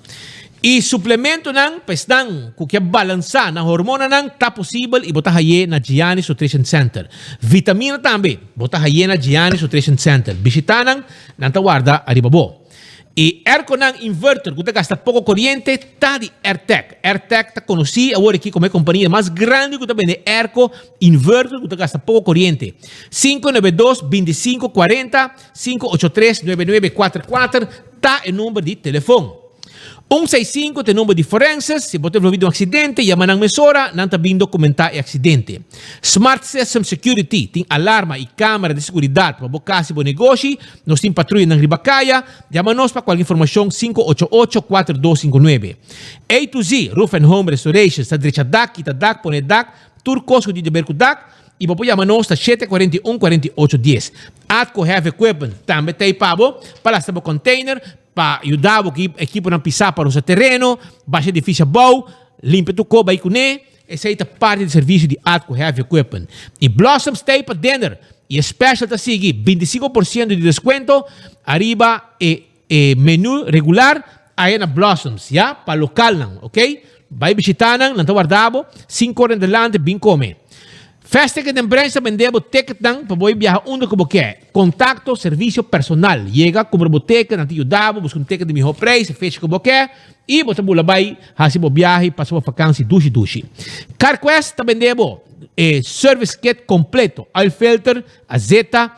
I suplementonan pa esnan ku ke balansá nan hormonanan ta posibel i bo ta hay'é na Giannis Nutrition Center. Vitamina tambe bo ta hay'é na Giannis Nutrition Center. Bishitá nan, nan ta warda ariba bo. E airconan inverter ku ta gasta poko koriente ta di Airtec. Airtec ta konosí awor aki komo e kompania mas grandi ku ta bende airco inverter ku ta gasta poko koriente. 592 25 40, 583 99 kuater ta e number di telefon. Un seis sinku ta e number di forenses, si bo ta envolví den un aksidente yama nan mesora, nan ta bin dokumentá e aksidente. Smart System Security tin alarma i kamera di seguridat pa bo kas i bo negoshi, nos tin patruyanan riba kaya, yama nos pa kualke informashon 588 4259. A to Z Roof and Home Restorations ta drecha dak, kita dak, pone dak, tur kos ku tin di ber ku dak, i bo por yama nos na 741 48 dies. Atco Heavy Equipment tambe ta ei pa bo pa lasta bo container, Pa yuda bo ki ekiponan pisá pa rosa tereno, basha edifisio abou, limpia tur koba i kuné, esei ta parti di servisio di Atco Heavy Equipment. I Blossom Stay pa dinner i e special ta sigui 25 por siento di deskuento ariba e e menu regular aya na Blossoms, ya, pa lokalnan, ok. Bai bishitá nan, nan ta warda bo, sin kore adelante bin kome. Fast Ticket den Branch ta bende bo ticketnan pa bo e biaha unda ku bo ke. Kontakto servisio personal. Yega, kumpra bo ticket, nan ta yuda bo buska un ticket di mihó preis, e fecha ku bo ke, i bo ta bula bai hasi bo biahe i pasa bo fakansi dushi dushi. CarQuest ta bende bo e service kit kompleto, oil filter, azeta,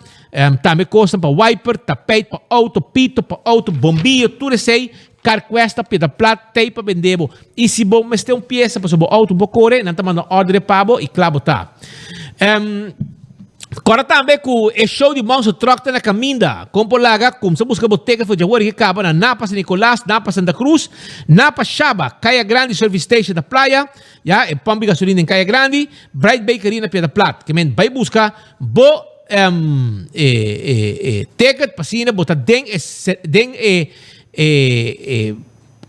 tambe kosnan pa wiper, tapijt pa outo, pito pa outo, bombiyo, tur esei Carquest ta pida plat tei pa bende bo y si bo mester un pieza pasobra bo auto bo core nan ta manda order pa bo y cla bo ta. Um, Corda tambe cu e show di Monster Truck ta na caminda. Con por laga, cumsa busca bo ticket for djahoor y caba na Napa San Nicolas, Napa Santa Cruz, Napa Shaba, Caya Grandi Service Station na Playa, ya, e pump di gasolina den Caya Grandi, Bright Bakery na Piedra Plat. Ke men bay busca bo um, e, e, e ticket pa asina bo ta den e, den e E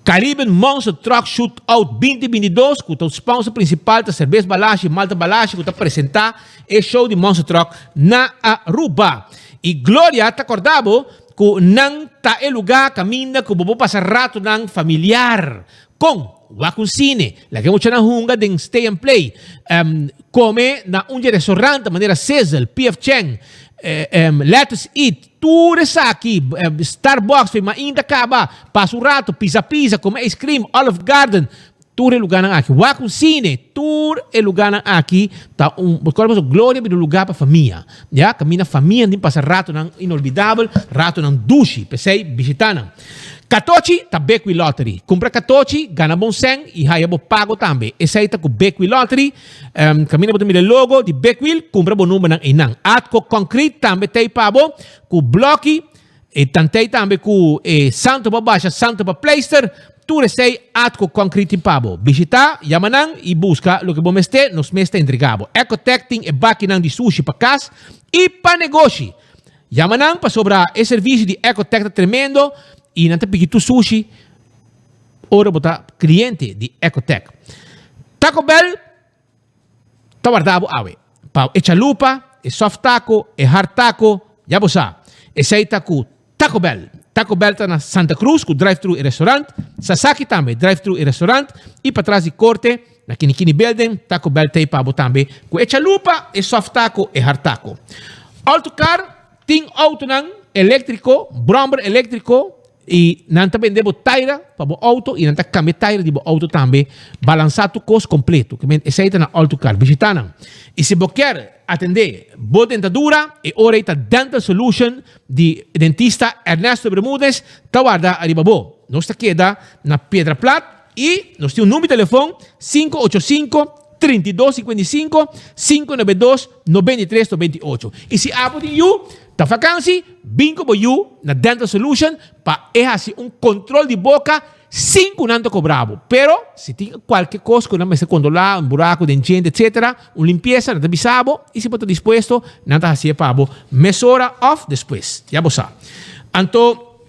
Caribbean Monster Truck Shootout 2022 ku ta sponsor prinsipal ta Serbes Balashi, Malta Balashi ku ta presentá e show di Monster Truck na Aruba. I Gloria ta kòrda bo ku nan ta e lugá kaminda ku bo por pasa ratonan familiar kon wak un sine, laga e muchanan hunga den Stay and Play, kome na un di e restaurant manera Sizzle, PF Chang, Lettuce Eat. Tur esaki, Starbucks, fe mainta kaba, pasa un rato, pisa pisa, kome ice cream, Olive Garden, tur e lugarnan aki. Wak un sine, tur e lugarnan aki ta un, bo kòrda pasobra Gloria bira un lugar pa famia, ya, kaminda famia tin pasa ratonan inolvidabel, ratonan dushi, p'esei bishita nan. Katochi ta Bekwee Lottery. Kumpra katochi, gana bon sèn i haya bo pago tambe. Esei ta ku Bekwee Lottery. Kaminda bo ta mira e logo di Bekwil, kumpra bo numbernan einan. Atco Concrete tambe t'ei pa bo ku bloki, e tant'ei tambe ku e santo pa basha, santo pa pleister, tur esei Atco Concrete tin pa bo. Bishita, yama nan i buska loke bo mester, nos mes ta entrega bo. Ecotec tin e bakinan di sushi pa kas i pa negoshi. Yama nan pasobra e servisio di Ecotec ta tremendo i nan ta piki tur sushi Ora bo ta cliente di Ecotec. Taco Bell ta warda bo awe pa e chalupa, e soft taco, e hard taco, ya bo sa. Esey ta cu Taco Bell. Taco Bell ta na Santa Cruz cu drive thru e restaurant, Sasaki tambe drive thru e restaurant y patras di corte na Kinikini Building, Taco Bell t'ey pa bo tambe cu e chalupa, e soft taco, e hard taco. Alto Car tin autonan electrico, brommer electrico, I nan ta bende bo taira pa bo auto i nan ta kambia taira di bo auto tambe. Balansá tur kos kompleto. Ke men esei ta na All to Car. Bishitá nan. I si bo kier atendé bo dentadura, e ora ei ta Dental Solution di dentista Ernesto Bermudez ta warda ariba bo. Nos ta keda na Piedra Plat i nos tin un number di telefon 585 32 55 592 93 98. I si abo tin yu, Ta vakansi, bin ku bo yu na Dental Solution pa e hasi un kontrol di boka sin ku nan ta kobra bo. Pero, si tin kualke kos ku nan mester kontrolá, un buraku den djente etsetera, un limpiesa, nan ta bisa bo i si bo ta dispuesto, nan ta hasié pa bo mesora òf despues. Ya bo sa. Anto,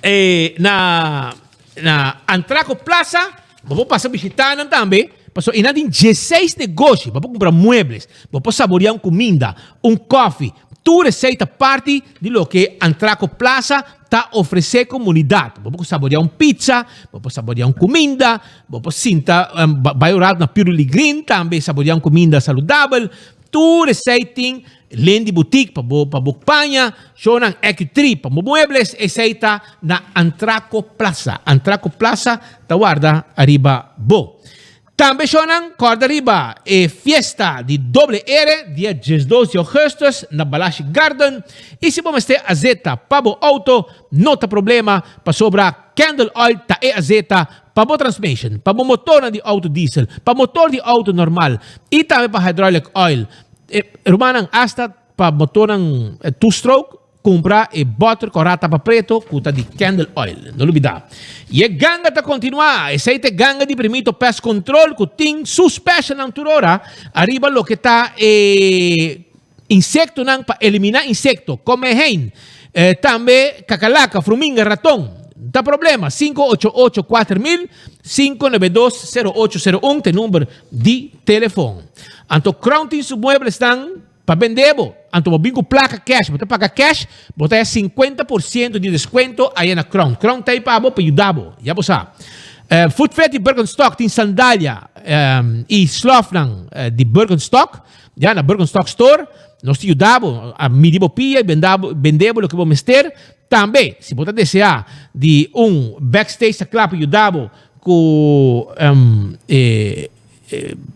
e na na Antraco Plaza, bo por pasa bishitá nan tambe, pasobra einan tin dieseis negoshi. Bo por kumpra muebles, bo por saboreá un kuminda, un kòfi. Tur esei ta parti di loke Antraco Plaza ta ofresé komunidat. Bo por saboreá un pizza, bo por saboreá un kuminda, bo por sinta bai un rato na Piruli Green tambe saboreá un kuminda saludabel. Tur esei tin Lindy Boutique pa bo pa bo paña, shownan Ecu-Tree pa bo muebles, esei ta na Antraco Plaza. Antraco Plaza ta warda ariba bo. Tambe shownan kòrda riba e fiesta di Doble Ere dia diesdos di augustus na Balashi Garden i si bo mester azeta pa bo auto no ta problema pasobra Candle Oil ta e azeta pa bo transmission, pa bo motornan di auto diesel, pa motor di auto normal i tambe pa hydraulic oil. Rumannan hasta pa motornan two stroke Cumpra e boter cora tapa preto cu ta di candle oil. No lubida. Y e ganga ta continua. Esey ta e ganga di Primito Pest Control cu tin su specialnan tur ora ariba loke ta e insectonan pa elimina insecto. Comeheen. Tambe cacalaca, fruminga, raton. No ta problema. 588 4000, 592 0801 ta e number di telefon. Anto Crown tin su mueblesnan. Pa bende bo, anto bo bin ku plaka cash, bo ta paga cash, bo ta haya 50% di descuento aya na Crown. Crown ta ei pa bo pa yuda bo, ya bo sa. Footfit di Birkenstock tin sandalia i slofnan di Birkenstock, ya na Birkenstock store. Nos ta yuda bo a midi bo pia i benda bo, bende bo loke bo mester. Tambe, si bo ta desea di un backstage ta kla pa yuda bo ku e.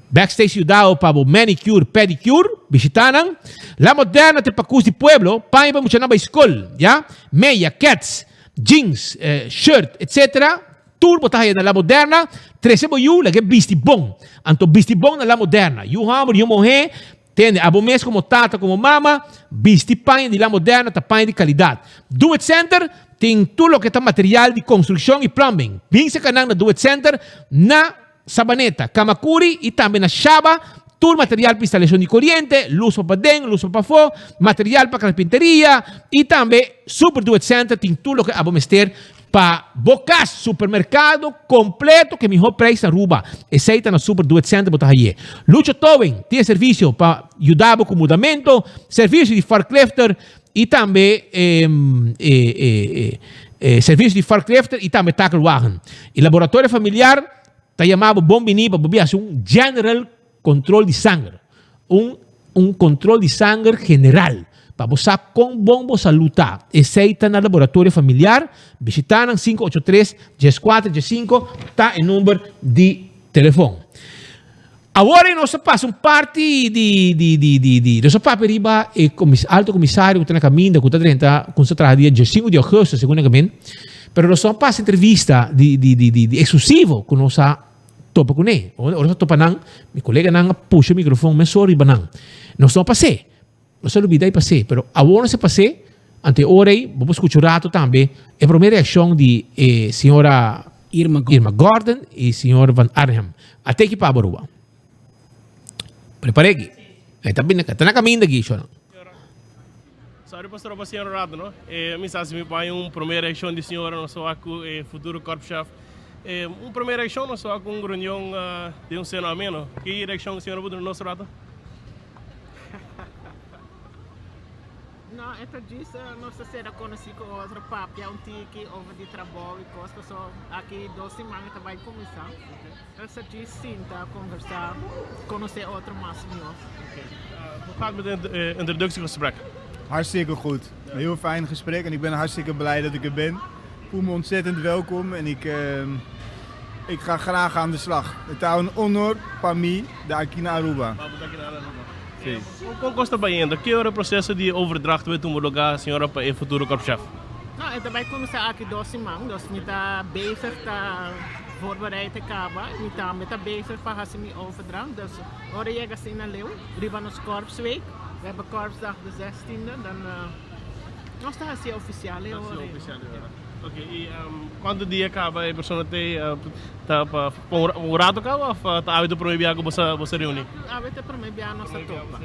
Backstage yudao pa bo manicure, pedicure, bishita nan. La Moderna te pakus di pueblo, paña pa muchanan bai skol, ya. Meya, kets, jeans, shirt, etc. Tur bo ta haya na La Moderna. Trese bo yu, laga e bisti bon. Anto bisti bon na La Moderna. Yu hòmber, yu muhé, tende abo mes komo tata, komo mama, bisti paña di La Moderna ta paña di kalidat. Do It Center tin tur loke ta material di konstrukshon i plumbing. Bin seka nan na Do It Center na. Sabaneta, Camacuri y tambe na Shaba, tur material pa instalacion di coriente, luz pa paden, luz pa pafó, material pa carpinteria y tambe Super Do It Center tin tur loke abo mester pa bo cas, supermercado completo cu e miho prijs na Aruba. Esey ta na Super Do It Center bo ta haye. Lucho Towing tin e servicio pa yuda bo cu mudamento, servicio di forklifter y tambe e servicio di forklifter y tambe takelwagen. E laboratorio familiar ta yama bo bon bini pa bo bin haci un general control di sanger, un un control di sanger general pa bo sa con bon bo salud ta. Esey ta na laboratorio familiar, bishita nan 583 14 15 ta e number di telefon. Awor nos a pasa un parti di di di di di nos a papia riba e comis alto comisario cu ta na caminda cu ta drenta cu sa traha dia diescinco di augustus segun nan camin pero nos no a pasa entrevista di di di di di exclusivo cu nos a topa cune ora nos a topa nan mi coleganan a pusha e microfon mesora riba nan nos no a pas'e. Nos a lubida i pas'é, pero awor nos a pas'é, anto e ora ei bo por skucha un ratu tambe e promé reakshon di e señora Irma Gordon i señor Van Arnhem. A teki pa bo Aruba. Prepar'é aki. E ta bini, ta na kaminda aki, shornan. Sorry pastor pa señor un rato no. E mi sa si mi por haña un promé reakshon di señora nos a wak ku e futuro korpschef. E un promé reakshon nos a wak ku un reunion den un seno ameno. Ki reakshon señora por duna nos un rato? No, e ta djis nos ta sera konosí ku otro, papia un tiki over di trabou i kos, paso aki dos siman e ta bai kuminsá. Nos ta djis sinta, konversá, konosé otro mas mihó. Hoe gaat het met het introductiegesprek? Hartstikke goed. Een heel fijn gesprek en ik ben hartstikke blij dat ik er ben. Ik voel me ontzettend welkom en ik, ik ga graag aan de slag. Het is een honor pa mi de aki na Aruba. Si. Kon kos ta bayendo? Ke ora e proseso di overdracht bai tuma lugar, señora, pa e futuro korpschef? No, e ta bai kuminsá aki dos siman, dus mi ta bezig ta voorbereid e kaba. Mi tambe ta bezig pa hasi mi overdracht, dus ora yega asina leu riba nos korpsweek, we hebben korpsdag de zestiende, dan nos ta hasi ofisial e ora ei. Oké, i kuantu dia kaba e persona te ta pa un rato kaba òf ta awe ta promé biaha ku bo sa reuní? Awe ta promé biaha nos a topa.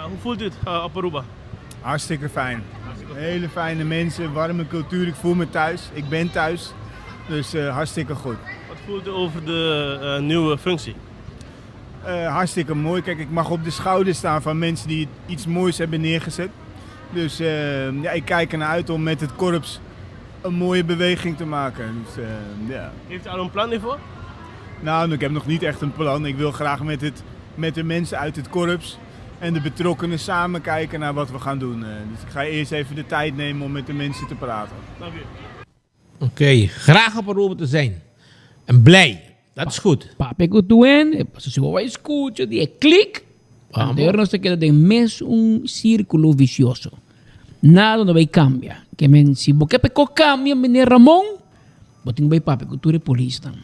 Hoe voelt u het op Aruba? Hartstikke fijn. Hele fijne mensen, warme cultuur. Ik voel me thuis. Ik ben thuis. Dus hartstikke goed. Wat voelt u over de nieuwe functie? Hartstikke mooi. Kijk, ik mag op de schouder staan van mensen die iets moois hebben neergezet. Dus ja, ik kijk ernaar uit om met het korps een mooie beweging te maken. Dus, ja. Heeft u al een plan hiervoor? Nou, ik heb nog niet echt een plan. Ik wil graag met, het, met de mensen uit het korps en de betrokkenen samen kijken naar wat we gaan doen. Dus ik ga eerst even de tijd nemen om met de mensen te praten. Dank u. Oké, graag op Aruba te zijn. En blij. Dat is goed. Papia ku tuen, e paso si bo bai skucha di e klik, anto nos ta keda den mes un sirkulo visioso. Nada no bai kambia. Ke men si bo ke pa e ko kambia meneer Ramon, bo tin ku bai papia ku tur e polisnan.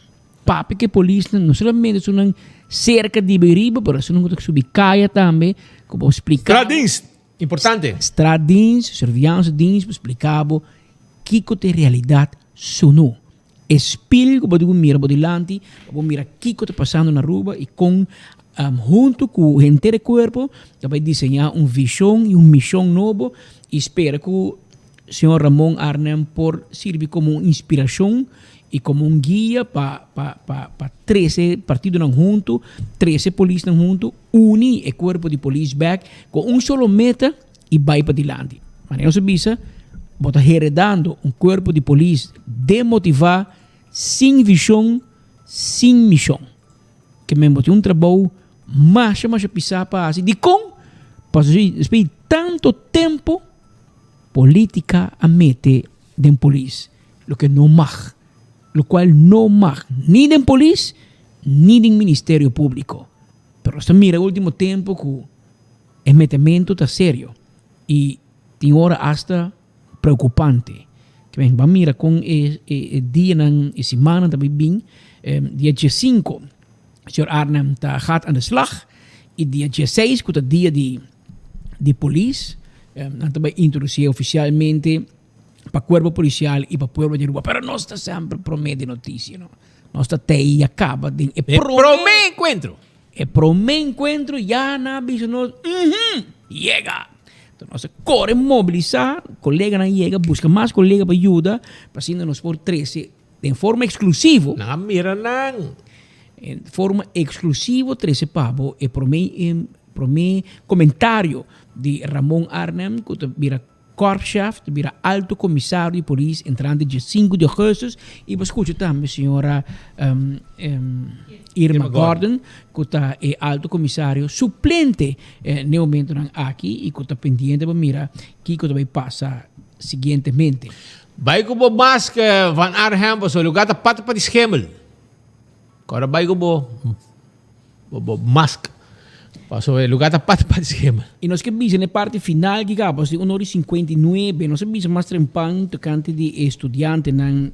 Papia ku e polisnan no solamente esunnan serka di bo riba, pero esunnan ku ta subi kaya tambe, ku bo splika. Straatdienst, importante. Straatdienst, surveillance-dienst, bo splika bo kiko ta e realidat sunu. E spil ku bo tin ku mira bo dilanti pa bo mira kiko ta pasando na Aruba i kon huntu ku henter e kuerpo ta bai diseñá un vishon i un mishon nobo i spera ku señor Ramon Arnhem por sirbi komo un inspirashon i komo un guia pa pa pa pa trese partidonan huntu, trese polisnan huntu, uni e kuerpo di polis bèk ku un solo meta i bai padilanti. Manera nos a bisa, bo ta heredando un kuerpo di polis demotivá, sin vishon, sin mishon. Ke men bo tin un trabou masha masha pisá pa hasi. Dikon? Pasobra despues di tanto tempu politika a mete den polis, loke no mag, lokual no mag ni den polis ni den Ministerio Públiko. Pero nos ta mira ultimo tempu ku E metemento ta serio y tin ora hasta preocupante. Ke men ban mira con e e dianan, e simannan ta bay bin. Dia diesinco señor Arnhem ta gaat aan de slag y dia dieseis cu ta dia di di polis nan ta bay introduci oficialmente pa cuerpo policial y pa pueblo di Aruba. Pero nos ta semper prome di noticia no. Nos ta tey y a caba den e prome encuentro. E prome encuentro ya nan a bisa nos, Uhum! Yega! Enton nos a core mobilisa, coleganan yega, busca mas colega pa yuda, pa asina nos por trece den forma exclusivo. Nan a mira nan. En forma exclusivo trece pa bo e prome, prome comentario di Ramon Arnhem cu ta bira Korpschef ta bira Alto Komisario di Polis entrante dje sinku di augustus i bo skucha tambe señora Irma Gordon ku ta e Alto Komisario suplente n'e momentonan aki i ku ta pendiente pa mira kiko ta bai pasa siguientemente. Bai ku bo masker Van Arnhem pasobra lugar ta pata pa di schimmel. Kòrda bai ku bo. Bo bo mask. Paso e lugar ta pat pat schema. I nos ke bisa na e parti final ki kaba di un ora i 59, nos a bisa mas trempan tokante di e studiantenan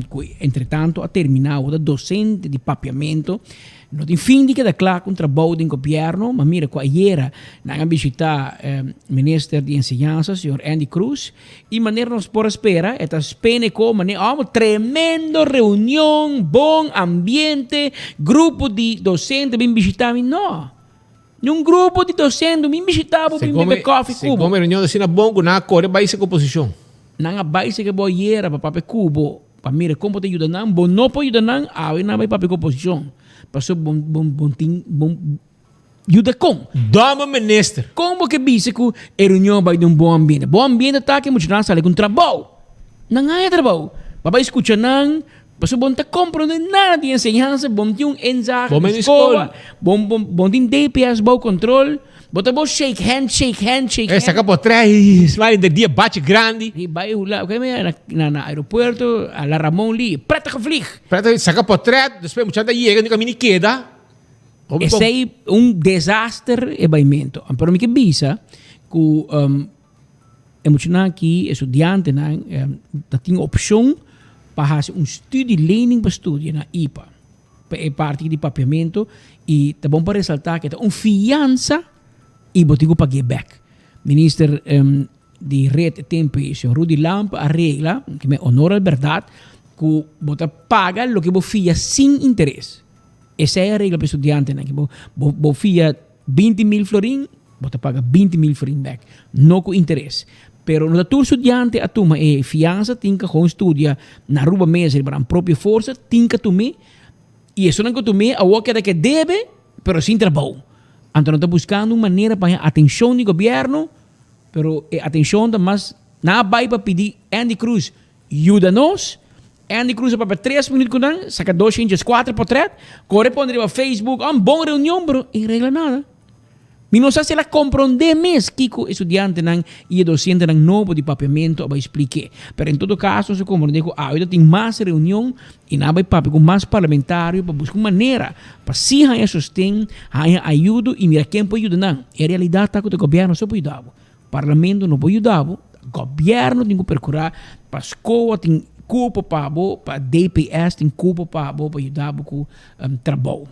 ku entretanto a terminá awor ta dosente di papiamento. No tin fin di keda kla ku un trabou den gobièrnu, ma mira ku ayera nan a bishitá minister di enseñansa, señor Endy Croes, I manera nos por a spera, e ta spene ko mane amo tremendo reunion, bon ambiente, grupo di docente bin bishita mi. No. Ni un grupo di docente bin bishita bo bin bebe koffie ku bo. Segun reunion ta asina bon ku nan a kore bai seka oposishon. Nan a bai seka bo ayera pa papia ku bo, pa mira kon bo ta yuda nan. Bo no por yuda nan, awe nan a bai papia ku oposishon. Pasobra bo bo tin bo Yuda kon? Domme minister. Kon bo ke bisa ku e reunion bai den un bon ambiente? Bon ambiente ta ke muchanan sali ku un trabou. Nan haña trabou. Bo bai skucha nan, pasobra bo no ta komprondé nada di enseñansa, bo no tin un inzage di skola, bo no tin DPS bou kontrol, bo ta bo shake hand, shake hand, shake hand. E saka potrè i smile den dia bachi grandi. I bai hula, na aeropuerto, a la Ramon Lee, prettige vlieg. Prettige, saka potrèt, despues muchanan ta yega, nunca mini keda. Esei un desaster e baimento. Pero mi ke bisa ku e muchanan aki, e studiantenan, ta tin opshon pa hasi un studielening pa studia na ipa. Pa e parti di papiamento i ta bon pa resaltá ku e ta un fiansa i bo tin ku pag'é bèk. Minister di Red e tempu ei, señor Rudy Lampe a regla, ke me honor al bèrdat, ku bo ta paga loke bo fia sin interes. Esei a regla pa e studiantenan ki bo bo fia 20.000 florin, bo ta paga 20.000 florin bek, no ku interes. Pero no ta tur studiante a tuma e fiansa, tin ka gewoon studia na Aruba mes riba nan propio forsa, tin ka tum'é, i esunnan ku tum'é awor keda ke debe. pero sin trabou. Anto nan ta buskando un manera pa haña atenshon di gobièrnu, pero e atenshon ta mas nan a bai pa pidi Andy Cruz yuda nos. Andy Cruz a papia tres minüt ku nan, saka dos shinches kuater potrèt, kore pone riba Facebook, un bon reunion, pero e regla nada. Mi no sa si el a komprondé mes kiko e studiantenan i e dosentenan nobo di papiamentu a bai splik'é. Pero en todo kaso nos a komprondé ku awe ta tin mas reunion i nan a bai papia ku mas parlamentario pa buska un manera pa sí haña sosten, haña ayudo i mira ken por yuda nan. E realidat ta ku ta gobièrnu so por yuda bo. Parlamento no por yuda bo. Gobièrnu tin ku perkurá pa skoa tin kupo pa bo, pa DPS tin kupo pa bo pa yuda bo ku trabou.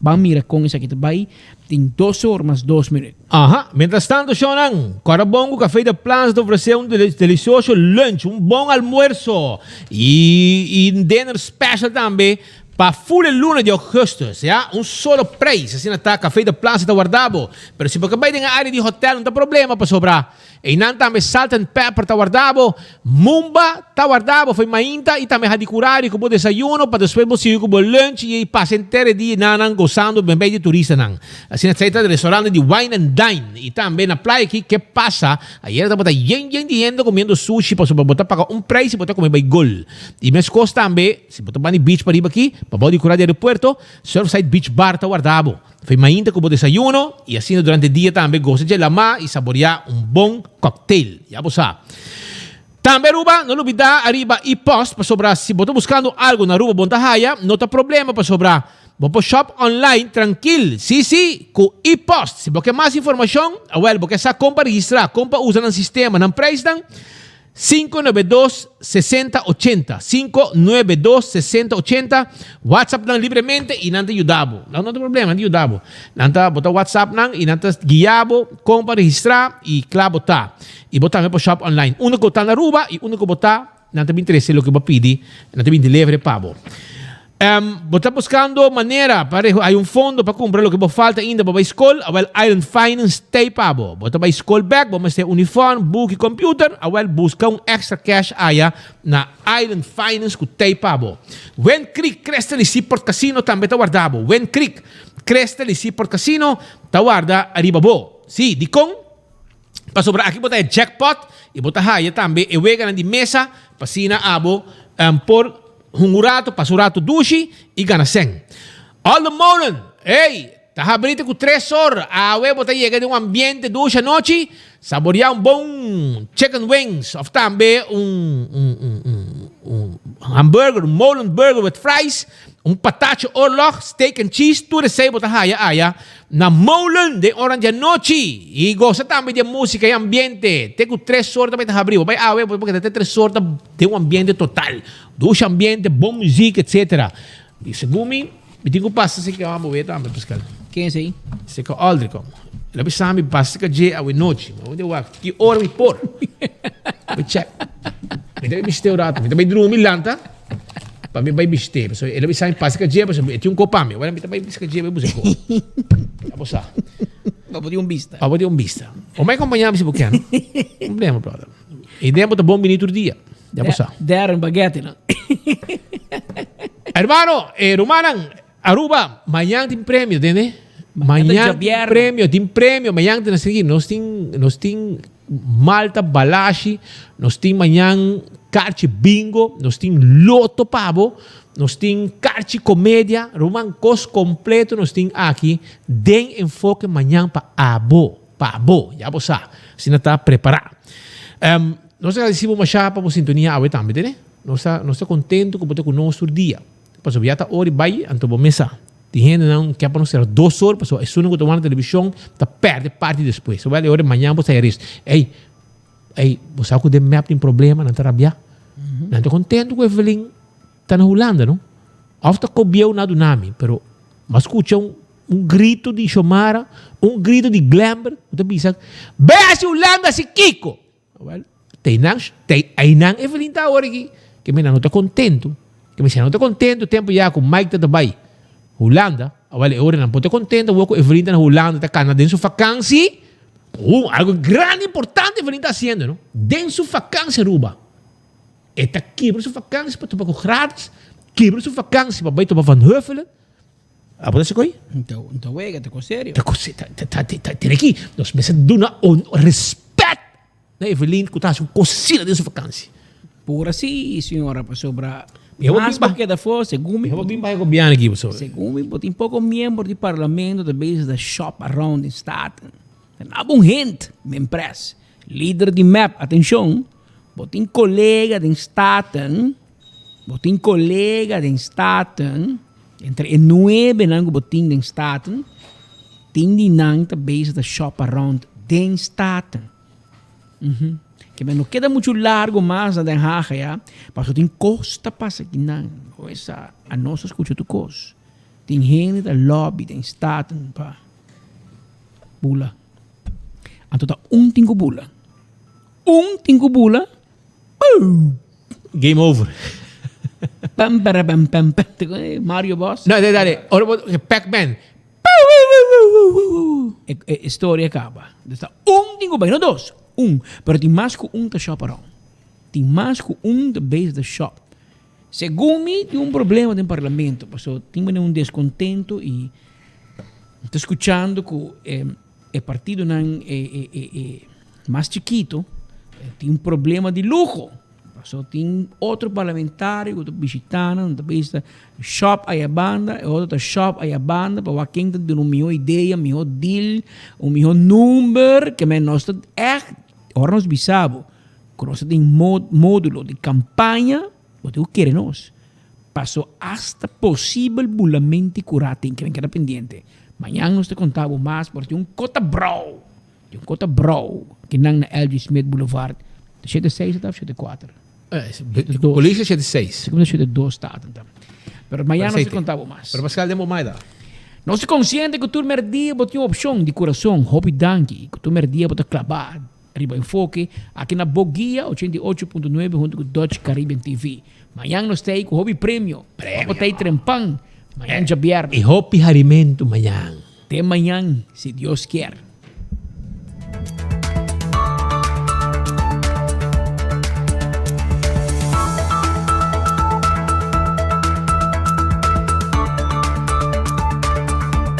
Ban mira kon esaki ta bai, tin dos or mas dos minut. Aha, mientras tanto shownan, Kòrda bon ku Café de Plaza ta ofresé un delicioso lunch, un bon almuerso y un dinner special tambe pa full e luna di augustus, ya, un solo prijs, asina ta Café de Plaza ta warda bo. Pero si bo ke bai den e área di hotel no ta problema pasobra Einan tambe Salt and Pepper ta warda bo, Mumba ta warda bo fo'i mainta i tambe Hadicurari ku bo desayuno pa despues bo sigui ku bo lunch i pasa henter e dia einan gosando ben bei di turistanan. Asina esei ta restaurante di Wine and Dine i tambe na playa aki ke pasa ayera tabata yen yen di hende komiendo sushi pasobra bo ta paga un prijs i bo ta kome bai gol. I meskos tambe si bo ta bani beach pariba aki pabou di kura di aeropuerto Surfside Beach Bar ta warda bo. Fei mainta ku bo desayuno i asina durante dia tambe gosa dje lamá i saboriá un bon cocktail. Ya bo sa. Tambe Aruba, no lubidá ariba e-post pasobra si bo ta buskando algu na Aruba bon ta haya, no ta problema pasobra bo por shop online trankil, sí sí, ku e-post. Si bo ke mas informashon, awèl bo ke sa kon pa registrá, kon pa usa nan sistema, nan preisnan, 592 60 80 592 60 80 WhatsApp nan libremente y nan ta yuda bo. Nan no ta problema, nan ta yuda bo. Nan ta, bo ta WhatsApp nan y nan ta guia bo kon pa registra y kla bo ta. Y bo tambe por shop online. Unda ku bo ta na Aruba y unda ku bo ta, nan ta bin trese loke bo a pidi, nan ta bin deliver pa bo. Bo ta buskando manera pa hay un fondo pa kumpra loke bo falta ainda pa bai skol? Awel Island Finance t'ei pa bo. Bo ta bai skol bek, bo mester uniform, buki, computer? Awel buska un extra cash aya na Island Finance ku t'ei pa bo. Wind Creek, Crystal y Seaport Casino tambe ta warda bo. Wind Creek, Crystal y Seaport Casino ta warda ariba bo. Sí, dikon? Pasobra aki bo ta e jackpot y bo ta haya tambe e weganan di mesa pa asina abo por hunga un rato, pasa un rato dushi y gana sen. All the Molen, ey, ta habri te cu tres or, awe bo ta yega den un ambiente dushi anochi, saborea un bon chicken wings of tambe un un un un hamburger, un molen burger with fries. Un patachi oorlog, steak and cheese, tur esei bo ta haya aya na Molen den oran di anochi. I gosa tambe di e musica i ambiente. Te cu tres or ta bai ta habri. Bo bai awe bo keda te tres or ta den un ambiente total. Dushi ambiente, bon muziek etc. I segun mi, mi tin cu pasa esaki awe bo tambe Pascal. Ken esei? Esei cu Aldrich como. El a bisa mi pasa esaki dje awe nochi. Mi a wak ki ora mi por. Mi check. Mi ta bai bishita un rato. Mi ta bai drumi lanta. Pa mi bai bishit'é, pasobra el a bisa mi pasa ka dje, pasobra e tin un ko pa mi. Awor mi ta bai bisa ka dje bai buska ko. Ya bo sa. Pa bo tin un bista. Pa bo tin un bista. O mai kompañá mi si bo kier, no? Problema, brother. E idea bo ta bon bini tur dia. Ya bo sa. Darren Baguette, no? Hermano, eh, rumannan, Aruba, mañan tin premio, tende? Mañan tin premio, tin premio. Mañan tin así, nos tin, nos tin Malta Balashi, nos tin mañan karchi bingo, nos tin loto pa bo, nos tin karchi komedia, ruman kos kompleto nos tin aki den Enfoke mañan pa abo, pa abo, ya bo sa, asina ta prepará. Nos ta agradeci bo masha pa bo sintonia awe tambe, tene? Nos ta, nos ta kontento ku bo ta ku nos tur dia. Pasobra ya ta ora i bai, anto bo mes sa. Tin hendenan ke pa nos sera dos or pasobra esunnan ku ta wak na televishon ta pèrdè parti despues. So wèl e ora mañan bo sa e res. Ey, ey, bo sa ku den mep tin problema, nan ta rabiá. Nan ta kontentu ku Evelyn ta na Hulanda, no? Òf ta kobieu na dunami, pero bo a skucha un un grito di Xiomara, un grito di Glenbert ku ta bisa, Bai hasi Hulanda hasi kiko? Wèl, te einan, te einan Evelyn ta awor aki, ke mi nan no ta kontentu. Ke mi si nan no ta kontentu tempu ya ku Mike ta ta bai Hulanda, awèl e ora nan por ta kontentu awor ku Evelyn ta na Hulanda ta kana den su fakansi, uh, algu grandi importante Evelyn ta hasiendo no, den su fakansi Aruba. E ta kibra su fakansi pa topa ku gratis, kibra su fakansi pa bai topa Van Huffelen. Abo ta sekoi? Nto, nto wega, ta kos serio. Ta kos, ta, ta, ta, ta, tiene ki, nos mester duna un respet na Evelyn ku ta hasi un kos asina den su vakansi. Pura si, señora, pasobra Mi bo mas bin bo keda afó, segun mi Mi bo bin baha e gobièrnu aki, pasobra. Segun mi bo tin poko miembro di parlamento ta bezig ta shop around den Staten. Ta na bo un hint, men pres. Lider di mep, atencion, bo tin colega den Staten, bo tin colega den Staten, entre e nuebenan cu bo tin den Staten, tin di nan ta bezig ta shop around den Staten. Uhum. Ke men no keda mucho largo mas na Den Haag ya, pasobra tin cos ta pasa akinan. Bo mester a nos a scucha tur cos. Tin hende ta lobby den Staten pa bula. Anto ta un tin ku bula. Un tin ku bula. Boom! Game over. Pam para pam pam pam. Mario Bros. No, dale, dale. Ora bo Pac-Man. E, e historia kaba. Dus ta un tin ku bai, no dos. Un. Pero tin mas ku un ta shop around. Tin mas ku un ta bezig ta shop. Segun mi tin un problema den parlamento, pasobra tin manera un descontento y mi ta scuchando cu e partidonan e mas chikito tin un problema di luho, pasobra tin otro parlamentario cu ta bishita nan, ta bisa shop aya banda, e otro ta shop aya banda pa wak ken ta duna un miho idea, miho deal, un miho number, ke men nos ta echt, ora nos bisa bo. Ku nos ta den módulo di kampaña, bo tin ku kere nos. Paso asta posibel bulamenti kurá tin ke keda pendiente. Mañan nos ta konta bo mas por tin un kota brou, tin un kota brou kinan na LG Smith Boulevard, ta shete seis ta of shete kuater? Polis ta shete seis. Segun ta shete dos ta ta. Pero mañan nos ta konta bo mas. Pero Pascal den bo mai ta. Nos ta konsiente ku tur merdia bo tin un opshon di kurason, hopi danki ku tur merdia bo ta klabá. Riba Enfoke, aki na Bo Guia 88.9 hunto ku Dutch Caribbean TV. Mañan nos ta ei ku hopi premio. Premio. Bo ta ei trempan. Mañan djabièrnè. I hopi harimentu mañan. Te mañan, si Dios kier.